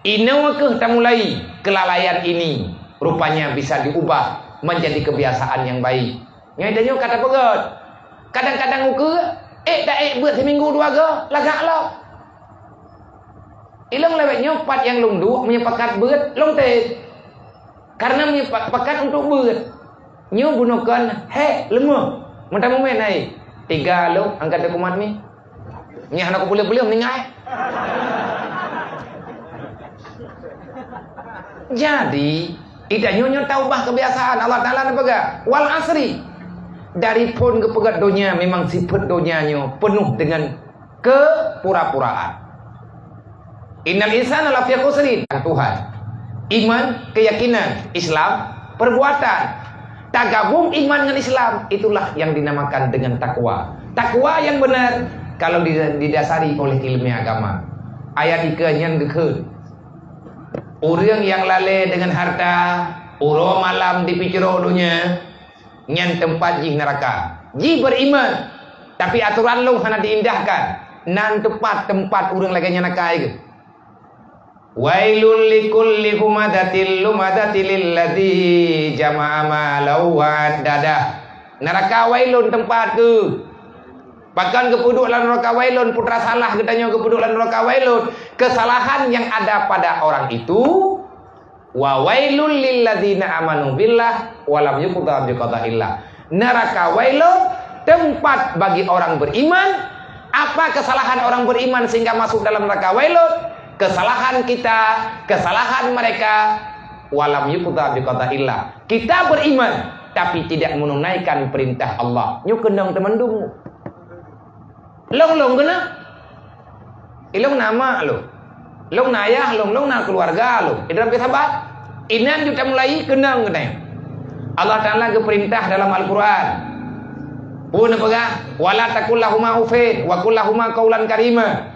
Inoe kheueh tamulai keulalaian ini, rupanya bisa diubah menjadi kebiasaan yang baik. Nyoe tanyoe ka tapeugöt. Kadang-kadang ukeue, ék taék beuet siminggu dua go, lagak lom. Ilong lewat nyoe pat nyang lôn duek meunyoe pakat beuet, lôn tem. Karena meunyoe pa-, pakat untuk beuet, nyoe bunoe kon hék leumoh. Meutamumén hai, tiga lôn angkat kumat mi. Nyan hana kupeuleueh-peuleueh meuninggai. Jadi, ita nyoe nyoe taubah kebiasaan. Allah Taala neupeugah, "Wal asri." Dari phon geupeugöt donya, memang sifat donya nyoe penuh dengan kepura-puraan. "Innal insana lafi khusrin." Tuhan. Iman, keyakinan, Islam, perbuatan. Tagabung iman ngon Islam, itulah yang dinamakan dengan takwa. Takwa yang benar kalau di-, didasari oleh ilmu agama. Ayat ikeue nyan geukheun, ureuëng nyang lalée deungon harta, uroe malam dipicro donya, nyan teumpat jih neuraka. Jih beriman, tapi atoran lôn hana diindahkan. Nan teumpat, teumpat ureuëng lagée nyan akai geuh. "Wailul likulli humazatil lumazatil ladzi jama'a malan wa addadah." Neuraka wailun teumpat keu Bahkan geupeuduek lam nuraka wailun, putra salah geutanyoe geupeuduek lam nuraka wailun. Kesalahan yang ada pada orang itu, wa wailul lilladzina amanu billah wa lam yuqda biqadaillah. Neraka wailun tempat bagi orang beriman. Apa kesalahan orang beriman sehingga masuk dalam neraka wailun? Kesalahan kita, kesalahan mereka, wa lam yuqda biqadaillah. Kita beriman, tapi tidak menunaikan perintah Allah. Nyoe keunong teumandum. Lôn-lôn keunoe. Ilôn na mak lôn. Lôn na ayah lôn, lôn na keuluwarga lôn. Idrob sabat. Inan juta mulai keunong keunoe. Allah Taala geupeurintah dalam Al-Quran. Peue neupeugah, "Wala taqul lahuma uffin, wa qul lahuma qaulan karima."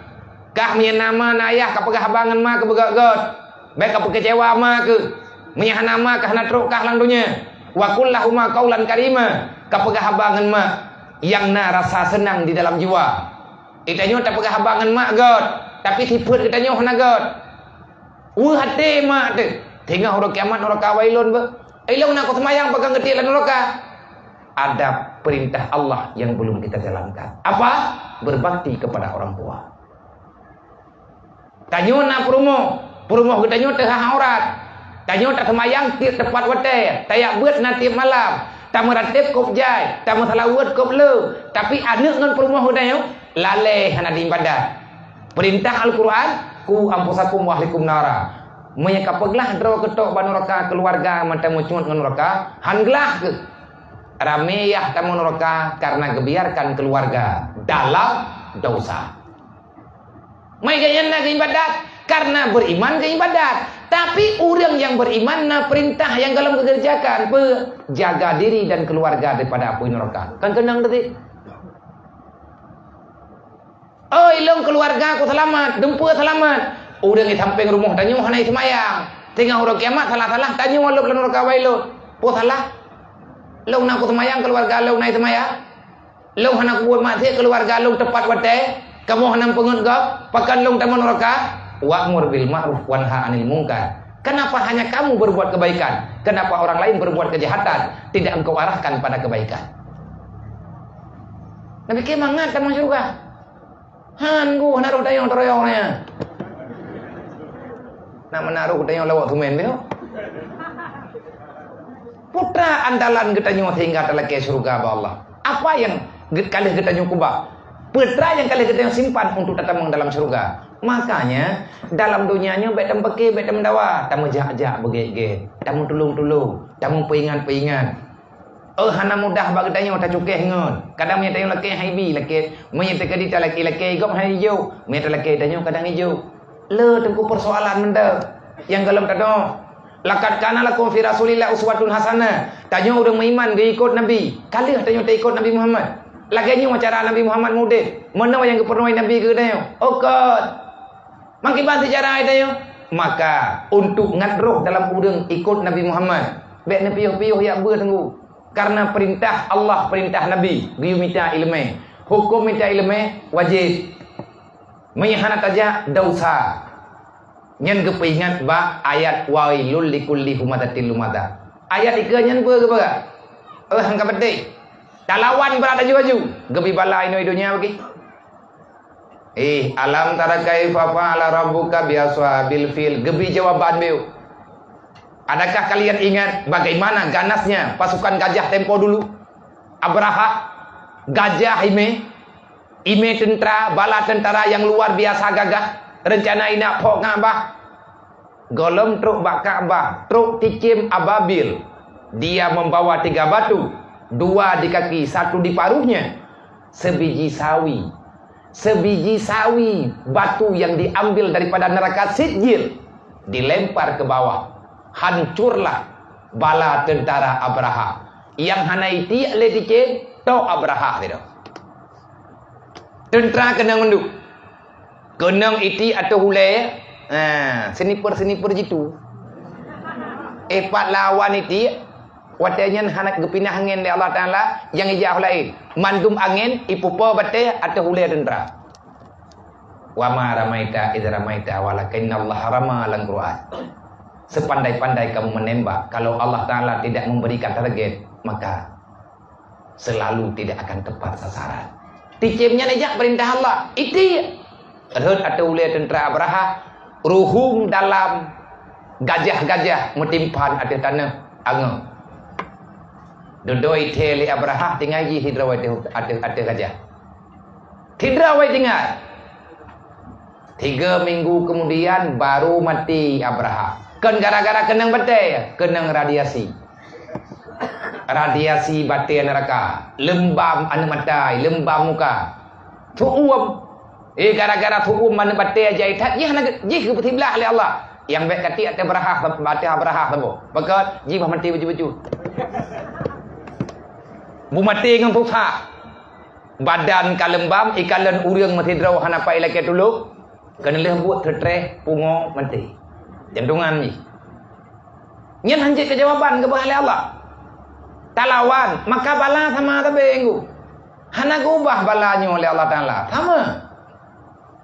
Kah meunyoe na ma na ayah ka peugah haba ngon ma keuh beugöt-göt, bék ka peukeucewa ma keuh. Meunyoe hana ma ka hana trok kah lam donya. Wa qul lahuma qaulan karima, ka peugah haba ngon ma nyang na rasa seunang di dalam jiwa. Geutanyoe tapeugah haba ngon ma göt, tapi sifeuet geutanyoe hana göt. Weueh até ma teuh. Teungoh uroe kiamat nuraka wailun beuh. Ilôn na kuseumayang pakon geutiek lam nuraka. Ada perintah Allah yang belum kita jalankan. Apa? Berbakti kepada orang tua. Tanyoe na peurumoh, peurumoh geutanyoe teuhah aurat. Tanyoe taseumayang tiep teupat watée, tajak beuet na tiep malam, tameuratéb kôb jai, tameuseulaweuet kôb le, tapi aneuëk ngon peurumoh geutanyoe lalée hana diibadat. Peurintah Al-Quran, "Qu anfusakum wa ahlikum nara." Meunyoe ka peuglah droe keutok bak nuraka keuluwarga mantong meucungot ngon nuraka, han glah keuh. Ramé yah tamong nuraka karena geubiarkan keuluwarga dalam dosa. Meuigat nyan na geuibadat, karena beriman geuibadat. Tapi ureuëng nyang beriman na peurintah nyang gohlom geukeureujakan, peue? Jaga diri dan keuluwarga daripada apui nuraka. Kan keunong teuti? Oi, lôn keuluwarga ku seulamat, dumpeue seulamat. Ureuëng di sampéng rumoh tanyoe hana jiseumayang. Teungoh uroe kiamat salah-salah tanyoe lôb lam nuraka wailun. Peue salah? Lôn na kuseumayang keuluwarga lôn hana jiseumayang. Lôn hana kubuet maksiat keuluwarga lôn teupat watée, kamoe hana peungeut gob, pakon lôn tamong nuraka? Wa'mur bil ma'ruf wanha 'anil munkar. Kenapa hanya kamu berbuat kebaikan? Kenapa orang lain berbuat kejahatan? Tidak engkau arahkan pada kebaikan. Nabi ke mangat tamong syurga. Han gu hana roh dayong teroyong nya. Nak menaruh dayong lawak tumen dia. Putra andalan geutanyoe sehingga talakée syurga bak Allah. Apa yang ge-, ka lheueh geutanyoe keubah? Peue teuma nyang ka lheueh geutanyoe simpan untuk tatamong dalam syurga? Makanya, dalam donya nyoe bék tameupaké, bék tameudawa, tameujak-jak beugét-gét, tameutulông-tulông, tameupeuingat-peuingat. Oh, hana mudah bak geutanyoe tacukéh ngon. Kadang meunyoe tanyoe lakée haibi lakée, meunyoe teukeudi talakée-lakée gob hana jijok, meunyoe talakée tanyoe kadang jijok. Le teungku persoalan mantong nyang gohlom tanoh. Laqad kana lakum fi Rasulillah uswatun hasanah. Tanyoe ureuëng meuiman geuikot Nabi. Ka lheueh tanyoe taikot Nabi Muhammad. Lagée nyoe cara Nabi Muhammad mudeb. Meunoe nyang geupeurunoe Nabi keu tanyoe. Okot. Mangkiban seujarah tanyoe. Maka, untuk ngat roh dalam ureuëng ikot Nabi Muhammad, bék neupiôh-piôh jak beuet teungku. Karena perintah Allah, perintah Nabi, geuyue mita iéleumé. Huköm mita iéleumé wajéb. Meunyoe hana tajak, desya. Nyan geupeuingat bak ayat wailul likulli humazatil lumazah. Ayat ikeue nyan peue geupeugah? Eh, han ka beutôi. Talawan brat laju-laju. Geubi bala inoe donya bagi. Eh, alam tara kaifa fa'ala rabbuka bi ashabil fil? Geubi jawaban beu. Adakah kalian ingat bagaimana ganasnya pasukan gajah tempo dulu? Abraha, gajah imé, imé teuntara, bala teuntara nyang luar biasa gagah, rencana inak phok Ka'bah. Gohlom trok bak Ka'bah, trok cicém ababil. Dia membawa tiga batu, dua di kaki, satu di paruhnya. Sebiji sawi, sebiji sawi batu yang diambil daripada neraka Sijil, dilempar ke bawah. Hancurlah bala teuntara Abraha. Nyang hana itiek lé cicém, tok Abraha sidroe. Teuntara keunong mandum. Keunong itiek ateueh ulée, ha, sniper-sniper jitu. Eh, pat lawan itiek, watée nyan hana geupinah angén lé Allah Taala nyang ijak laén. Mandum angén ipupo batée ateueh ulée teuntara. "Wa ma ramaita idz ramaita walakinnallaha rama" lam Quran. Sepandai-pandai kamu menembak, kalau Allah Taala tidak memberikan target, maka selalu tidak akan tepat sasaran. Sicém nyan ijak peurintah Allah. Iti. Rhot ateueh ulée teuntra Abrahah, ruhueng dalam gajah-gajah meutimpan ateueh tanoh angoe. Dudoe ithée lé Abrahah tinggai jih sidroe ateueh, ateueh, ateueh gajah. Sidroe tinggai. Tiga minggu kemudian baru mati Abrahah. Kon gara-gara keunong batée, keunong radiasi. Radiasi batée neuraka, leumbam aneuk matai, leumbam muka. Tuuem. Eh, gara-gara tuuem aneuk batée jai that, jih hana ge-, jih geupeusiblah lé Allah. Nyang bék katiek ateueh Abrahah, ateueh Abrahah saboh. Pakon, jih bah maté baju-baju. Beumaté ngon susah. Badan ka leumbam, ikalon ureuëng meusidroe hana pai lakée tulông, keuneulheueh buet treutréh pungo maté. Jantungan jih. Nyan hanjeuet keujawaban geupeugah lé Allah. Talawan, maka bala sama sabe ngu. Hana geubah bala nyoe lé Allah Taala. Sama.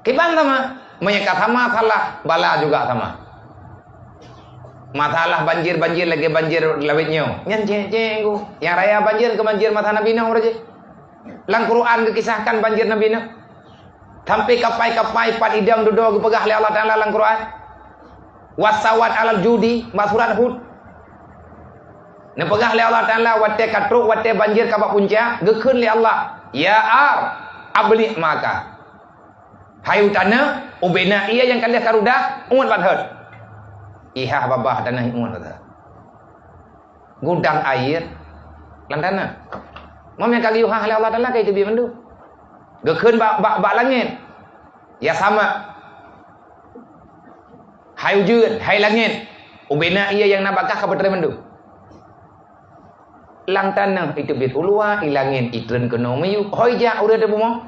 Kiban sama. Meunyoe ka sama salah, bala juga sama. Masalah banjir-banjir lagée banjir lawét nyoe. Nyan cék-cék ngu. Nyang raya banjir keu banjir masa Nabi Nuh uroe jih. Lam Quran geukisahkan banjir Nabi Nuh. Sampai kapai-kapai pat idong dudoe geupeugah lé Allah Taala lam Quran. Wasawat alal judi, bak surat Hud. Neupeugah lé Allah Taala watée ka trok, watée banjir ka bak puncak, geukheun lé Allah, "Ya ar, abli maka." Hai u tanoh, ubena ié nyang ka lheueh ka rudah, uet bak thot. Ihah babah tanoh uet bak thot. Gudang air lam tanoh. Mam nyang ka geuyuhah lé Allah Taala ka iteubiet mandum. Geukheun bak, bak, bak langét. Ya sama. Hai ujeuen, hai langét. Ubena ié nyang na bak kah ka peutré mandum. Lam tanoh iteubiet u luwa, i langét itreun keunoe miyueb. Hôi jak ureuëng teuh bumoe.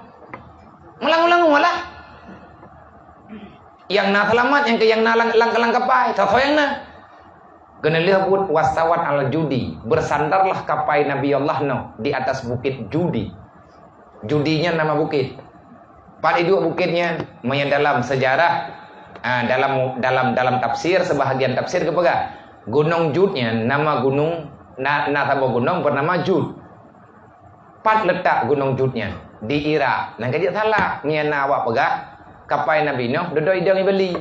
Meulangue-langue lah. Nyang na seulamat, nyang keu nyang na lam, lam, lam kapai, soe-soe nyang na. Keuneulheueh buet wasawat al judi, bersandarlah kapai Nabi Allah Nuh di atas bukit Judi. Judi nyan nama bukét. Pat iduek bukét nyan, meunyo dalam seujarah, ah, dalam, dalam, dalam tafsir, seubahagian tafsir geupeugah, Gunong Jud nyan nama gunong, na, na saboh gunong beunama Jud. Pat leutak Gunong Jud nyan? Di Irak. Nyan ka jeuet salah, meunyo na awak peugah, kapai Nabi Nuh dudoe idong i Bali.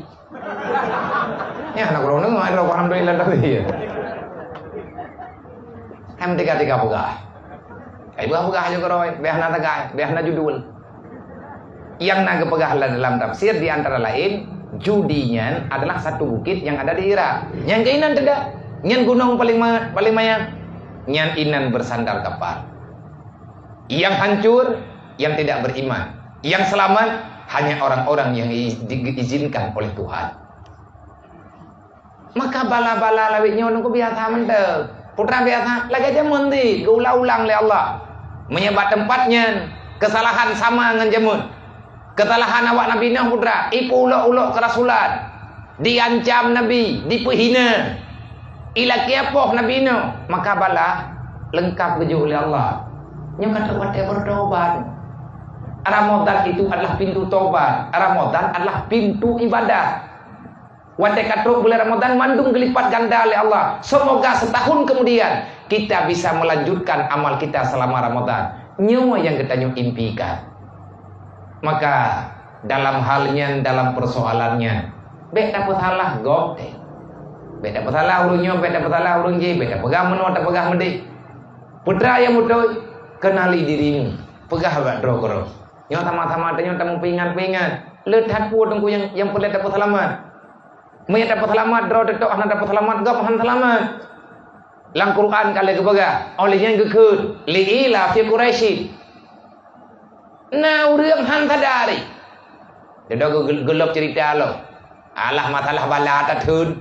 Nyan na kurang deungoe, alhamdulillah tadi. Hai meutika-tika peugah. Hai peugah-peugah aja keurôi, beh hana tagai, beh hana judul. Nyang na geupeugah lam, dalam tafsir di antara laén, Judi nyan adalah satu bukit yang ada di Irak. Nyan keuh inan teuda. Nyan gunong paléng ma-, paléng manyang. Nyan inan bersandar kapal. Yang hancur, yang tidak beriman. Yang selamat, hanya orang-orang yang i-, di-, diizinkan oleh Tuhan. Maka bala-bala lawét nyoe nungku biasa mantong. Putra biasa, lagée jameun di geuulang-ulang lé Allah. Meunyoe bak teumpat nyan, keusalahan sama ngon jameun. Keusalahan awak Nabi Nuh putra, ipeuulok-ulok keurasulan, diancam Nabi, dipeuhina, ilakée poh Nabi Nuh, maka bala leungkap geujok lé Allah. Nyoe ka trok watée bertobat. Ramadan itu adalah pintu tobat. Ramadan adalah pintu ibadah. Watée ka trok bulan Ramadan, mandum geulipat ganda lé Allah. Semoga setahun kemudian kita bisa melanjutkan amal kita selama Ramadan. Nyoe nyang geutanyoe impikan. Maka dalam hal nyan, dalam persoalan nyan, bék tapeusalah gob teuh. Bék tapeusalah ureuëng nyoe, bék tapeusalah ureuëng jéh, bék tapeugah meunoe, tapeugah meudéh. Putra nyang beutôi, kenali dirimu. Peugah bak droe keudroe. Nyoe sama-sama tanyoe tameupeuingat-peuingat. Le that peue teungku nyang, nyang peureulée tapeuseulamat. Meunyoe tapeuseulamat, droe teutok hana tapeuseulamat, gob hana seulamat. Lam Quran ka lheueh geupeugah, óh lheueh nyan geukheun, "Li ila fi Quraisyin." Na ureuëng han sadari. Dudoe geu-, geu-, geulop ceurita lom. Alah masalah bala tatheun.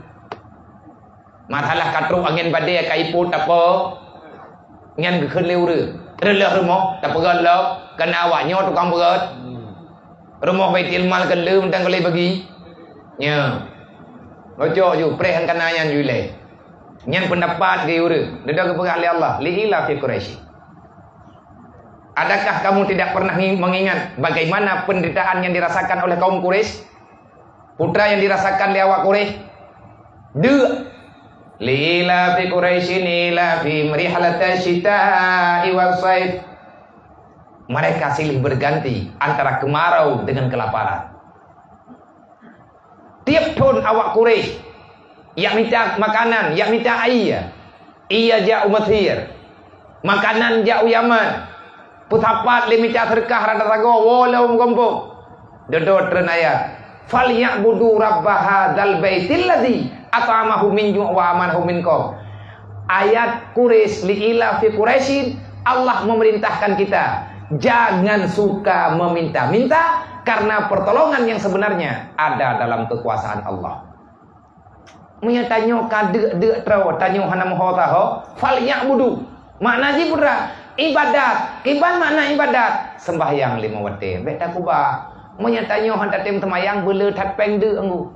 Masalah ka trok angén badée ka ipot tapo. Nyan geukheun lé ureuëng. Reuloh rumoh, tapeugah lom, kana awak nyoe tukang beurot. Rumoh Baitul Mal keu lheueh mantong keu lheueh bagi. Nyoe. Bocok ju, preh kana nyan ju ilée. Nyan peundapat geu ureuëng. Dudoe geupeugah lé Allah, "Li ila fi Quraisy." Adakah kamu tidak pernah ngi-, mengingat bagaimana penderitaan yang dirasakan oleh kaum Quraisy? Putra yang dirasakan lé awak Quraisy? Deuk. "Li ila fi Quraisyin ila fi rihlata syita'i was saif." Mereka silih berganti antara kemarau dengan kelaparan. Tiep thon awak Quraisy jak mita makanan, jak mita ie. Ie jak u Mesir, makanan jak u Yaman. Peusapat lé mita seudeukah rata sagoe woe lom gampông. Dudoe treun ayat, "Falyabudu rabba hadzal baitil ladzi at'amahum min ju' wa amanahum min khauf." Ayat Quraisy, "Li ila fi Quraisyin", Allah memerintahkan kita, jangan suka meminta-minta, karena pertolongan yang sebenarnya ada dalam kekuasaan Allah. Meunyoe tanyoe ka deuk-deuk droe, tanyoe hana meuho saho, "Falyabudu." Makna jih peue? Ibadat. Kiban makna ibadat? Sembahyang lima watée. Bék takubah. Meunyoe tanyoe hana tatem seumayang, beule that péng deuk anggô.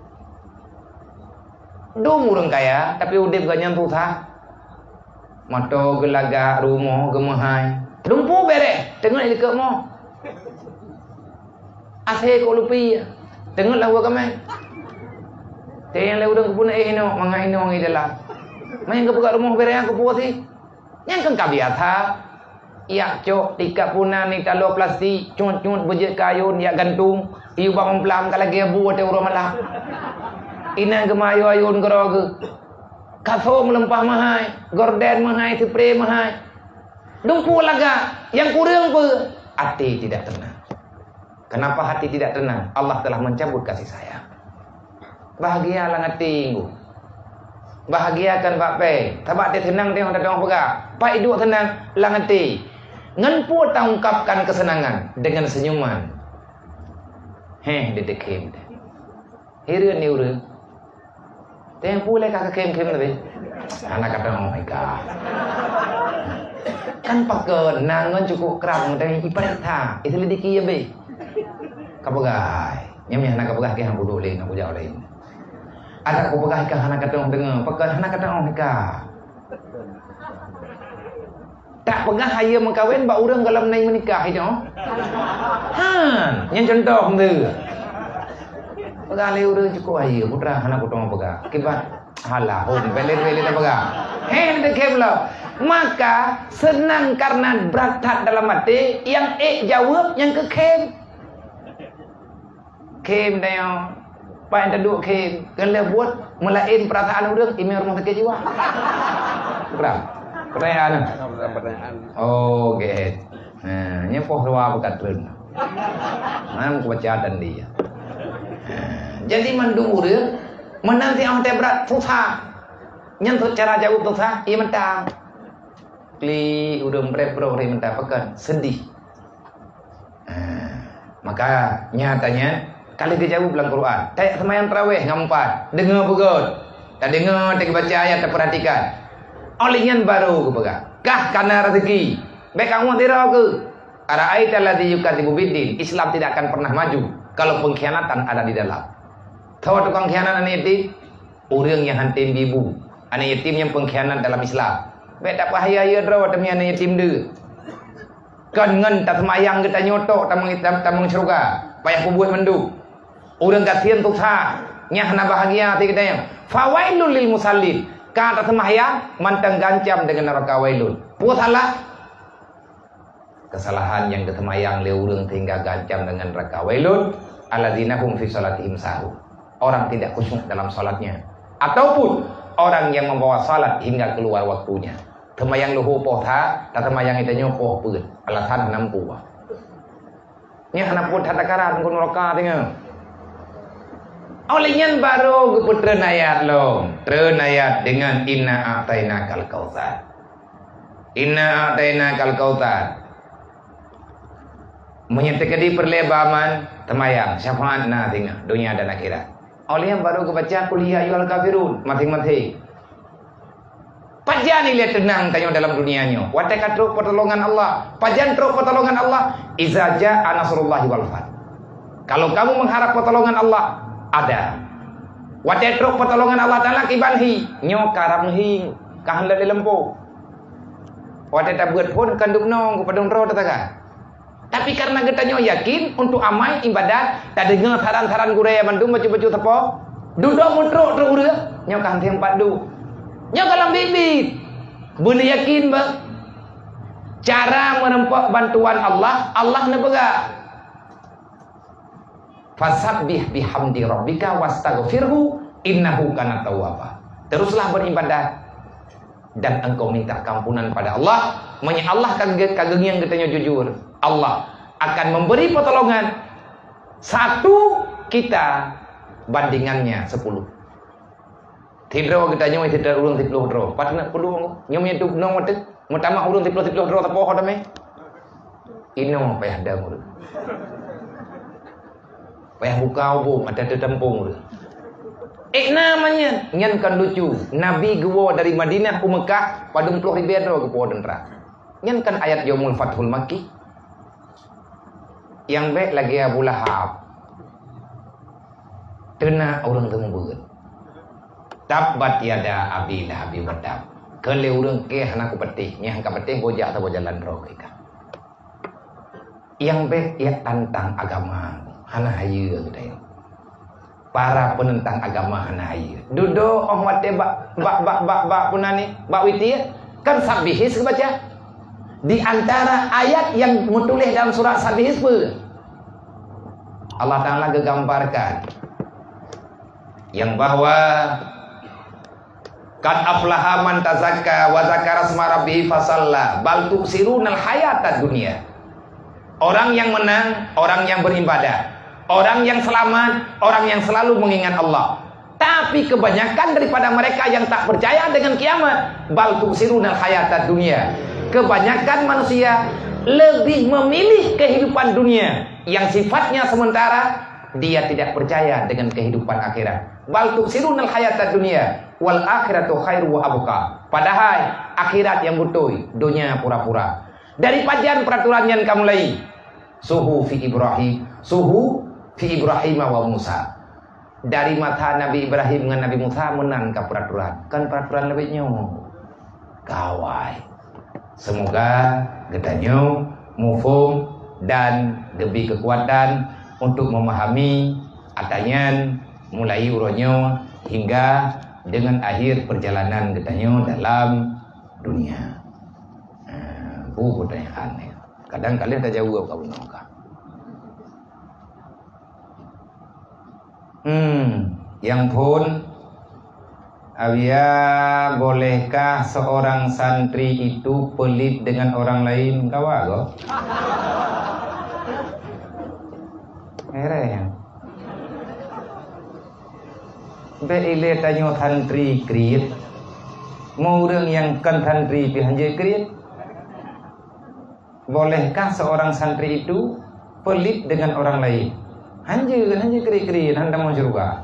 Dum ureuëng kaya, tapi udeb geuh nyan susah. Moto geulagak, rumoh geumeuhai. Dumpeue bereh, teungeut likot mo. Asée kok lupi, teungeut lam uwa kamé. Teuh nyang lé ureuëng keupeue na éh inong, mangat inong i dalam. Manyang geupeugah rumoh bereh keupeue sih? Nyang keu ka biasa. Yak cok, tikat punan, italoe plastik, cut-cut beujeuet keu ayôn, yak gantung, iyue bak mamplam ka lagée bu watée uroe malam. Inan geuma ayôn-ayôn keudroe geuh. Kasô meuleumpah meuhai, gorden meuhai, sipré meuhai. Dumpeue lagak, nyang kureueng peue? Até tidak tenang. Kenapa hati tidak tenang? Allah telah mencabut kasih sayang. Bahagia lam até nyoe. Bahagia kan bak péng. Sabab até seunang teuh, teuh peugah. Pat iduek seunang lam até. Ngon peue taungkapkan kesenangan? Dengan senyuman. Heh, di dikhem. Hireuen ni ureuëng. Teuh peue lé ka khem-khem teuh. Hana ka teu'oh ika. Kan pakon, na ngon cukôp kram teuh iparéksa, iselidiki ya bé. Ka peugah. Nyam hana ka peugah keu hang pudôk lé, na kujak lé. Ada ku peugah ika hana ka teu'oh deungoe, pakon hana ka teu'oh ika. Tak peugah hayeue meukawen bak ureuëng gohlom na meunikah itu. Han, nyan contoh tu. Peugah lé ureuëng cukôp hayeue, putra hana kutong peugah. Kiban halah hom, pelet-pelet peugah. Heh, dikhem lo. Maka seunang karena brat that dalam até, nyang ék jaweueb nyang keu khem. Khem tanyoe, paih taduek khem, keu lheueh buet meulaén peurasaan ureuëng, imeue rumoh sakét jiwa. Kurang. Pertanyaan. Pertanyaan. Oh, gét. Nah, nyoe poh dua buka treun. Nah, aku baca tadi ya. Nah, jadi mandum ureuëng meunan teuh teuh brat susah. Nyan tu cara jaweueb susah, iya mantang. Klik ureuëng brek-brok ri mantang pekan, sedih. Ah, maka nyatanya, ka lheueh geujaweueb lam Quran. Tajak seumayang tarawih ngon meupat, deungoe beugöt. Tadeungoe, tabaca ayat, tapeuratikan. Óh lheueh nyan barô geupeugah, "Kah kana raseuki, bék kamoe sidroe keuh." "Ara'aital ladzi yukadzibu biddin." Islam tidak akan pernah maju kalau pengkhianatan ada di dalam. Soe tukang khianat aneuk yatim? Ureuëng nyang han tem bi bu. Aneuk yatim nyan pengkhianat dalam Islam. Bék tapeuhayai droe teumé aneuk yatim deuh. Kon ngon taseumayang geutanyoe tok tamong, tam-, tamong syeuruga, payah peubuet mandum. Ureuëng gasien susah, nyang hana bahagia até geutanyoe. Fawailul lil musallin. Ka taseumayang mantong geuancam deungon neuraka wailun. Peue salah? Kesalahan nyang geuseumayang lé ureuëng sehingga geuancam deungon neuraka wailun, alladzina hum fi shalatihim sahun. Orang tidak khusyuk dalam salatnya. Ataupun orang yang membawa salat hingga keluar waktunya. Seumayang luhô poh that, taseumayang geutanyoe poh peuet. Alasan hana mampu. Nyan hana peuet that takaran keu neuraka teungoh. Óh lheueh nyan barô geupeutreun ayat lom. Treun ayat deungon inna a'tainakal kautsar. Inna a'tainakal kautsar. Meunyoe teukeudi peureulée bak aman, seumayang, syafaat na singoh, donya dan akhirat. Óh lheueh nyan barô geubaca, "Qul ya ayyuhal kafirun," maséng-maséng. Pajan ilée teunang tanyoe dalam dunia nyoe? Watée ka trok peutulongan Allah. Pajan trok peutulongan Allah? "Iza jaa nasrullahi wal fath." Kalau kamu mengharap pertolongan Allah, ada. Watée trok peutulongan Allah Taala kiban hi, nyoe ka rab meuhi, ka han lé lampôh. Watée tabeuet phon kan dub nong, padum droe teuka. Tapi karena geutanyoe yakin untuk amai ibadat, tadeungoe saran-saran gurée mandum bacut-bacut sapo, dudoe meutrok trok ureuëng, nyoe ka han tem pat duek. Nyoe ka lam biet-biet. Beuneuyakin bah. Cara meureumpok bantuan Allah, Allah neupeugah, "Fasabbih bihamdi rabbika wastaghfirhu innahu kana tawwaba." Teruslah beribadah dan engkau minta keampunan pada Allah. Meunyoe Allah ka ge-, ka geungieng geutanyoe jujur, Allah akan memberi pertolongan satu kita bandingannya sepuluh. Sidroe geutanyoe sidroe ureuëng siplôh droe. Pat na puluh nyoe, nyoe tu nong meuteuk. Meutamah ureuëng siplôh, siplôh droe sapoh ho tamé. Inoe payah dam ureuëng. Payah buka ubung ateueh teutumpông ureuëng. Eh, na manyang. Nyan kan lucu. Nabi geuwoe dari Madinah u Meukah, padum ploh ribée droe geupuwoe teuntara. Nyan kan ayat Yaumul Fathul Makki. Nyang bék lagée Abu Lahab. Teuna ureuëng teumeubeuet. Tabbat yada Abi Lahabi wa tab. Keu lé ureuëng keu hana kupatéh, nyang ka patéh boh jak saboh jalan droe keu ka. Nyang bék jak tantang agama, hana hayeue geutanyoe. Para peunentang agama hana hayeue. Dudoe óh watée bak, bak, bak, bak, bak puna ni, bak witie, kan Sabbihism geubaca. Di antara ayat nyang meutuléh dalam surat Sabbihism peue? Allah Taala geugambarkan nyang bahwa, "Qad aflaha man tazakka wa dzakara isma rabbih fasalla, bal tu'tsirunal hayatad dunya." Orang yang menang, orang yang beribadah, orang yang selamat, orang yang selalu mengingat Allah. Tapi kebanyakan daripada mereka yang tak percaya dengan kiamat, "Bal tu'tsirunal hayatad dunya." Kebanyakan manusia lebih memilih kehidupan dunia yang sifatnya sementara, dia tidak percaya dengan kehidupan akhirat. "Bal tu'tsirunal hayatad dunya, wal akhiratu khairu wa abqa." Padahai akhirat nyang beutôi, dunia pura-pura. Dari pajan peraturan nyan ka mulai? Suhufi Ibrahim, suhufi Ibrahim wa Musa. Dari masa Nabi Ibrahim ngon Nabi Musa meunan ka peraturan. Kan peraturan leubeh nyoe. Kawai. Semoga geutanyoe muphom dan geubri keukuatan untuk memahami ata nyan mulai uroe nyoe hingga dengan akhir perjalanan geutanyoe dalam dunia. Ah, bu pertanyaan ni. Kadang kalian tajaweueb ka bunoe ka. Hmm, nyang phon, Abuya, bolehkah seorang santri itu pelit dengan orang lain? Kawa go? Hereh. Bék ilée tanyoe santri kriet. Meu ureuëng nyang kon santri pih hanjeuet kriet. Bolehkah seorang santri itu pelit dengan orang lain? Hanjeuet, hanjeuet kriet-kriet, hana tamong syeuruga.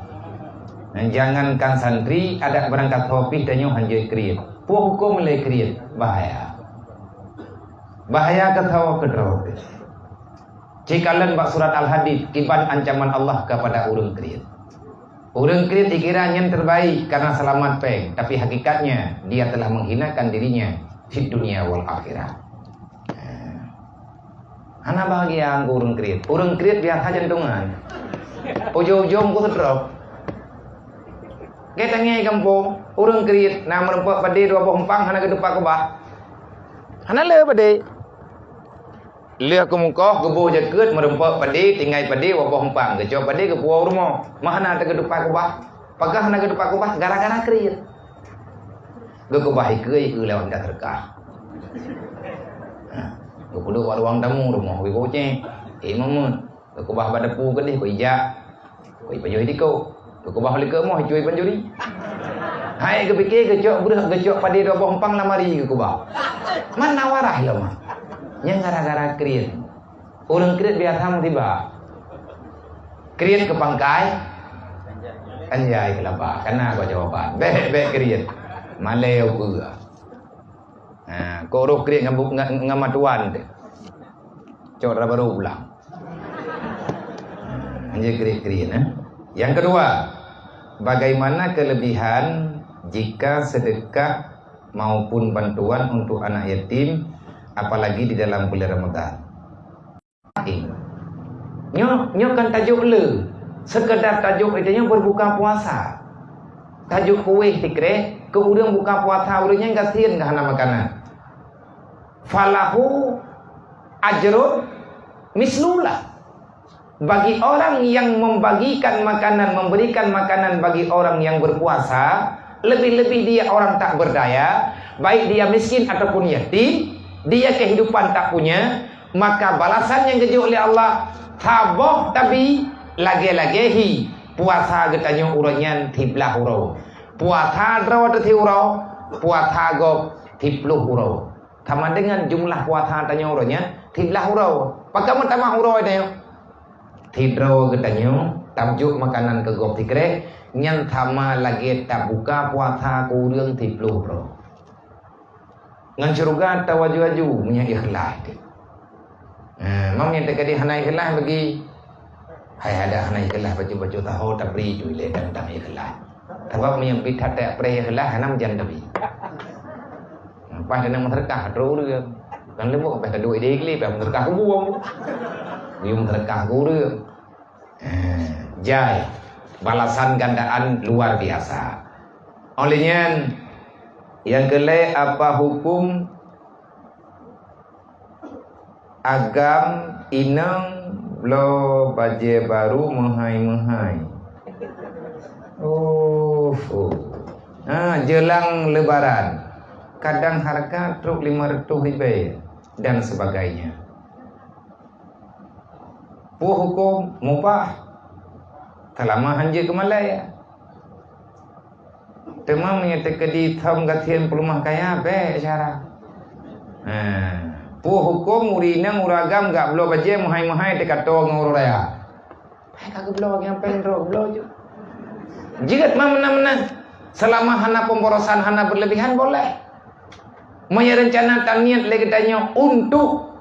Jangankan santri, adak barangkasoe pih tanyoe hanjeuet kriet. Peue hukôm lé kriet? Bahaya. Bahaya keu sawoe keudroe. Cikalon bak surat Al-Hadid, kiban ancaman Allah kepada ureuëng kriet. Ureuëng kriet dikira nyan terbaik karena selamat péng, tapi hakikatnya dia telah menghinakan dirinya di dunia wal akhirah. Hana bahagia angku ureuëng kriet. Ureuëng kriet biasa jantungan. Ujong-ujong ku stroke. Gét tangieng gampông, ureuëng kriet na meureumpok padé dua boh umpang hana geutupa keubah. Hana le padé. Lheueh keumungkoh geuboh jakeuet meureumpok padé, tinggai padé dua boh umpang, geucok padé geupuwoe u rumoh. Meuhana teugeutupah keubah. Pakon hana geutupa keubah? Gara-gara kriet. Geukeubah ikeue, ikeue lewat dak teuka. Ha, geupeuduek bak ruang tamu rumoh wiboceh. Eh, meumeuet. Geukeubah bak dapu keudeh, keu ijak. Keu ipajoh diko. Geukeubah likot moh, icui panjuri. Hai geupike geucok breueh, geucok padé dua boh umpang lamari geukeubah. Mana warah lom. Nyang gara-gara kriet. Ureuëng kriet biasa musibah. Kriet keu pangkai, anjai keu laba. Kana keu jawaban. Bék, bék kriet. Malée ukeue. Ha, kok roh kriet ngon, ngon, ngon matuan teuh. Cok dara barô pulang. Ha, anjai kriet-kriet, eh. Yang kedua, bagaimana kelebihan jika sedekah maupun bantuan untuk anak yatim, apalagi di dalam bulan Ramadan? Nyoe, nyoe kan tajok le, sekedar tajok itu nyoe berbuka puasa. Tajok kueh tikreh, ke ureuëng buka puasa, ureuëng nyang gasien ka hana makanan. falahu ajrun mislulah. Bagi orang yang membagikan makanan, memberikan makanan bagi orang yang berpuasa, lebih-lebih dia orang tak berdaya, baik dia miskin ataupun yatim, dia kehidupan tak punya, maka balasan nyang geujok lé Allah, saboh tabi lagée-lagée hi puasa geutanyoe uroe nyan siblaih uroe. Puasa droe teuh siuroe, puasa gob siploh uroe. Sama dengan jumlah puasa tanyoe uroe nyan siblaih uroe. Pakon meutamah uroe tanyoe? Sidroe geutanyoe tajok makanan keu gob sikreh, nyan sama lagée tabuka puasa keu ureuëng siploh droe. Ngon syeuruga tawaju-aju meunyoe ikhlas. Ha, mam nyang teuka di hana ikhlas bagi. Hai ada hana ikhlas baca-baca taho tabri tu ilée tang-tang ikhlas. Sabab meunyoe bit that tak preh ikhlas hana meujan tabri. Lepas kena meuseudeukah droe ureuëng. Kan leumoh lepas taduek di igli, lepas meuseudeukah kubueng. Yum meuseudeukah keu ureuëng. Eh, jai. Balasan gandaan luar biasa. Oleh nyan, nyang keulhée apa hukum agam inong bloe bajée baru meuhai-meuhai? Oh, oh. Ha, jelang lebaran. Kadang harga trok lima ratus ribée dan sebagainya. Peue huköm? Mubah. Seulama han jeuet keu malée. Teuma meunyoe teukeudi thom gasien peuleumah kaya, bék cara. Ha. Peue huköm ureuëng inong ureuëng agam gak bloe bajée meuhai-meuhai teuka toe ngon uroe raya? Hai ka geubloe nyang péng droe bloe ju. Jeuet ma meunan-meunan. Seulama hana pemborosan, hana berlebihan, boleh. Meunyoe reuncana taniet lé geutanyoe untuk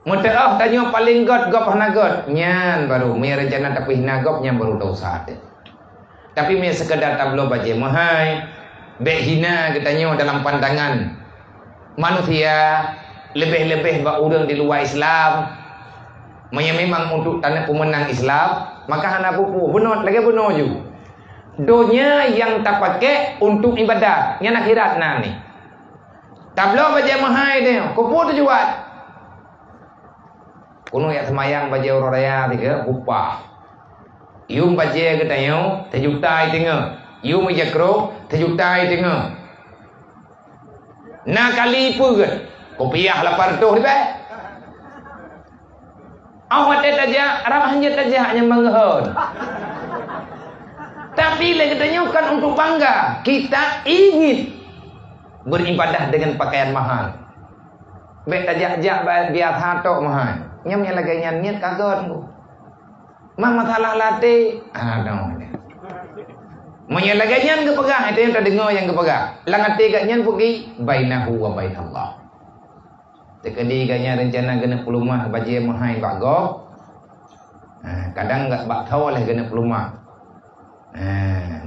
meuteuoh tanyoe paleng gét gob hana gét, nyan baru meunyoe reuncana tapeuhina gob nyan baru dosa teuh. Tapi meunyoe seukeudar tabloe bajée meuhai, bék hina geutanyoe dalam pandangan manusia, leubeh-leubeh bak ureuëng di luwa Islam. Meunyoe memang untuk taneuk peumeunang Islam, maka hana peue-peue, bunoe lagée bunoe ju. Donya nyang tapakék untuk iébadat, nyan akhirat na ni. Tabloe bajée meuhai teuh, keupeue tujuan? Keuneuk jak seumayang bajée uroe raya tiga bupah. Yum bajée geutanyoe teujuta i teungoh. Yum ija kro teujuta i teungoh. Na kali peue gét? Kupiah lapan reutôh ribée. Óh watée tajak, ramah jeuet tajak nyang banggeuhon. Tapi lé geutanyoe kan untuk bangga. Kita ingin beribadah dengan pakaian mahal. Bék tajak-jak ba-, biasa tok meuhai. Nyang nyang lagée nyan niet ka gét ku. Ma masalah laté, adoh. Meunyoe lagée nyan geupeugah, itu nyang tadeungoe nyang geupeugah. Lam até geuh nyan pugi, bainahu wa bainallah. Teukeudi geuh nyan reuncana geuneuk peuleumah bajée meuhai bak gob. Ha, kadang gak bak tho leh geuneuk peuleumah. Ha,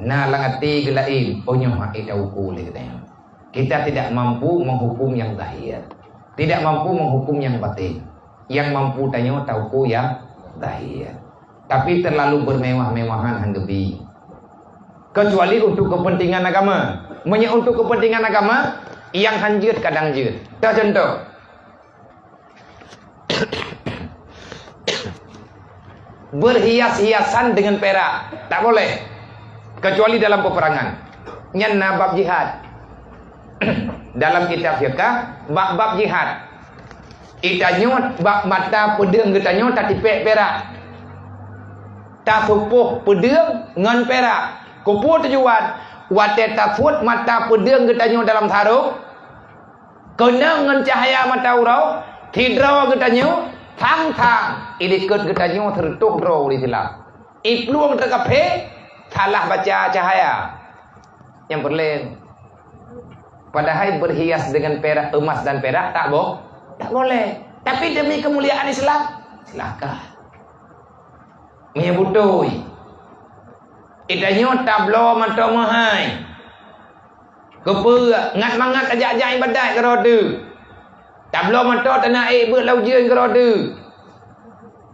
na lam até geuh laén, oh nyoe hak ita uku lé geutanyoe. Kita tidak mampu menghukum yang zahir. Tidak mampu menghukum yang batin. Yang mampu tanyoe tauku yang zahir. Tapi terlalu bermewah-mewahan han geubi. Kecuali untuk kepentingan agama. Meunyoe untuk kepentingan agama, nyang han jeuet kadang jeuet. Teuh contoh, berhias-hiasan dengan perak, tak boleh. Kecuali dalam peperangan. Nyan na bab jihad. Dalam kitab fiqah, bab-bab jihad. Itanyoe bak mata peudeueng geutanyoe tatipék perak. Tasupoh peudeueng ngon perak. Keupeue tujuan? Watée tasuet mata peudeueng geutanyoe dalam sarong, keunong ngon cahya mata uroe, sidroe geutanyoe, sang-sang, ilikot geutanyoe seureutôh droe ureuëng Islam. Iplueng teukaphé, salah baca cahya. Nyang peureulée. Padahai berhias dengan perak, emas dan perak tak bo-, tak boleh. Tapi demi kemuliaan Islam, silakan. Meunyoe beutôi, itanyoe tabloe mantong meuhai. Keupeue? Ngat mangat tajak-jak iébadat keudroe teuh. Tabloe mantong tana ék beuet lam ujeuen keudroe teuh.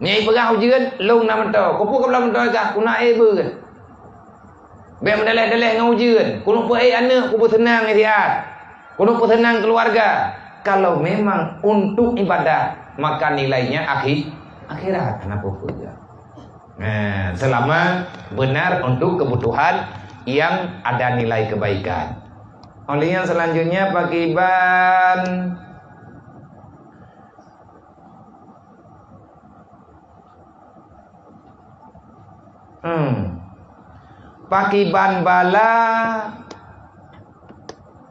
Meunyoe ipeugah ujeuen, lôn na mantong. Keupeue kabloe mantong kah? Kuna ék beuet. Bék meudaleh-daleh ngon ujeuen. Keuneuk peuék aneuëk, kupeuseunang istirahat. Keuneuk peuseunang keuluwarga. Kalau memang untuk ibadah, maka nilainya akhi-, akhirat. Kenapa pun ya? Nah, selama benar untuk kebutuhan yang ada nilai kebaikan. Oleh yang selanjutnya, pakiban. Hmm. Pakiban bala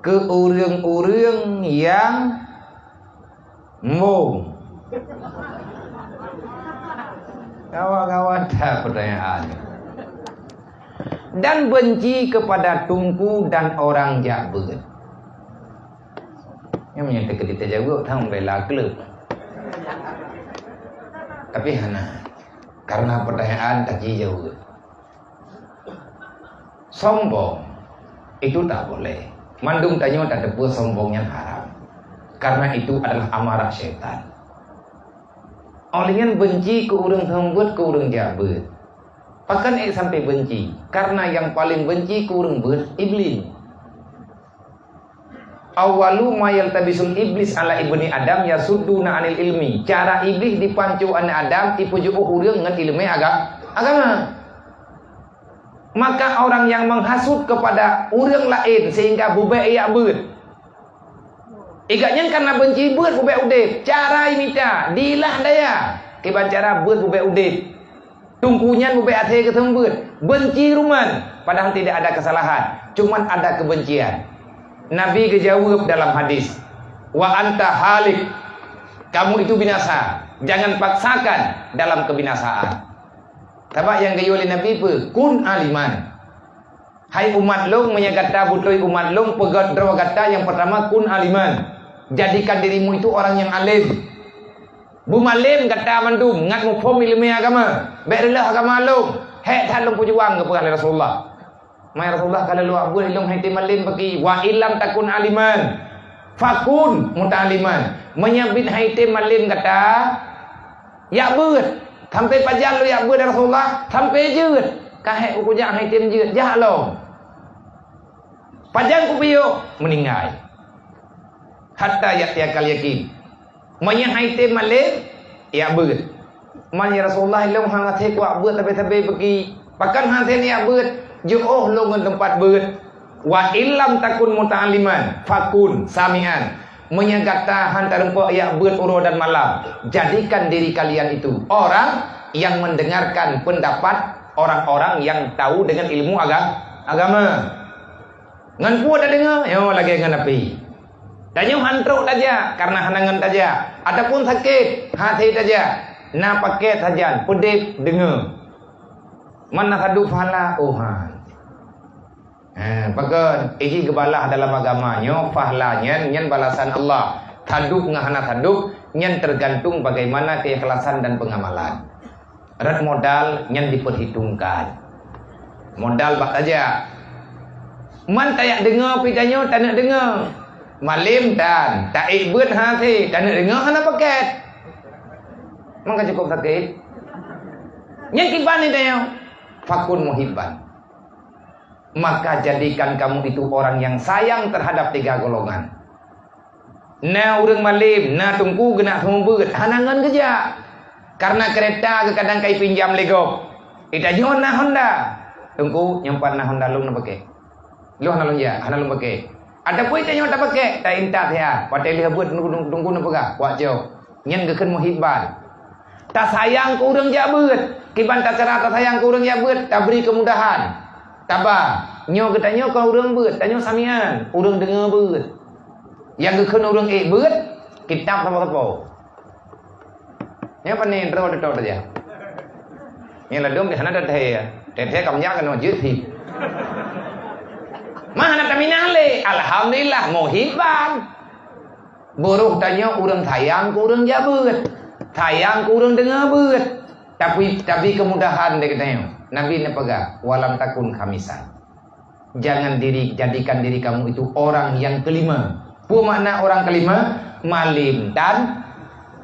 keu ureuëng-ureuëng nyang mbong. Gawat-gawat that pertanyaan. Dan benci kepada tungku dan orang jak beuet. Nyang meunyoe teukeudi tajaweueb, tham bela kleueb. Tapi hana, karena pertanyaan tajaweueb. Sombong itu tak boleh. Mandum tanyoe tateupeue sombong nyan haram. Karena itu adalah amarah syaitan. Oleh nyan benci keu ureuëng tham beuet, keu ureuëng jak beuet. Pakon ék sampai benci? Karena yang paling benci keu ureuëng beuet, Iblis. Awwalu ma yaltabisul iblis ala ibni Adam yasudduna anil ilmi. Cara Iblis dipanco aneuk Adam, ipeujeuôh ureuëng ngon ileumé aga-, agama. Maka orang yang menghasut kepada ureuëng laén sehingga bubek jak beuet. Igak nyan karena benci beuet bubek udeb. Cara imita, dilah daya. Kiban cara beuet bubek udeb. Tungku nyan bubek até geuseumeubeuet, benci ruman, padahal tidak ada kesalahan, cuman ada kebencian. Nabi geujaweueb dalam hadis, "Wa anta halik, kamu itu binasa, jangan paksakan dalam kebinasaan." Sabab nyang geuyue lé Nabi peue? Kun aliman. Hai umat lôn, meunyoe gata beutôi umat lôn, peugét droe gata nyang peurtama kun aliman. Jadikan dirimu itu orang yang alim. Beumalem gata mandum ngat muphom ileumé agama. Bék reuloh agama lôn. Hék that lôn peujuang geupeugah lé Rasulullah. Mai Rasulullah ka lheueh lôn jak beuet, ilôn han item malem bagi. Wa illam takun aliman, fakun muta'alliman. Meunyoe biet han item malem gata, jak beuet. Sampai pajan lôn jak beuet, ya Rasulullah? Sampai jeuet. Ka hék kujak han item jeuet, jak lom. Pajan kupiôh? Meuninggai. Hatta ya'tiyakal yakin. Meunyoe han item malem, jak beuet. Man, ya Rasulullah, ilôn han até kujak beuet sabe-sabe bagi. Pakon han até jak beuet? Jiôh lôn ngon teumpat beuet. Wa illam takun muta'alliman, fakun sami'an. Meunyoe gata han tarumpok jak beuet uroe dan malam, jadikan diri kalian itu orang yang mendengarkan pendapat orang-orang yang tahu dengan ilmu aga-, agama. Ngon peue tadeungoe? Nyoe lagée ngon api. Tanyoe han trok tajak, kareuna hana ngon tajak. Ataupun sakét, han até tajak. Na paket sajan, peudeb, deungoe. Man na sadub pahala, oh han. Ha, pakon? Iji geubalah dalam agama nyoe, pahala nyan, nyan balasan Allah. Sadub ngon hana sadub, nyan tergantung bagaimana keikhlasan dan pengamalan. Rot modal nyan diperhitungkan. Modal bak tajak. Man tajak deungoe pih tanyoe taneuk deungoe. Malem tan, taék beuet han até, taneuk deungoe hana paket. Man ka cukup sakét. Nyan kiban ni tanyoe. Fakun muhibban. Maka jadikan kamu itu orang yang sayang terhadap tiga golongan. Na ureuëng malem, na teungku geunak seumeubeuet, hana ngon geujak. Kareuna keureta geukadang ka ipinjam lé gob. Itanyoe na Honda. Teungku, nyoe pat na Honda lôn, na pakék. Lôn hana lôn jak, hana lôn pakék. Ataupun itanyoe tapakék, taintat ya. Watée lheueh beuet teungku, teungku neupeugah, wak jok. Nyan geukheun muhibban. Tasayang keu ureuëng jak beuet. Kiban tacara tasayang keu ureuëng jak beuet, tabri keumudahan. Taba, nyoe geutanyoe kon ureuëng beuet, tanyoe samian, ureuëng deungoe beuet. Nyang geukheun ureuëng ék beuet, kitab sapo-sapo. Nyoe pane droe teutap saja. Nyoe ladom di hana teuthée, teuthée ka meunyak keunoe jeuet hi. Mah hana taminah lé, alhamdulillah, muhibban. Buroh tanyoe ureuëng sayang keu ureuëng jak beuet, sayang keu ureuëng deungoe beuet. Tapi, tapi keumudahan di geutanyoe. Nabi neupeugah, "Walam takun khamisan." Jangan diri, jadikan diri kamu itu orang yang kelima. Peue makna orang kelima? Malem tan,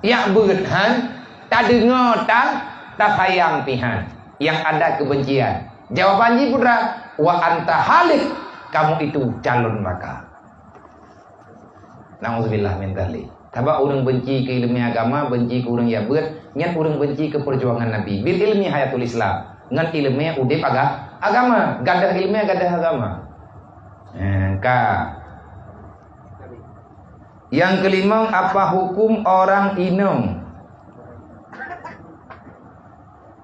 jak beuet han, tadeungoe tan, tasayang pih han. Yang ada kebencian. Jawaban jih peue? "Wa anta halik," kamu itu calon neraka. Nauzubillah min dzalik. Sabab ureuëng benci keu ileumé agama, benci keu ureuëng jak beuet, nyan ureuëng benci keu peujuangan Nabi. Bil ilmi hayatul Islam. Ngon ileumé udeb aga-, agama. Gadoh ileumé, gadoh agama. Eh, ka. Nyang keulimong, apa hukum orang inong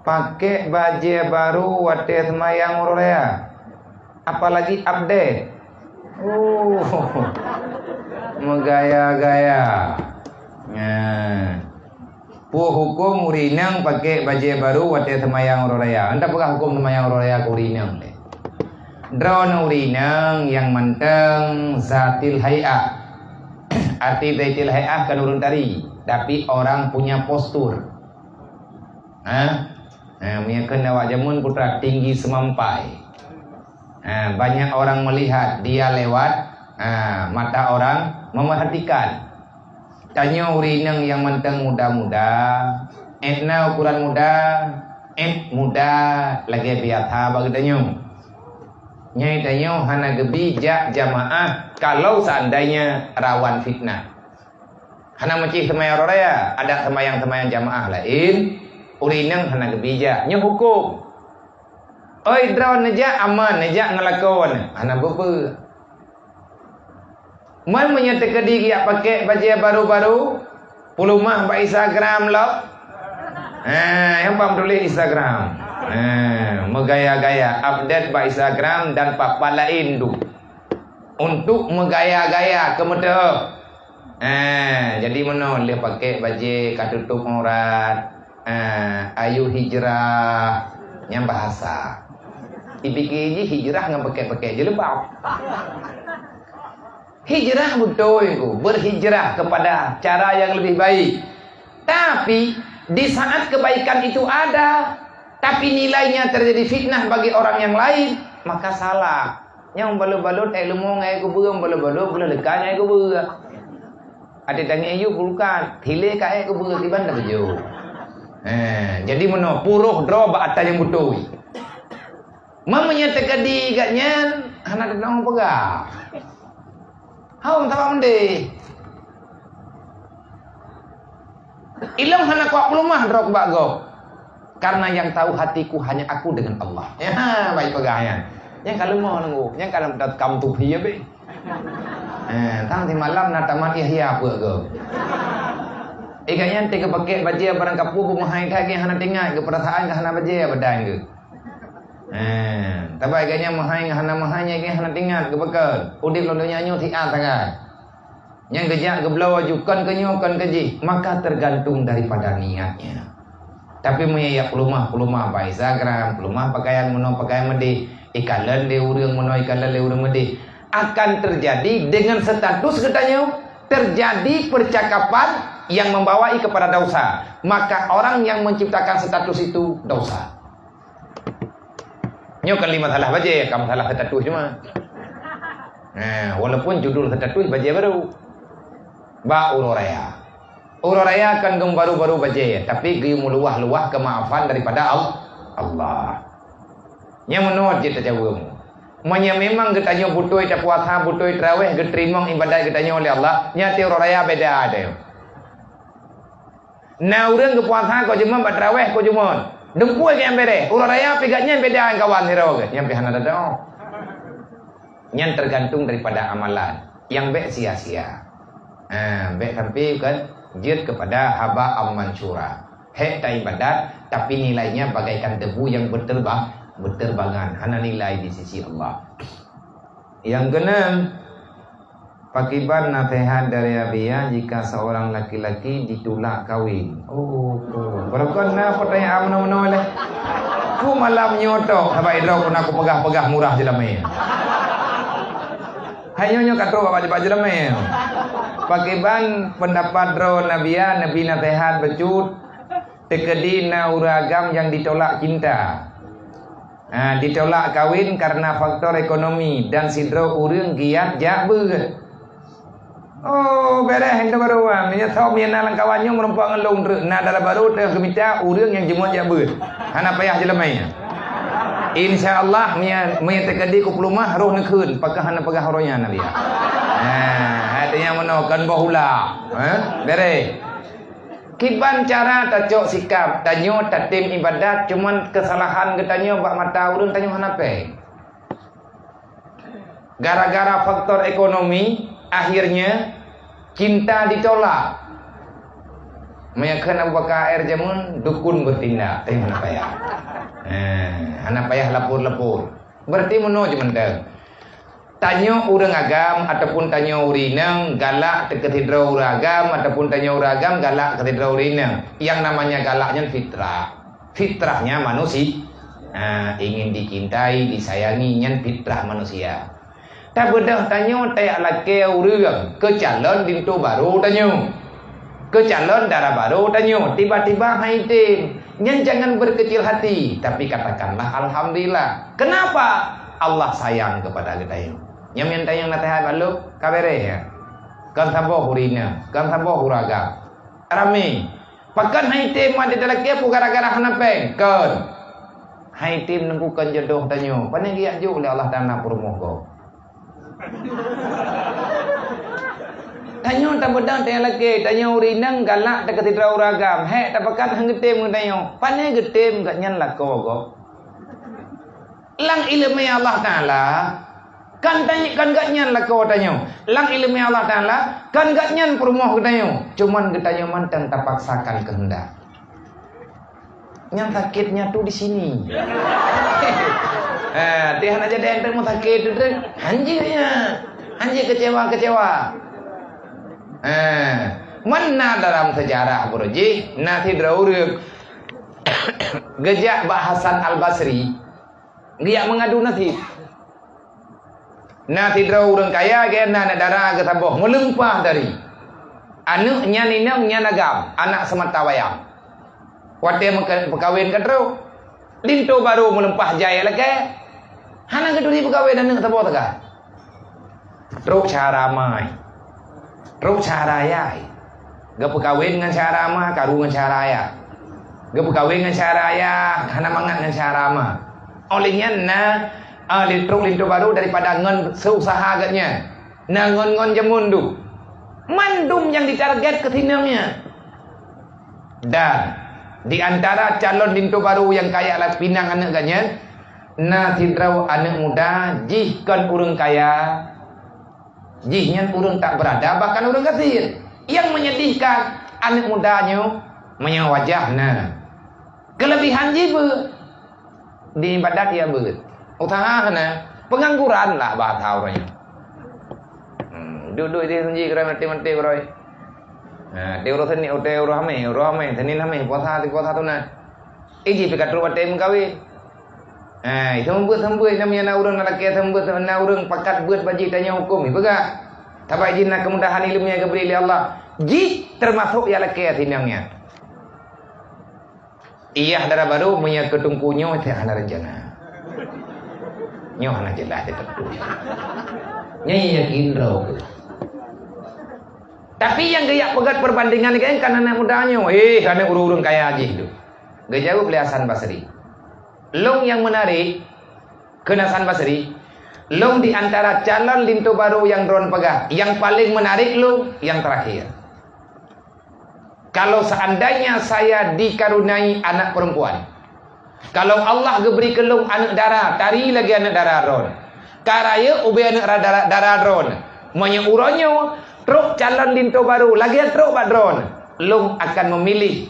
pakai bajée baru watée seumayang uroe raya? Apalagi update. Oh. Meugaya-gaya. Nah. Peue huköm ureuëng inong pakai bajée baru watée seumayang uroe raya? Enta peugah huköm seumayang uroe raya keu ureuëng inong lé. Droeneuh ureuëng inong nyang mantong zatil hai'ah. Arti zatil hai'ah kan ureuëng tari, tapi orang punya postur. Ha? Ha, meunyoe kheun awak jameun putra tinggi semampai. Ha, banyak orang melihat dia lewat, ha, mata orang memerhatikan. Tanyoe ureuëng inong nyang mantong muda-muda, ék na ukuran muda, ék muda lagée biasa bak geutanyoe. Nyan tanyoe hana geubi jak jamaah kalau seandainya rawan fitnah. Hana meucih seumayang uroe raya, adak seumayang-seumayang jamaah laén, ureuëng inong hana geubi jak. Nyoe huköm. Oi, droeneuh jak aman, neujak ngon lakoe neuh, hana peue-peue. Man meunyoe teukeudi geujak pakai bajée baru-baru, peuleumah bak Instagram lom. Ha, nyang pam tuléh Instagram. Ha, meugaya-gaya, update bak Instagram dan pat-pat laén tu. Untuk meugaya-gaya keu meuteuh. Ha, jadi meunoe lheueh pakai bajée ka tutôp aurat. Ha, ayo hijrah. Nyang bahasa. Dipike jih hijrah ngon pakai-pakai jilbab. Hijrah beutôi tu, berhijrah kepada cara yang lebih baik. Tapi, di saat kebaikan itu ada, tapi nilainya terjadi fitnah bagi orang yang lain, maka salah. Nyang balot-balot ék leumo ngon ék kubeue, balot-balot pula leuka ngon ék kubeue. Até tangieng yub bulukan, hilé ka ék kubeue kiban dah beujeuet. Eh, jadi meunoe puroh droe bak ata nyang beutôi. Meunyoe teukeudi gobnyan hana teuntang peugah. Hom sabab mendeh. Ilong hana kuat peuleumah droe bak gob. Karena yang tahu hatiku hanya aku dengan Allah. Ya, baik peugah nyan. Nyang ka leumo nunggu, nyang ka lam kam tupi ya be. Eh, tang simalam na tamat Yahya peue gob. Ikan nyan teuka pakai bajée barang kapu pemahai that hana tingat ke perasaan ke hana bajée badan ke. Eh, tapi agaknya meuhai ngon hana meuhai nyan hana teuingat geupeukon. Udeb lam donya nyoe siat sagai. Nyang geujak geubloe aju kon keu nyoe kon keu jih, maka tergantung daripada niatnya. Tapi meunyoe jak peuleumah-peuleumah bak Instagram, peuleumah pakaian meunoe pakaian meudeh, ikalon lé ureuëng meunoe ikalon lé ureuëng meudeh, akan terjadi dengan status geutanyoe terjadi percakapan yang membawai kepada dosa. Maka orang yang menciptakan status itu dosa. Nyoe kan lé masalah bajée, ka masalah status cuma. Nah, walaupun judul status bajée baru. Bak uroe raya. Uroe raya kan geubaru-baru bajée, tapi geuyue meuluwah-luwah keumaafan daripada Al-, Allah. Nyang meunoe jeuet tacaweueng. Meunyoe memang geutanyoe beutôi tapuasa, beutôi teurawéh, geuteurimong ibadat geutanyoe lé Allah, nyan uroe raya beda deh. Na ureuëng geupuasa keu jeumat bak teurawéh keu jeumat. Deumpui nyang bereh. Uroe raya pih gobnyan beda ngon kawan sidroe geuh. Nyan pih hana teudoa. Nyan tergantung daripada amalan. Nyang bék sia-sia. Ha, bék sampai kan jeuet kepada haba amman syura. Hék ta ibadat, tapi nilainya bagaikan debu yang berterbang, berterbangan. Hana nilai di sisi Allah. Nyang keuneuk, pakiban naseuhat dari Abiya jika seorang laki-laki ditulak kawin? Oh, oh. Barokon na pertanyaan meunoe-meunoe leh. Ku malam nyoe tok, sabai droe pun aku peugah-peugah murah jeulaman. Hai nyoe nyoe ka trok bak jeulaman. Pakiban pendapat droe Nabiya, Nabi naseuhat bacut, teukeudi na ureuëng agam nyang ditolak cinta. Ha, ditolak kawin karena faktor ekonomi dan sidroe ureuëng giat jak beuet. Oh, bereh itu baru wan. Meunyoe thom nyang na lam kawan nyoe meurumpok ngon lôn treuk na dalam baru teuh geumita ureuëng nyang jeuet jak beuet. Hana payah jeulaman nyan. Insya Allah meunyoe, meunyoe teukeudi ku peuleumah roh neukheun, pakon hana peugah uroe nyan Nabi. Ha, artinya meunoe Kon boh ula. Eh? Bere. Kiban cara tacok sikap, tanyoe tatem ibadat, cuman kesalahan geutanyoe bak mata ureuëng tanyoe hana péng. Gara-gara faktor ekonomi, akhirnya cinta ditolak. Meunyoe kheun Abu Bakar Air jameun, dukun bertindak. Eh, hana payah. Eh, hana payah lapor-lapor. Berarti meunoe je mantong. Tanyoe ureuëng agam ataupun tanyoe ureuëng inong galak teuh keu sidroe ureuëng agam ataupun tanyoe ureuëng agam galak keu sidroe ureuëng inong. Yang namanya galak nyan fitrah. Fitrahnya manusia, ha, ingin dicintai, disayangi, nyan fitrah manusia. Tabeudôh tanyoe tajak lakée ureuëng keu calon linto barô tanyoe. Keu calon dara barô tanyoe, tiba-tiba hai tem. Nyan jangan berkecil hati, tapi katakanlah alhamdulillah. Kenapa? Allah sayang kepada geutanyoe. Nyan nyang tanyong naseuhat bak lôn, ka beres ya. Kon saboh ureuëng inong, kon saboh ureuëng agam. Ramé. Pakon hai tem mat di talakée peue gara-gara hana péng? Kon. Hai tem neungku kon jodoh tanyoe. Pane geujak jok lé Allah Taala peurumoh gob. Tanyoe tabeudôh teuh lakée, tanyoe ureuëng inong galak teuh keu sidroe ureuëng agam. Hék tapakat han geutem ngon tanyoe. Pane geutem gobnyan lakoe gob. Lam iéleumé Allah Taala, kan tanyoe, kan gobnyan lakoe tanyoe. Lam iéleumé Allah Taala, kan gobnyan peurumoh geutanyoe. Cuman geutanyoe mantong tapaksakan keuheundak. Nyang sakitnya tu di sini. Eh, dia hana jadi ente mau sakit tu, tu. Hanjeuet nya. Hanjeuet kecewa-kecewa. Eh, mana dalam sejarah, Bro Ji, na sidroe ureuëng geujak bak Hasan Al-Basri, geujak mengadu nasib. Na sidroe ureuëng kaya geuh na aneuk dara geuh saboh meulumpah dari. Aneuk nyan inong nyan agam, anak seumata wayang. Watée meuka-, peukawen ka trok, linto barô meulumpah jai lakée. Hana geuturi peukawen aneuk saboh teuka. Trok cara amai. Trok cara ayah. Geupeukawen ngon cara ma, karu ngon cara ayah. Geupeukawen ngon cara ayah, hana mangat ngon cara ma. Óh lheueh nyan na, eh, trok linto barô daripada ngon seusaha geuh nyan. Na ngon-ngon jameun dum. Mandum nyang ditarget keu sinong nyan. Dan di antara calon linto barô nyang kaya lam pinang aneuk geuh nyan, na sidroe aneuk muda jih kon ureuëng kaya, jih nyan ureuëng tak berada, bahkan ureuëng gasien. Yang menyedihkan, aneuk muda nyoe meunyoe wajah na. Keulebihan jih beuet. Di ibadat ya beuet. Usaha hana. Pengangguran lah bahasa ureuëng nyoe. Hmm, duduk di sunji keuroi mati-mati keuroi. Ha, di uroe Senin, di uroe Hamis, uroe Hamis, Senin Hamis, puasa, puasa sunat. Iji pih ka trok watée meukawen. Ha, seumeubeuet-seumeubeuet nyang na ureuëng na lakée seumeubeuet na ureuëng pakat beuet bak jih tanyoe huköm, ipeugah. Sabab jih na keumudahan iéleumé geubri lé Allah. Jih teumasok ya lakée sinong nyan. Iyah dara barô meunyoe keu teungku nyoe teuh hana rencana. Nyoe hana jeulaih teuh teungku. Nyoe yakin droe. Tapi nyang geujak peugét perbandingan nyan kan aneuk muda nyoe, "Eh, aneuk ureuëng-ureuëng kaya jih tu." Geujaweueb lé Hasan Basri, "Lôn nyang meunarek," kheun Hasan Basri, "lôn di antara calon linto barô nyang droen peugah, nyang paleng meunarek lôn nyang teurakhir." Kalau seandainya saya dikaruniai anak perempuan, kalau Allah geubri keu lôn aneuk dara, tari lagée aneuk dara droen, ka rayeuk ubé aneuk ra-, dara, dara droen, meunyoe uroe nyoe trok calon linto barô lagée trok bak droen, lôn akan memilih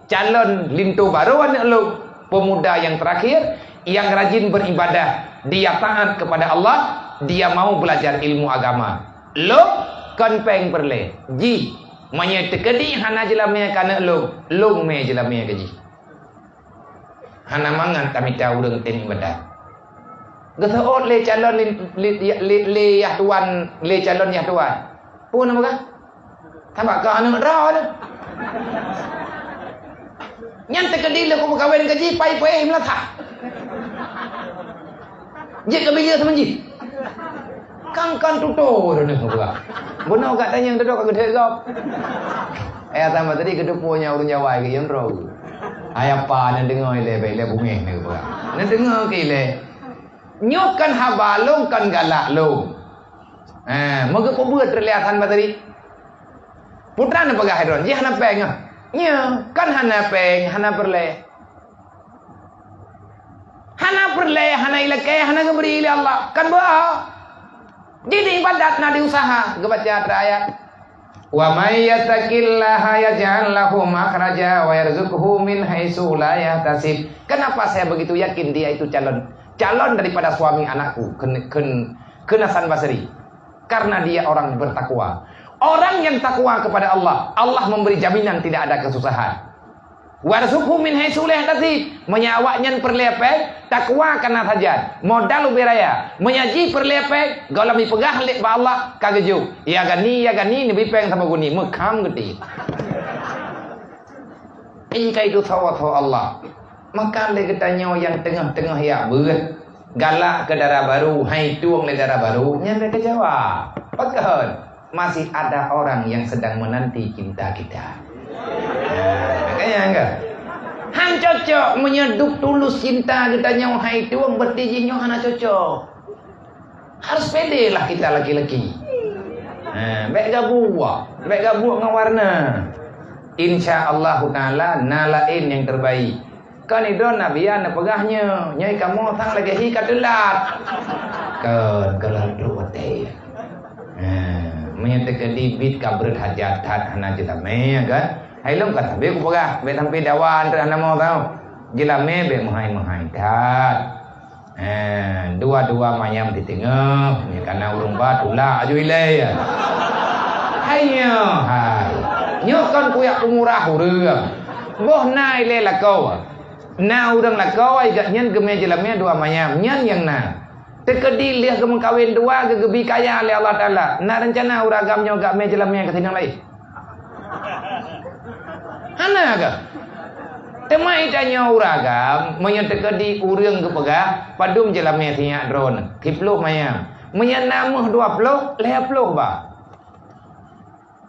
calon linto barô aneuk lôn, pemuda yang terakhir, yang rajin beribadah, dia taat kepada Allah, dia mau belajar ilmu agama. Lôn kon péng peureulée, jih Meunyoe teukeudi hana jeulamé keu aneuk lôn, lôn mé jeulamé keu jih. Hana mangat tamita ureuëng tem ibadat. Geuseuôt lé calon lé, lé, lé, lé yah tuan, lé calon yah tuan. Peue nama kah? Sabab kah aneuk droe lé. Nyan teukeudi lé kumeukawen keu jih pai peuéh meulasah. Jeuet keu bileue teuma jih. Kan, kan tutoe droeneuh geupeugah. Bunoe gata nyang dudoe ka geuthét gob. Eh, tambah tadi geuteupeue nyang ureuëng Jawa geuyue droe. Hai apa neudeungoe ilée, bék ilée bungéh neupeugah. Neudeungoe keu ilée. Nyoe kan haba lôn, kan galak lôn. Eh, meugeupeubuet reuliatan bateri. Peue treuk neupeugah droe, jih hana péng ah. Nyo, kan hana péng, hana peureulée. Hana peureulée, hana ilakée, hana geubri lé Allah. Kan beuo. Jadi ibadat na diusaha, geubaca treuk ayat. "Wa may yattaqillaha yaj'al lahu makhraja wa yarzuqhu min haitsu la yahtasib." Kenapa saya begitu yakin dia itu calon, calon daripada suami anakku? Khen-, khen-, kheun Hasan Basri. Karena dia orang bertakwa. Orang yang takwa kepada Allah, Allah memberi jaminan tidak ada kesusahan. "Warzuqhu min haitsu la yahtasib." Meunyo awaknyan peureulée péng, takwa kana sajan, modal ubé raya. Meunyo jih peureulée péng, gohlom ipeugah lé bak Allah, ka geujok. "Ya Ghani, ya Ghani, neubi péng saboh guni." Meukham geuti. Ingkai tu sawa-sawa Allah. Maka lé geutanyoe nyang teungoh-teungoh jak beuet, galak keu dara barô, hai tueng lé dara barô, nyan lé keucewa. Pakon? Masih ada orang yang sedang menanti cinta kita. Nah, makanya enggak? Han cocok meunyoe dub tulus cinta geutanyoe hai tueng, berarti jih nyoe hana cocok. Harus pede lah kita laki-laki. Ha, bék gabuek, bék gabuek ngon warna. Insya Allahu Taala na laén nyang terbaik. Kan idon Nabi neupeugah nyoe, nyoe kamoe sang lagée hi ka teulat. Kon, kon laju watée. Ha, meunyoe teukeudi bit ka breuet hajat that hana jeulamé kan. Hai lom ka sabé kupeugah, bék sampai dawa treuk hana mo tau. Jeulamé bék meuhai-meuhai that. Ha, dua-dua manyam di teungoh, nyoe kana ureuëng ba tulak aju ilée. Hai nyoe, hai. Nyoe kon kuyak peumurah ureuëng. Boh na ilée lakoe. Na ureuëng lakoe, gobnyan geumé jeulamé dua manyam. Nyan nyang na. Teukeudi lheueh geumeukawen dua geugeubi kaya lé Allah Taala. Na reuncana ureuëng agam nyoe gak mé jeulamé keu sinong laén? Hana kah? Teuma itanyoe ureuëng agam, meunyoe teukeudi ureuëng geupeugah, padum jeulamé sinyak droeneuh, siploh manyam. Meunyoe na méuh dua ploh, lhée ploh ba.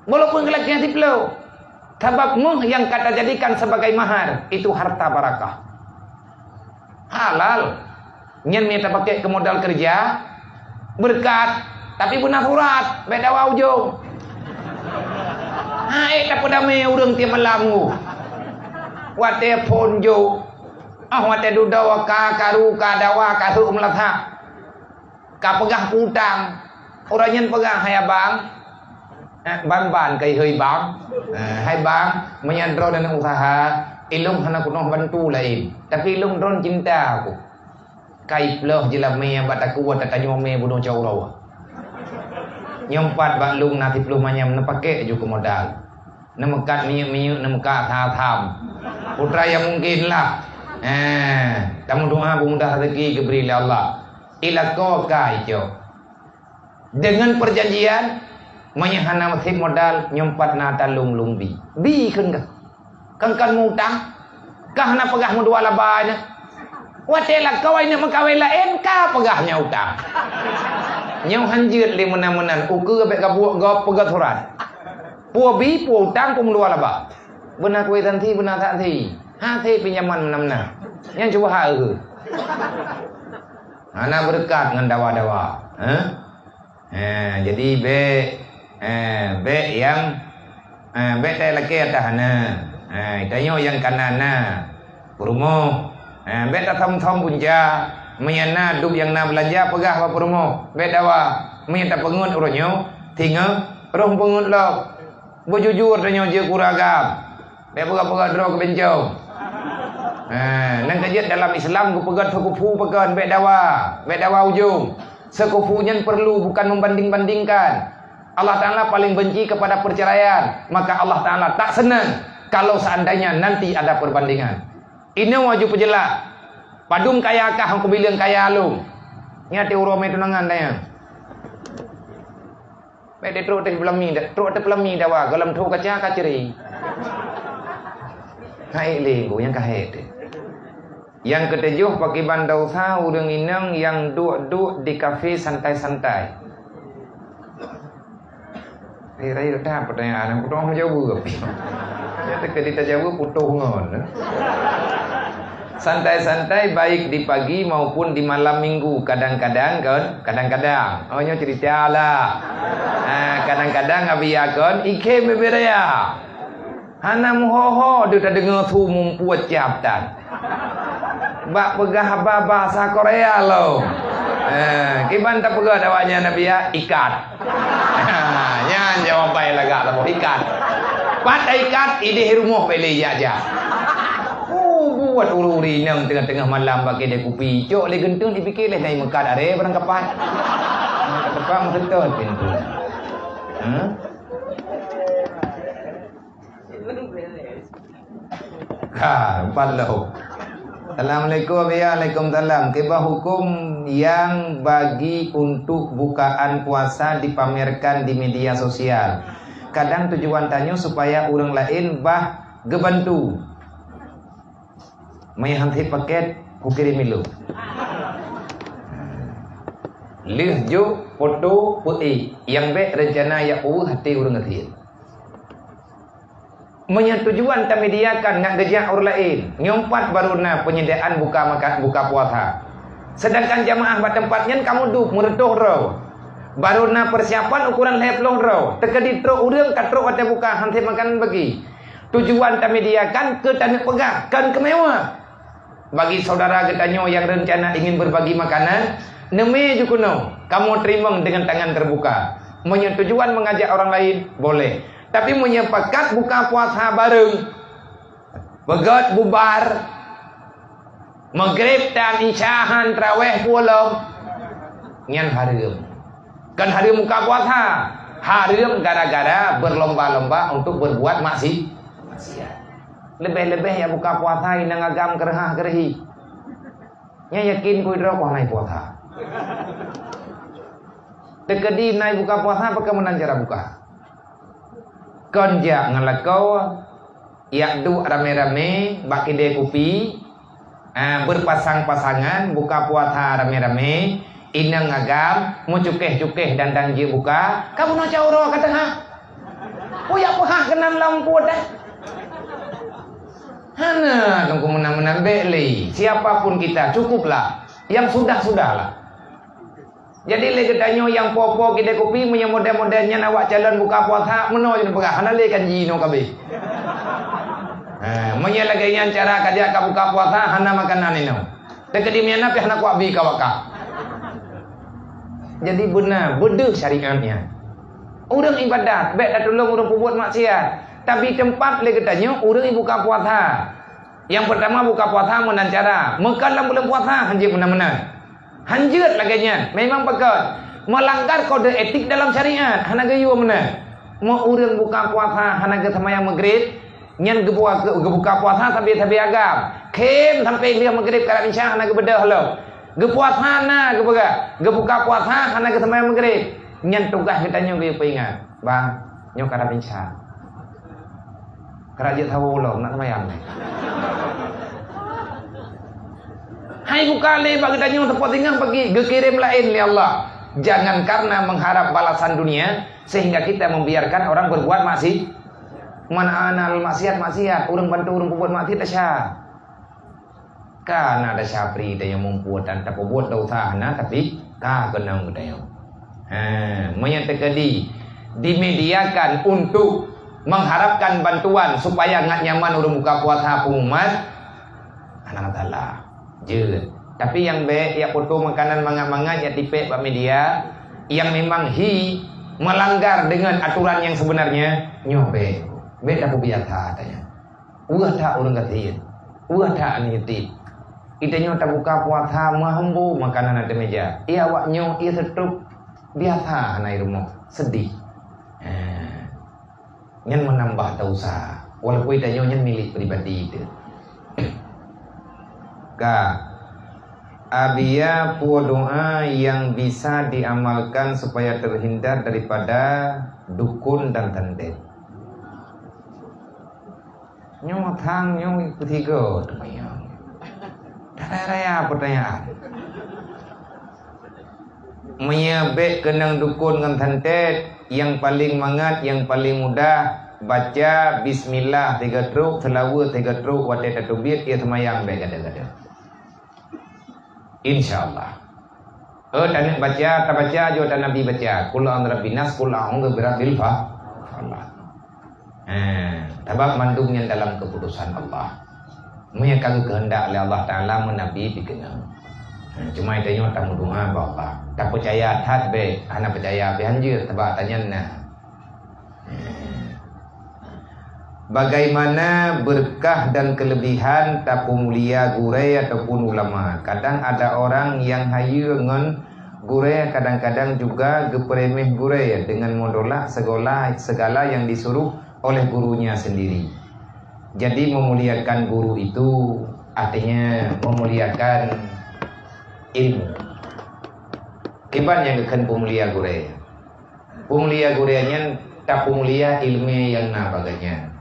Walaupun geulakée siploh, sabab méuh nyang ka tajadikan sebagai mahar, itu harta barakah. Halal. Nyan meunyoe tapakék keu modal keureuja, beureukat, tapi beuna surat, bék dawa ujong. Hai tapeudamé ureuëng tieb malam nyoe. Watée phon jok, ah watée dudoe ka karu ka dawa ka seuek meulasak. Ka peugah peue utang. Uroe nyan peugah, "Hai abang." Eh, ban-ban kai hei bang. Eh, "Hai bang, meunyoe droeneuh usaha, ilong hana kunoh bantu laén, tapi ilong droen cinta aku. Kai ploh jeulamé bak takue tatanyoe mé bunoe cot uroe. Nyoe pat bak lông na siploh manyam neupakék ju keu modal. Neumeukat minyeuk-minyeuk, neumeukat tham-tham. Putra nyang mungken lah. Eh, tameudoa beumudah rezeki geubri lé Allah." Ilako ka icok. Dengan perjanjian, meunyoe hana meuseub modal, nyoe pat na talông lông bi. Bi kheun kah? Kan-kan meu-utang? Kah hana peugah meudua laba nyoe? Watée lakoe nyoe meukawen laén, ka peugah nyoe utang. Nyoe hanjeuet lé meunan-meunan, ukeue bék gabuek gob peugah surat. Peue bi, peue utang, peue meudua laba. Beuna kuitansi, beuna saksi. Hase pinjaman meunan-meunan. Nyan cuba ha eu. Hana beureukat ngon dawa-dawa. Heh? Ha, jadi bék, ha, bék nyang, ha, bék tai lakée atas hana. Ha, tanyoe nyang kana na peurumoh. Ha, bék tasom-som punca. Meunyoe na dub nyang na beulanja, peugah bak peurumoh. Bék dawa. Meunyoe tapeungeut uroe nyoe, singoh roh peungeut lom. Beujujur tanyoe jeuet keu ureuëng agam. Bék peugah-peugah droe keu bencong. Ha, nyang keujeuet dalam Islam geupeugah seukufu pakon, bék dawa, bék dawa ujong. Seukufu nyan perlu, bukan membanding-bandingkan. Allah Taala paling benci kepada perceraian, maka Allah Taala tak senang kalau seandainya nanti ada perbandingan. Inoe aju peujeulaih, padum kaya kah kubileung kaya lôn. Nyan teuh uroe mé tunangan dayang. Bék trok teuh peulami, trok teuh peulami dawa, gohlom tho kaca ka cre. Hai lé, bu nyang ka hék teuh. Nyang keutujôh, pakriban desya ureuëng inong nyang duek-duek di kafe santai-santai. Hai raya that pertanyaan, aku tak mau jawab. Nyata ke kita jawab putus ngon. Santai-santai baik di pagi maupun di malam minggu, kadang-kadang kan, kadang-kadang. Oh, nyoe cerita lah. Ha, kadang Kadang-kadang Abiya kon ikhem bibir raya. Hana meuho-ho deuh tadeungoe su mumpue cap tan. Bak peugah haba bahasa Korea lom. Eh, kiban tapeugah awaknyan Abiya, ikat. Nyan jawaban lagak saboh, ikat. Pat ikat, ideh rumoh bak lé jak-jak. Oh, buet ureuëng-ureuëng inong teungoh-teungoh malam bak keude kupi, cok lé geunteung dipike lé nai meukat are barang kapai. Meukat teupang meuseutôt pintoe. Hah? Ka, empat lom. Assalamualaikum, ya, waalaikumsalam. Kiban hukum nyang bagi untuk bukaan puasa dipamerkan di media sosial? Kadang tujuan tanyoe supaya ureuëng laén bah geubantu. Meunyo han sép paket, kukirém ilôn. Lheueh jok foto peuék nyang bék reuncana jak peuweueh até ureuëng gasien. Meunyoe tujuan tamediakan ngat geujak ureuëng laén, nyoe pat barô na penyediaan buka maka-, buka puasa. Sedangkan jamaah bak teumpat nyan ka meuduek meureutoh droe. Barô na peusiapan ukoran lhée ploh droe, teukeudi trok ureuëng ka trok watée buka han sép makanan bagi. Tujuan tamediakan keu taneuk peugah, kon keu mewah. Bagi saudara geutanyoe nyang reuncana ingin berbagi makanan, neumé ju keunoe, kamoe teurimong deungon tangan teubuka. Meunyoe tujuan meungajak ureuëng laén, boleh. Tapi meunyoe pakat buka puasa bareng, peugét bubar, Maghrib dan Isya han trawéh pulang, nyan hareuem. Kon hareuem buka puasa, hareuem gara-gara berlomba-lomba untuk berbuat maksi-, maksiat. Leubeh-leubeh nyang buka puasa inong agam keureuhah keureuhi. Nyan yakin keu droe kah nai puasa. Teukeudi nai buka puasa pakon meunan cara buka. Kon jak ngon lakoe, jak duek ramé-ramé bak keude kupi, ah, beupasang-pasangan buka puasa ramé-ramé, inong agam meucukéh-cukéh dan-dan jeuet buka, ka bunoe cawara ka teuhah. Peue jak peuhah keunan lam peuet, eh? Hana, teungku meunan-meunan bék lé. Siapa pun kita, cukuplah. Yang sudah-sudahlah. Jadi lé geutanyoe nyang po-po keude kupi meunyoe model-model nyan awak calon buka puasa, meunoe jeuet peugah, hana lé kan ji inoe ka abéh. Ha, meunyoe lagée nyan cara ka jak ka buka puasa, hana makanan inoe. Teukeudi meunyoe na pih hana kuat bi ka wak ka. Jadi beuna, beudeuh syariat nyan. Ureuëng ibadat, bék tatulông ureuëng peubuet maksiat. Tapi teumpat lé geutanyoe ureuëng buka puasa. Nyang peurtama buka puasa meunan cara, meukan lam buleuen puasa hanjeuet meunan-meunan. Hanjeuet lagée nyan, memang pakon meulanggar kode etik dalam syariat, hana geuyue meunan. Meu ureuëng buka puasa hana geuseumayang Maghrib, nyan geubuka, geubuka puasa sabe-sabe agam. Khém sampai lheueh Maghrib karab Isya hana geubeudôh lom. Geupuasa na geupeugah, geubuka puasa hana geuseumayang Maghrib. Nyan tugaih geutanyoe geupeuingat, bang, nyoe karab Isya. Karab jeuet sawoe lom, nak seumayang. Hai buka lé bak geutanyoe teupot singoh pagi, geukirém laén lé Allah. Jangan karena mengharap balasan dunia sehingga kita membiarkan orang berbuat maksi-, man anal maksiat, maksiat, ureuëng bantu ureuëng peubuet maksiat, tasya. Ka na desya pri tanyoe mumpue dan tapeubuet desya hana, tapi ka keunong geutanyoe. Ha, meunyoe teukeudi dimediakan untuk mengharapkan bantuan supaya ngat nyaman ureuëng buka puasa pengumuman, hana masalah. Jeuet. Tapi nyang bék, jak foto makanan mangat-mangat, jak tipék bak media, nyang memang hi melanggar dengan aturan yang sebenarnya, nyoe bék. Bék tapeubiasa tanyoe. Weueh that ureuëng gasien, weueh that aneuk yatim. Geutanyoe tabuka puasa meuhambo makanan ateueh meja. Ie awaknyoe ie seutrop biasa hana i rumoh, sedih. Eh, nyan meunambah desya, walaupun geutanyoe nyan milék pribadi teuh. Ka, Abiya peue doa nyang bisa diamalkan supaya terhindar daripada dukun dan santet? Nyoe thang nyoe keusigoe teumanyong. Raya-raya peutanyaan. Meunyoe bék keunong dukon ngon santet, nyang paleng mangat, nyang paleng mudah, baca bismillah tiga trok, seulaweuet tiga trok watée tateubiet, ie seumayang bék gata-gata. Insya Allah. Eh, taneuk baca, tabaca aja tan Nabi baca. Qul a'udzu birabbin nas, qul a'udzu birabbil fa-, falaq. Eh, sabab mandum nyan dalam keputusan Allah. Meunyo ka geukeuheundak lé Allah Taala, meunyo Nabi pikeunong. Eh, cuma tanyoe tameudoa bak Allah. Tapeucaya that bèk, hana peucaya pih hanjeuet, sabab tanyan na. Bagaimana berkah dan kelebihan tapeumulia gurèe ataupun ulama? Kadang ada orang yang hayeue ngon gurèe, kadang-kadang juga geupeuremeh gurèe dengan menolak segala, segala yang disuruh oleh gurunya sendiri. Jadi, memuliakan guru itu artinya memuliakan ilmu. Kiban nyang geukheun peumulia gurèe? Peumulia gurèe nyan tapeumulia ileumèe nyang na bak geuhnyan.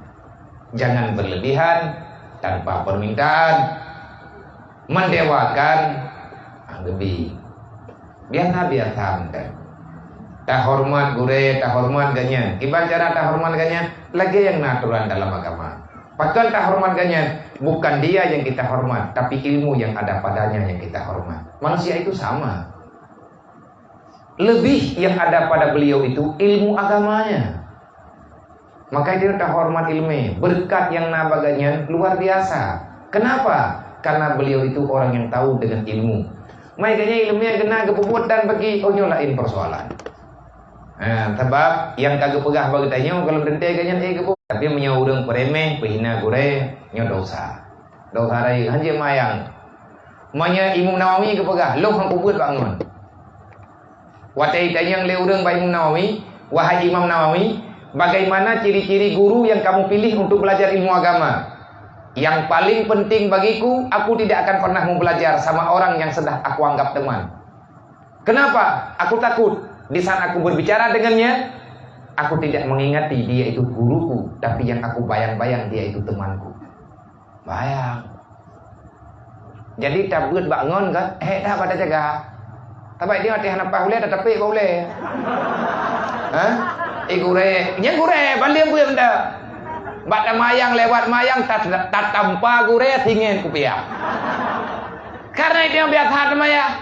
Jangan berlebihan, tanpa permintaan, mendewakan, ah, geubi. Biasa-biasa mantong. Tahoreumat gurèe, tahoreumat geuhnyan. Kiban cara tahoreumat geuhnyan? Lagèe nyang na aturan dalam agama. Pakon tahoreumat geuhnyan? Bukan dia yang kita hormat, tapi ilmu yang ada padanya yang kita hormat. Manusia itu sama. Lebih yang ada pada beliau itu ilmu agamanya. Maka itu tahoreumat ileumèe, beureukat nyang na bak geuhnyan luar biasa. Kenapa? Karena beliau itu orang yang tahu dengan ilmu. Mai geuhnyan ileumèe geuna geupeubuet dan bagi, oh, nyoe laén persoalan. Ha, sabab nyang ka geupeugah bak geutanyoe gohlom teuntèe geuhnyan, eh, geupeubuet. Tapi meunyoe ureueng peuremeh, peuhina gurèe, nyoe dosa. Dosa rayeuk, hanjeuet mayang. Meunyoe Imam Nawawi geupeugah, lôn han kubeuet bak ngon. Watèe itanyong lé ureueng bak Imam Nawawi, "Wahai Imam Nawawi, bagaimana ciri-ciri guru yang kamu pilih untuk belajar ilmu agama? Yang paling penting bagiku, aku tidak akan pernah mau belajar sama orang yang sudah aku anggap teman. Kenapa? Aku takut di saat aku berbicara dengannya, aku tidak mengingati dia itu guruku, tapi yang aku bayang-bayang dia itu temanku." Bayang. Jadi tabeuet bak ngon kan? Eh, dah pada jaga. Tapi dia hati hana paih ulèe, dah tapék bak ulèe. Ha? Eh, gurèe. Nyang gurèe, banding beuet dah. Bak tamayang lewat mayang, tat-, tatampa gurèe singèn kupiah. Karena itu yang biasa tamayang.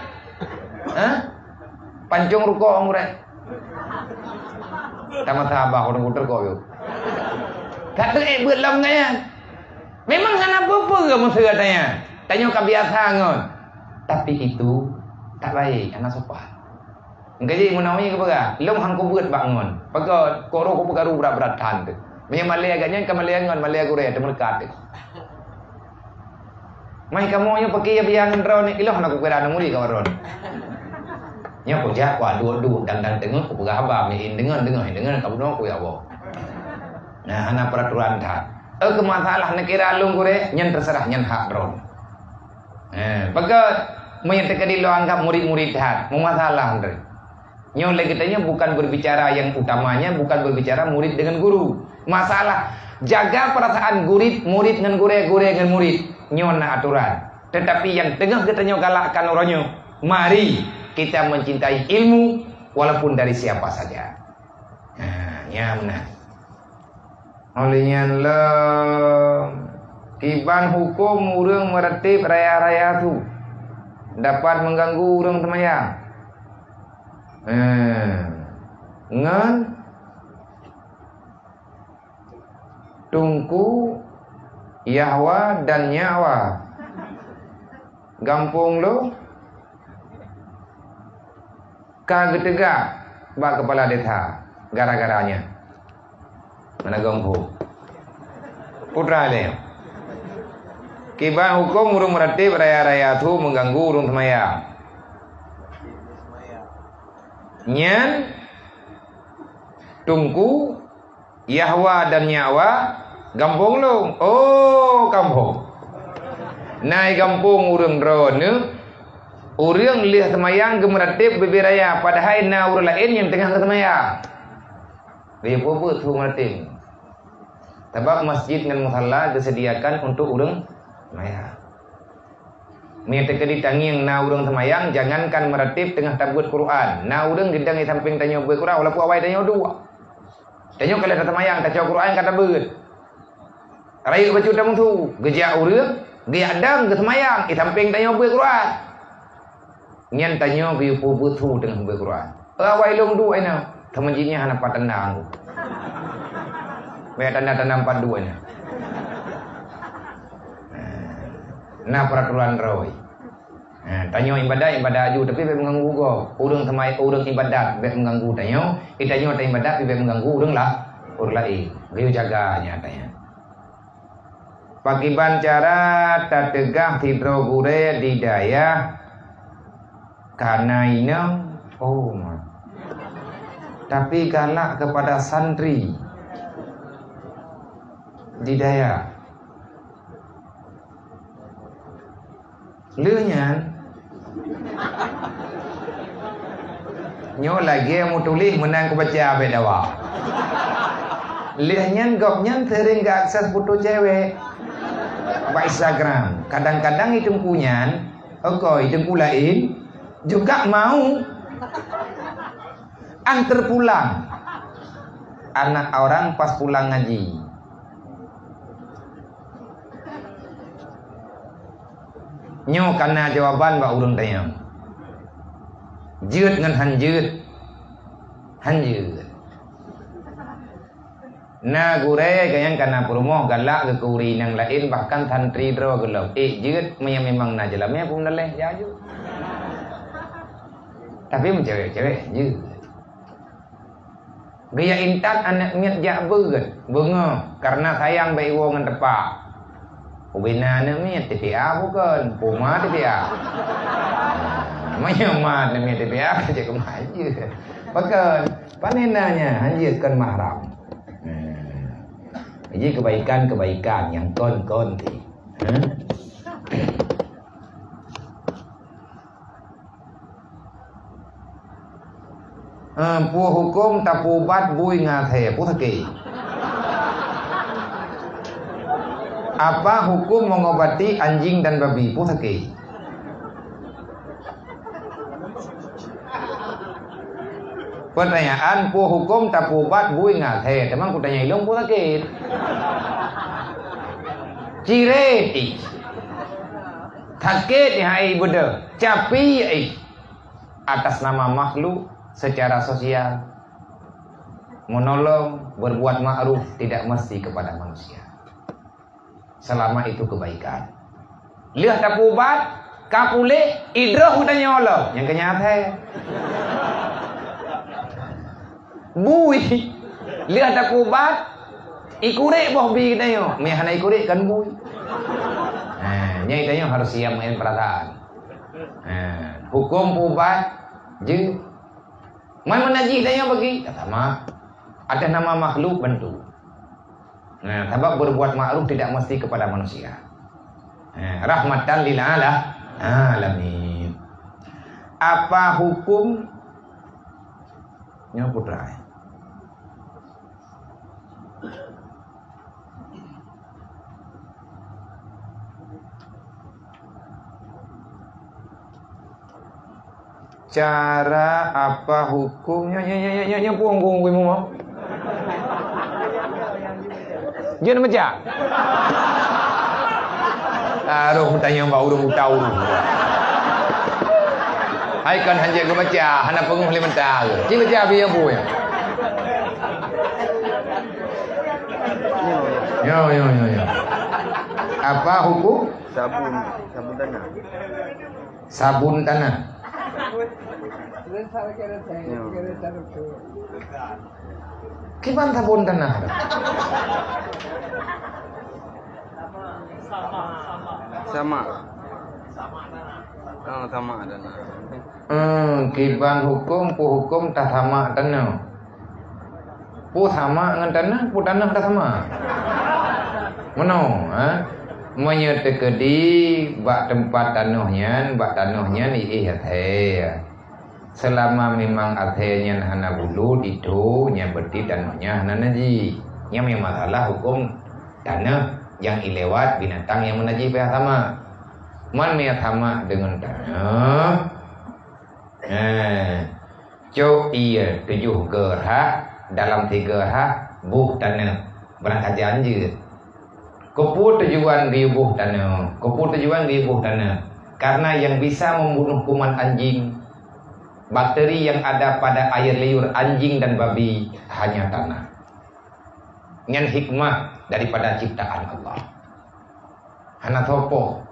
Ha? Pancong rukok gurèe. Tamat sabar, ureueng kuter kok yuk. Kata eh, beuet lam nyan. Memang hana peue-peue meuseugat tanyan. Tanyoe ka biasa ngon. Tapi itu tak baik, hana sopan. Engkajih Imam Nawawi geupeugah, "Lôn han kubeuet bak ngon. Pakon, kok roh kupeukaru brat-brat that teuh. Meunyoe malèe geuhnyan ka malèe ngon, malèe gurèe, teumeureukat teuh." Mai kamoe nyoe peuki ya biang droe ni, iloh na kukira na murit ka droe. Nyoe kujak, wah, duek-duek, dang-dang teungeut, kupeugah haba, miin deungon, deungon, deungon, ka bunoe ku ya Allah. Nah, hana peraturan that. Eh, keu masalah neukira lôn gurèe, nyan terserah, nyan hak droe. Eh, peugah, meunyoe teukeudi lôn anggap murit-murit that, meumasalah, Andre. Nyoe lé geutanyoe bukan berbicara yang utamanya, bukan berbicara murid dengan guru. Masalah jaga perasaan gurit, murid ngon gurèe, gurèe ngon murid. Nyoe na aturan. Tetapi nyang teungoh geutanyoe galakkan uroe nyoe, mari kita mencintai ilmu walaupun dari siapa saja. Nah, nyan meunan. Óh lheueh nyan lom, kiban huköm ureuëng meuratéb raya-raya su dapat meuganggu ureuëng seumayang. Eh, ngon Teungku Yahwa dan Nyak Wa. Gampông lôn ka geuteugak bak keupala desa gara-gara nyan. Meunan geuh phon. Putra lé. Kiban huköm ureuëng meuratéb raya-raya su meuganggu ureuëng seumayang. Nyan Teungku Yahwa dan Nyak Wa, gampông lôn. Oh, gampông. Na i gampông ureuëng droeneuh, ureuëng lheueh seumayang geumeurateb bubé raya, padahai na ureuëng laén nyang teungoh geuseumayang. Lheueh peue-peue su meuratéb. Sabab masjid ngon musala geuseudiakan untuk ureuëng seumayang. Meunyoe teukeudi tangieng na ureuëng seumayang, jangankan meuratéb teungoh tabeuet Quran. Na ureuëng geudong i sampéng tanyoe beuet Quran, walaupun awai tanyoe duek. Tanyoe ka lheueh taseumayang, tacok Quran ka tabeuet. Rayeuk bacut tameusu, geujak ureuëng, geujak dong geuseumayang, i sampéng tanyoe beuet Quran. Nyan tanyoe geuyue peue beusu teungoh beuet Quran. "Eh, awai lôn duek inoe." Teuma jih nyan hana pat tanda anggô. Bèk tanda-tanda empat dua nyan. Nah, na peraturan droe. Nah, tanyoe ibadat, ibadat aju, tapi bèk mengganggu gob. Ureueng sama, ureueng ibadat bèk mengganggu tanyoe, eh, tanyoe taibadat, tapi bèk mengganggu ureueng lah, ureueng laén. Geuyue jaga nyan tanyoe. Pakriban cara tateugah sidroe gurèe di dayah kana inong? Oh, ma. Tapi galak kepada santri di dayah. Lheueh nyan, nyoe lagèe meutuléh meunan kubaca bèk dawa. Lheueh nyan gobnyan seuring geuakses foto cewek bak Instagram. Kadang-kadang i teungku nyan, oke, i teungku laén juga mau antar pulang anak orang pas pulang ngaji. Nyoe kana jawaban bak ureueng tanyoe. Jeuet ngon han jeuet? Han jeuet. Na gurèe nyang kana peurumoh galak geukeuri nyang laén, bahkan santri droe gohlom. Eh, jeuet, meunyoe memang na jeulamèe peue meudaleh, jak aju. Tapi meucewek-cewek, jeuet. Geujak intat aneuk miet jak beuet, beungoh, kareuna sayang bak iwoe ngon teupak. Ubena aneuk miet T P A bukon, puma T P A. Meunyoe ma aneuk miet T P A, ka jeuet keu ma jeuet. Pakon? Pane na nyan, han jeuet kon mahram. Nah, jadi kebaikan-kebaikan nyang kon-kon ti. Ha? Eh, peue huköm tapeuubat bui ngon asèe, peue sakét? Apa hukum mengobati anjing dan babi, peue sakét? Pertanyaan, peue huköm tapeuubat bui ngon asèe? Teuma kutanya ilôn, peue sakét? Cirét ih. Sakét ih hai beudôh. Capi ih. Atas nama makhluk secara sosial, menolong, berbuat ma'ruf tidak mesti kepada manusia. Selama itu kebaikan. Lheueh tapeuubat, ka puléh, idroh geutanyoe lom, nyang keu nyan asèe. Bui, lheueh tapeuubat, ikurék boh bi geutanyoe, meuhana ikurék kan bui. Ha, nyan geutanyoe harus siap meu'en peurasaan. Ha, huköm peuubat jeuet. Man meunajih tanyoe bagi, tak sama. Atas nama makhluk bantu. Nah, sabab berbuat ma'ruf tidak mesti kepada manusia. Nah, rahmatan lil ala-, alamin. Apa hukum? Nyoe putra, eh. Cara apa hukumnya? Nya, nya, nya, nya, nya, puang, puang, puang, puang. Jeuet meucah. Taroh meutanyong bak ureueng buta ureueng. Hai kan hanjeuet geumeucah, hana peungeuh lé mata. Ci meucah biyeu bui. Yo, yo, yo, yo. Apa hukum? Sabun, sabun tanah. Sabun tanah. Ya. Kiban sabun tanah? Sama. Oh, sama tanah. Hmm, kiban hukum, peue hukum tasama tanah. Peue sama ngon tanah, peue tanah tasama. Meunoe, ha? Meunyoe teukeudi bak teumpat tanoh nyan, bak tanoh nyan iéh asèe. Seulama memang asèe nyan hana bulu, ditho, nyan berarti tanoh nyan hana najih. Nyan memang masalah hukum tanoh nyang ilewat binatang nyang meunajih payah sama. Man miyueb sama deungon tanoh, eh, cok ié tujoh geuh rhah, dalam sigoe rhah boh tanoh, barangkajan jeuet. Keupeue tujuan geuyue boh tanoh? Keupeue tujuan geuyue boh tanoh? Karena yang bisa membunuh kuman anjing, bakteri yang ada pada air liur anjing dan babi, hanya tanah. Nyan hikmah daripada ciptaan Allah. Hana soe poh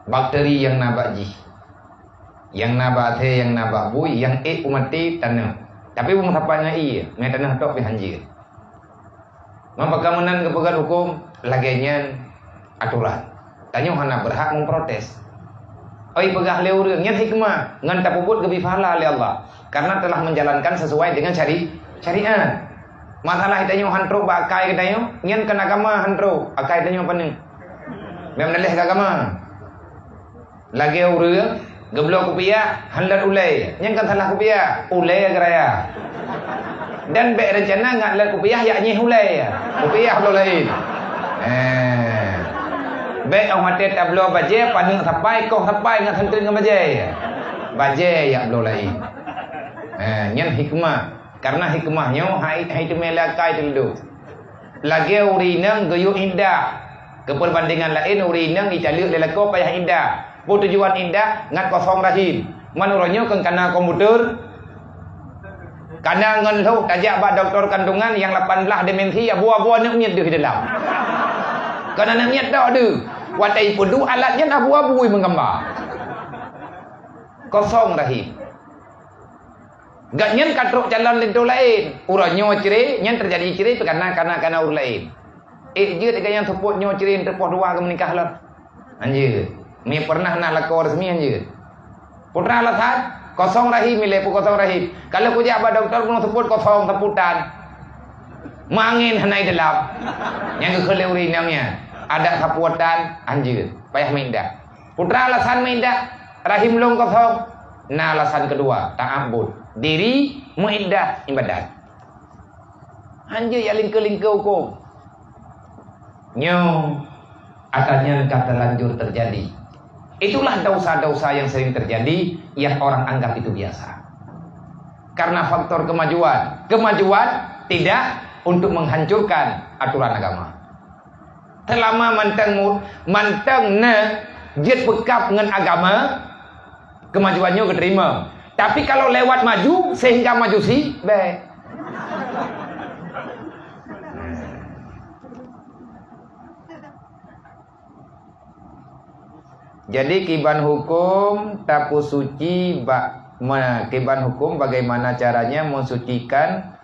bakteri nyang na bak jih. Nyang na bak asèe, nyang na bak bui, nyang ék peumaté taneuh. Tapi beumeusapa ngon ié, mé taneuh tok pih hanjeuet. Ngon pakon meunan geupeugah hukôm, lagèe nyan aturan. Tanyoe hana beurhak memprotes. Oi, peugah lé ureueng, nyan hikmah, ngon tapeubuet geubri pahala lé Allah, karena telah menjalankan sesuai dengan syari-, syariat. Masalah tanyoe han trôk bak akai geutanyoe, nyan kan agama han trôk, akai tanyoe paneuk. Bèk meudaleh agama. Lagèe ureueng geubloe kupiah, han lôt ulèe, nyan kan salah kupiah, ulèe geuraya. Dan bèk reuncana ngat lôt kupiah jak nyeh ulèe, kupiah bloe laén. Eh. Bèk 'oh watèe tabloe bajèe, paneuk sapai, koh sapai ngon santri ngon bajèe. Bajèe jak bloe laén. Eh, nyan hikmah. Karena hikmah nyoe hai, hai teumé lé akai teuleudôh. Lagèe ureueng inong geuyue iddah. Keu peubandingan laén, ureueng inong jitaleuek lé lakoe payah iddah. Peue tujuan iddah? Ngat kosong rahim. Man uroe nyoe keu kana komputer, kana ngon lhôh tajak bak dokto kandungan nyang lapan blah dimensi, abu-abu aneuk miet deuh di dalam. Kana aneuk miet tok deuh. Watèe ipeuduek alat nyan abu-abu meugamba. Kosong rahim. Gobnyan ka trôk calon linto laén. Uroe nyoe cerai, nyan teujadi cerai pih kana, kana, kana ureueng laén. Ék jeuet gobnyan seupôt nyoe cerai, teupoh dua geumeunikah lom. Hanjeuet. Mie pernah na lakoe resmi hanjeuet. Peue teuma alasan, kosong rahim, ilèe peue kosong rahim. Kalau kujak bak dokto, bunoe seupôt kosong, seupôt tan. Meuangén hana di dalam. Nyang geukheun lé ureueng inong nyan. Adak seupôt tan, hanjeuet. Payah meuiddah. Peue teuma alasan meuiddah rahim lôn kosong? Na alasan keudua, ta'abbud. Diri meuiddah ibadat. Hanjeuet jak lingkeu-lingkeu hukôm. Nyoe ata nyan ka terlanjur terjadi. Itulah dosa-dosa yang sering terjadi yang orang anggap itu biasa. Karena faktor kemajuan. Kemajuan tidak untuk menghancurkan aturan agama. Seulama mantong mu-, mantong na jeuet peukab ngon agama, kemajuan nyoe geuteurimong. Tapi kalau lewat maju sehingga majusi, bèk. Jadi kiban hukôm tapeusuci ba-, me-, kiban hukôm bagaimana caranya mensucikan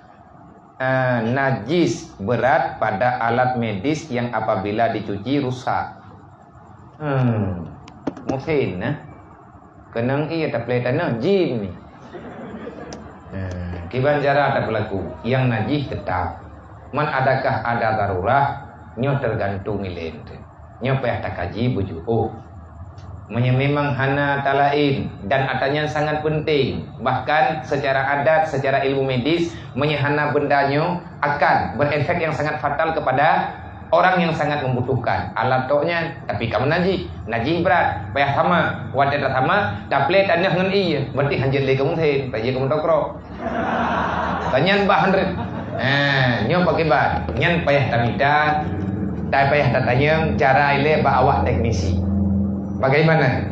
eh, najis berat pada alat medis yang apabila dicuci rusak. Hmm, mungkin, eh. Keunong ié taplé taneuh jin ni. Hmm, kiban cara tapeulaku, nyang najis teutap. Man adakah ada darurat, nyoe teugantung ilèe teuh. Nyoe payah takaji beujuôh. Meunyoe memang hana talaén dan ata nyan sangat penting, bahkan secara adat, secara ilmu medis, meunyoe hana benda nyoe akan berefek yang sangat fatal kepada orang yang sangat membutuhkan alat tok nyan, tapi ka meunajih, najih brat, payah sama, watèe tasama, taplé taneuh ngon ié, berarti hanjeuet lé keumeusen, payah keumeutokrok. Tanyan bah hana. Ha, nyoe pakiban. Nyan payah tamita, ta-, payah tatanyong cara ilèe bak awak teknisi. Bagaimana?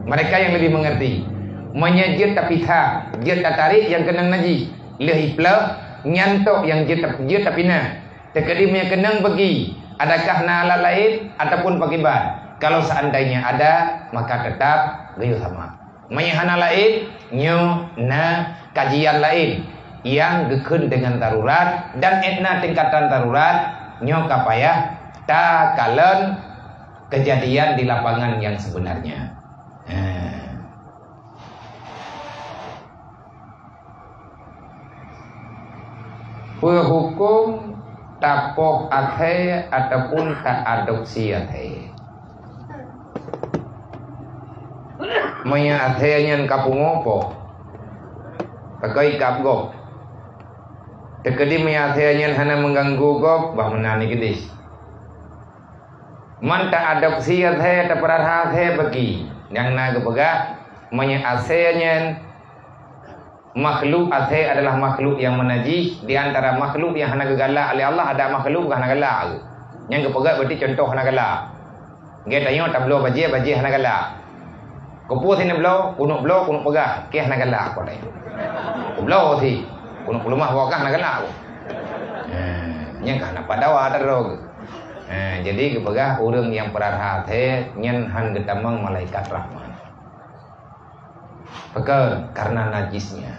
Mereka yang lebih mengerti. Meunyoe jeuet tapisah, jeuet tatarék nyang keunong najih, lheueh iplôh, nyan tok nyang jeuet tap-, jeuet tapinah. Teukeudi meunyoe keunong bagi, adakah na alat laén ataupun pakiban? Kalau seandainya ada, maka tetap geuyue sama. Meunyoe hana laén, nyoe na kajian laén nyang geukheun deungon darurat dan ék na tingkatan darurat, nyoe ka payah takalon keujadian di lapangan nyang sebenarnya. Ha. Peuhukôm tapoh asèe ataupun ta-adopsi asèe. Meunyoe asèe nyan ka pungo poh, teuka ikab gob. Teukeudi meunyoe asèe nyan hana meuganggu gob, bah meunan keudéh. Man ta-adopsi asèe, tapeurara asèe bagi, nyang na geupeugah, meunyoe asèe nyan makhluk, asèe adalah makhluk nyang meunajih, di antara makhluk nyang hana geugalak lé Allah, ada makhluk hana galak. Nyang geupeugah berarti contoh hana galak. Gét tanyoe tabloe bajèe, bajèe hana galak. Keupeue si neubloe, keuneuk bloe, keuneuk peugah, keu hana galak ko lé. Kubloe si, keuneuk peuleumah, bak kah hana galak ko. Ha, nyan ka hana padawa tadroe. Ha, jadi geupeugah ureuëng nyang peurara thée nyan hán geutamong malaikat rahmat. Pakon? Karena najisnya.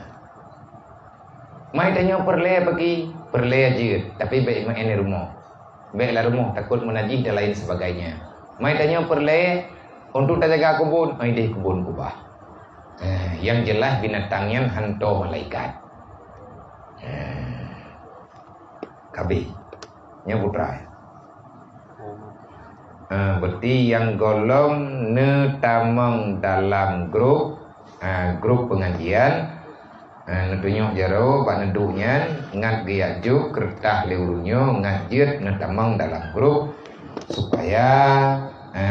Mai tanyoe peureulée peuki, peureulée jeuet, tapi bék meu'en di rumoh. Bék lam rumoh, takot meunajih dan lain sebagainya. Mai tanyoe peureulée untuk tajaga keubon, ai deh keubon kubah. Eh, yang jelas binatang nyan hanto malaikat. Eh, kabi. Nyoe putra. Ha, berarti nyang gohlom neutamong dalam grup, ha, grup pengajian, ha, neutunyok jaroe bak neuduek nyan, ngat geujak jok keureutah lé ureuëng nyoe, ngat jeuet neutamong dalam grup, supaya, ha,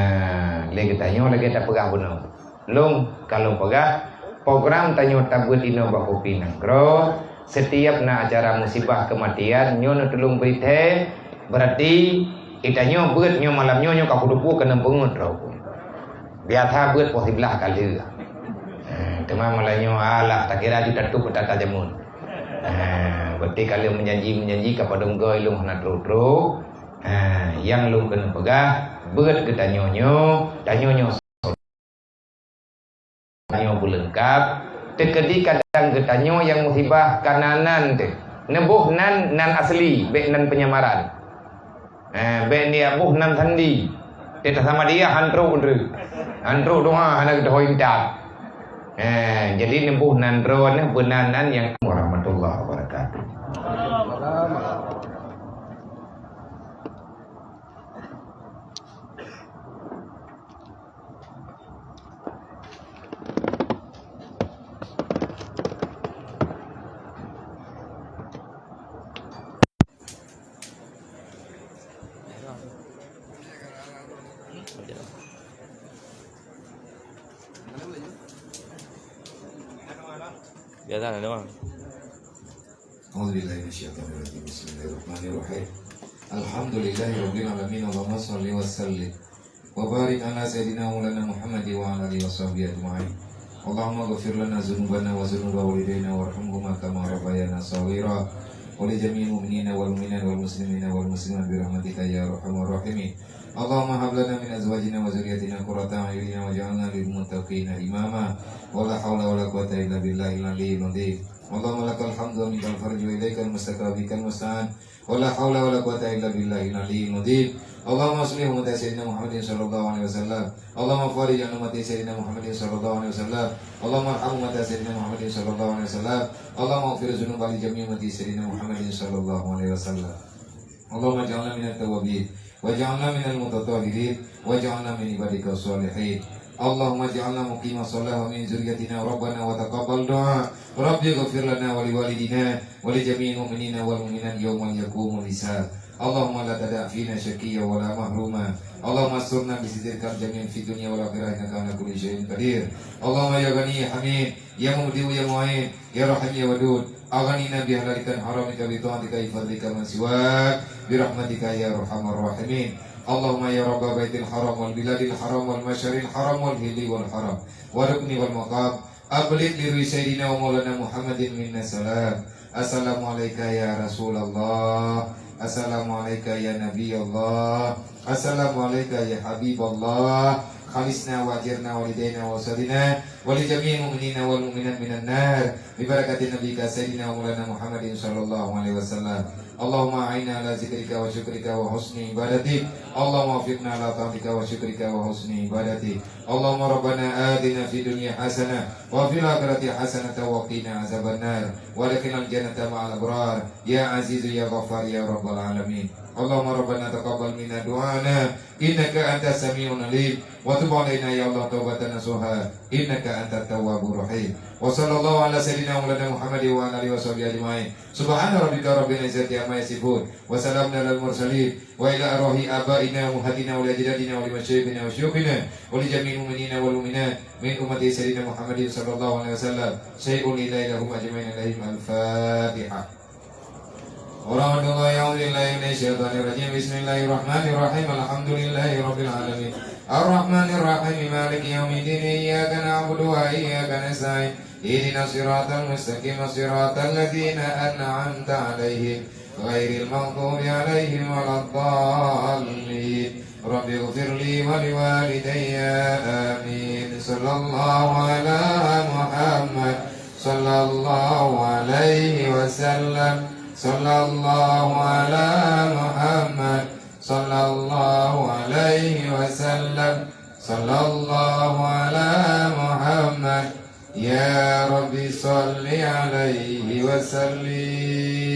lé geutanyoe lagée tapeugah bunoe. Lôn ka lôn peugah, program tanyoe tabeuet inoe bak Kupi Nanggroe, setiap na acara musibah keumatian, nyoe neutulông bri thée, berarti geutanyoe beuet nyoe malam nyoe, nyoe ka peudupeue keuneuk peungeut droe. Biasa beuet poh siblaih ka lheueh. Eh, teuma malam nyoe alah takira ju tatup peuta ka jameun. Eh, berarti ka lheueh meujanji-meujanji ka padum goe lôn hana trok-trok. Eh, nyang lôn keuneuk peugah, beuet geutanyoe nyoe, tanyoe nyoe Tanyoe beuleungkab, teukeudi kadang geutanyoe nyang musibah ka na nan teuh. Neuboh nan, nan asli, bék nan penyamaran. Eh, bék neuboh nan sandi. Teuh tasama dia han trok, han trok doa, hana geudoa intat. Eh, jadi neuboh nan droe nyoe beunan nan nyang warahmatullahi wabarakatuh. Biasa lah, Bang. A'udzubillahi minasyaitonirrajim. Bismillahirrahmanirrahim. Alhamdulillahirabbil alamin. Allahumma shalli wa sallim wa barik ala sayyidina wa maulana Muhammad wa ala alihi wa sahbihi ajma'in. Allahumma ghfir lana dzunubana wa dzunuba walidina warhamhuma kama rabbayana shaghira. Wa li jami'il mu'minina wal mu'minat wal muslimina wal muslimat bi rahmatika ya arhamar rahimin. Allahumma hab lana min azwajina wa dzurriyyatina qurrata a'yunin waj'alna lil muttaqina imama. Wa la haula wa la quwwata illa billahil aliyyil azim. Allahumma lakal hamdu wa minkal farju wa ilaikal mustaka wa bikal musta'an. Wa la haula wa la quwwata illa billahil aliyyil azim. Allahumma shalli ala Muhammad sayyidina Muhammadin sallallahu alaihi wasallam. Allahumma farij an ummati sayyidina Muhammadin sallallahu alaihi wasallam. Allahumma arham ummata sayyidina Muhammadin sallallahu alaihi wasallam. Allahumma ighfir dzunuba li jami'i ummati sayyidina Muhammadin sallallahu alaihi wasallam. Allahumma ij'alna minat tawwabin, waj'alna minal mutatahhirin, waj'alna min ibadika shalihin. Allahumma ij'alna muqima shalah wa min dzurriyyatina rabbana wa taqabbal du'a. Rabbi ighfir lana wa liwalidina wa li jami'il mu'minina wal mu'minat yauma yaqumul hisab. Allahumma la tada' fina syaqiyya wa la mahruma. Allahumma asturna bi sitrikal jamil fid dunya wal akhirah innaka ala kulli syai'in qadir. Allahumma ya Ghani ya Hamid, ya Mubdi'u ya Mu'id, ya Rahim ya Wadud, aghnina bi halalikal haramika bi ta'atika bi fadlika man siwak, bi rahmatika ya arhamar rahimin. Allahumma ya Rabba baitil haram wal biladil haram wal masyaril haram wal hilli wal haram wa rukni wal maqam, ablig li ruhi sayyidina wa maulana Muhammadin minna salam. Assalamu alaika ya Rasulullah. Assalamu alaika ya Nabi Allah. Assalamu alaika ya Habib Allah. Khalisna wa ajirna walidaina wa usadina wa li jami'il mu'minina wal mu'minat minan nar. Bi barakatin nabika sayyidina wa maulana Muhammadin sallallahu alaihi wasallam. Allahumma a'inna ala zikrika wa syukrika wa husni ibadatik. Allahumma wafiqna ala ta'atika wa syukrika wa husni ibadatik. Allahumma rabbana atina fid dunya hasanah wa fil akhirati hasanah wa qina azabannar. Wa adkhilnal jannata ma'al abrar. Ya Azizu ya Ghaffar ya Rabbal alamin. Allahumma rabbana taqabbal minna du'ana innaka antas sami'un alim. Wa tub alaina ya Allah taubatan nasuha innaka antat tawwabur rahim. Wa sallallahu ala sayyidina wa maulana Muhammad wa ala alihi wa sahbihi ajma'in. Subhana rabbika rabbil izzati amma yasifun. Wa salamun alal mursalin. Wa ila arwahi abaina wa ummahatina wa li ajdadina wa li masyayikhina wa syuyukhina wa li jami'il mu'minina wal mu'minat min ummati sayyidina Muhammadin sallallahu alaihi wasallam. Syai'un lillahi lahum ajma'in alaihim al-Fatihah. أعوذ بالله من الشيطان الرجيم. بسم الله الرحمن الرحيم. الحمد لله رب العالمين. الرحمن الرحيم. مالك يوم الدين. إياك نعبد وإياك نستعين. اهدنا الصراط المستقيم. صراط الذين أنعمت عليهم غير المغضوب عليهم ولا الضالين. رب اغفر لي ولوالدي. آمين. صلى الله على محمد. صلى الله عليه وسلم. صلى الله على محمد. صلى الله عليه وسلم. صلى الله على محمد. يا رب صل عليه وسلم.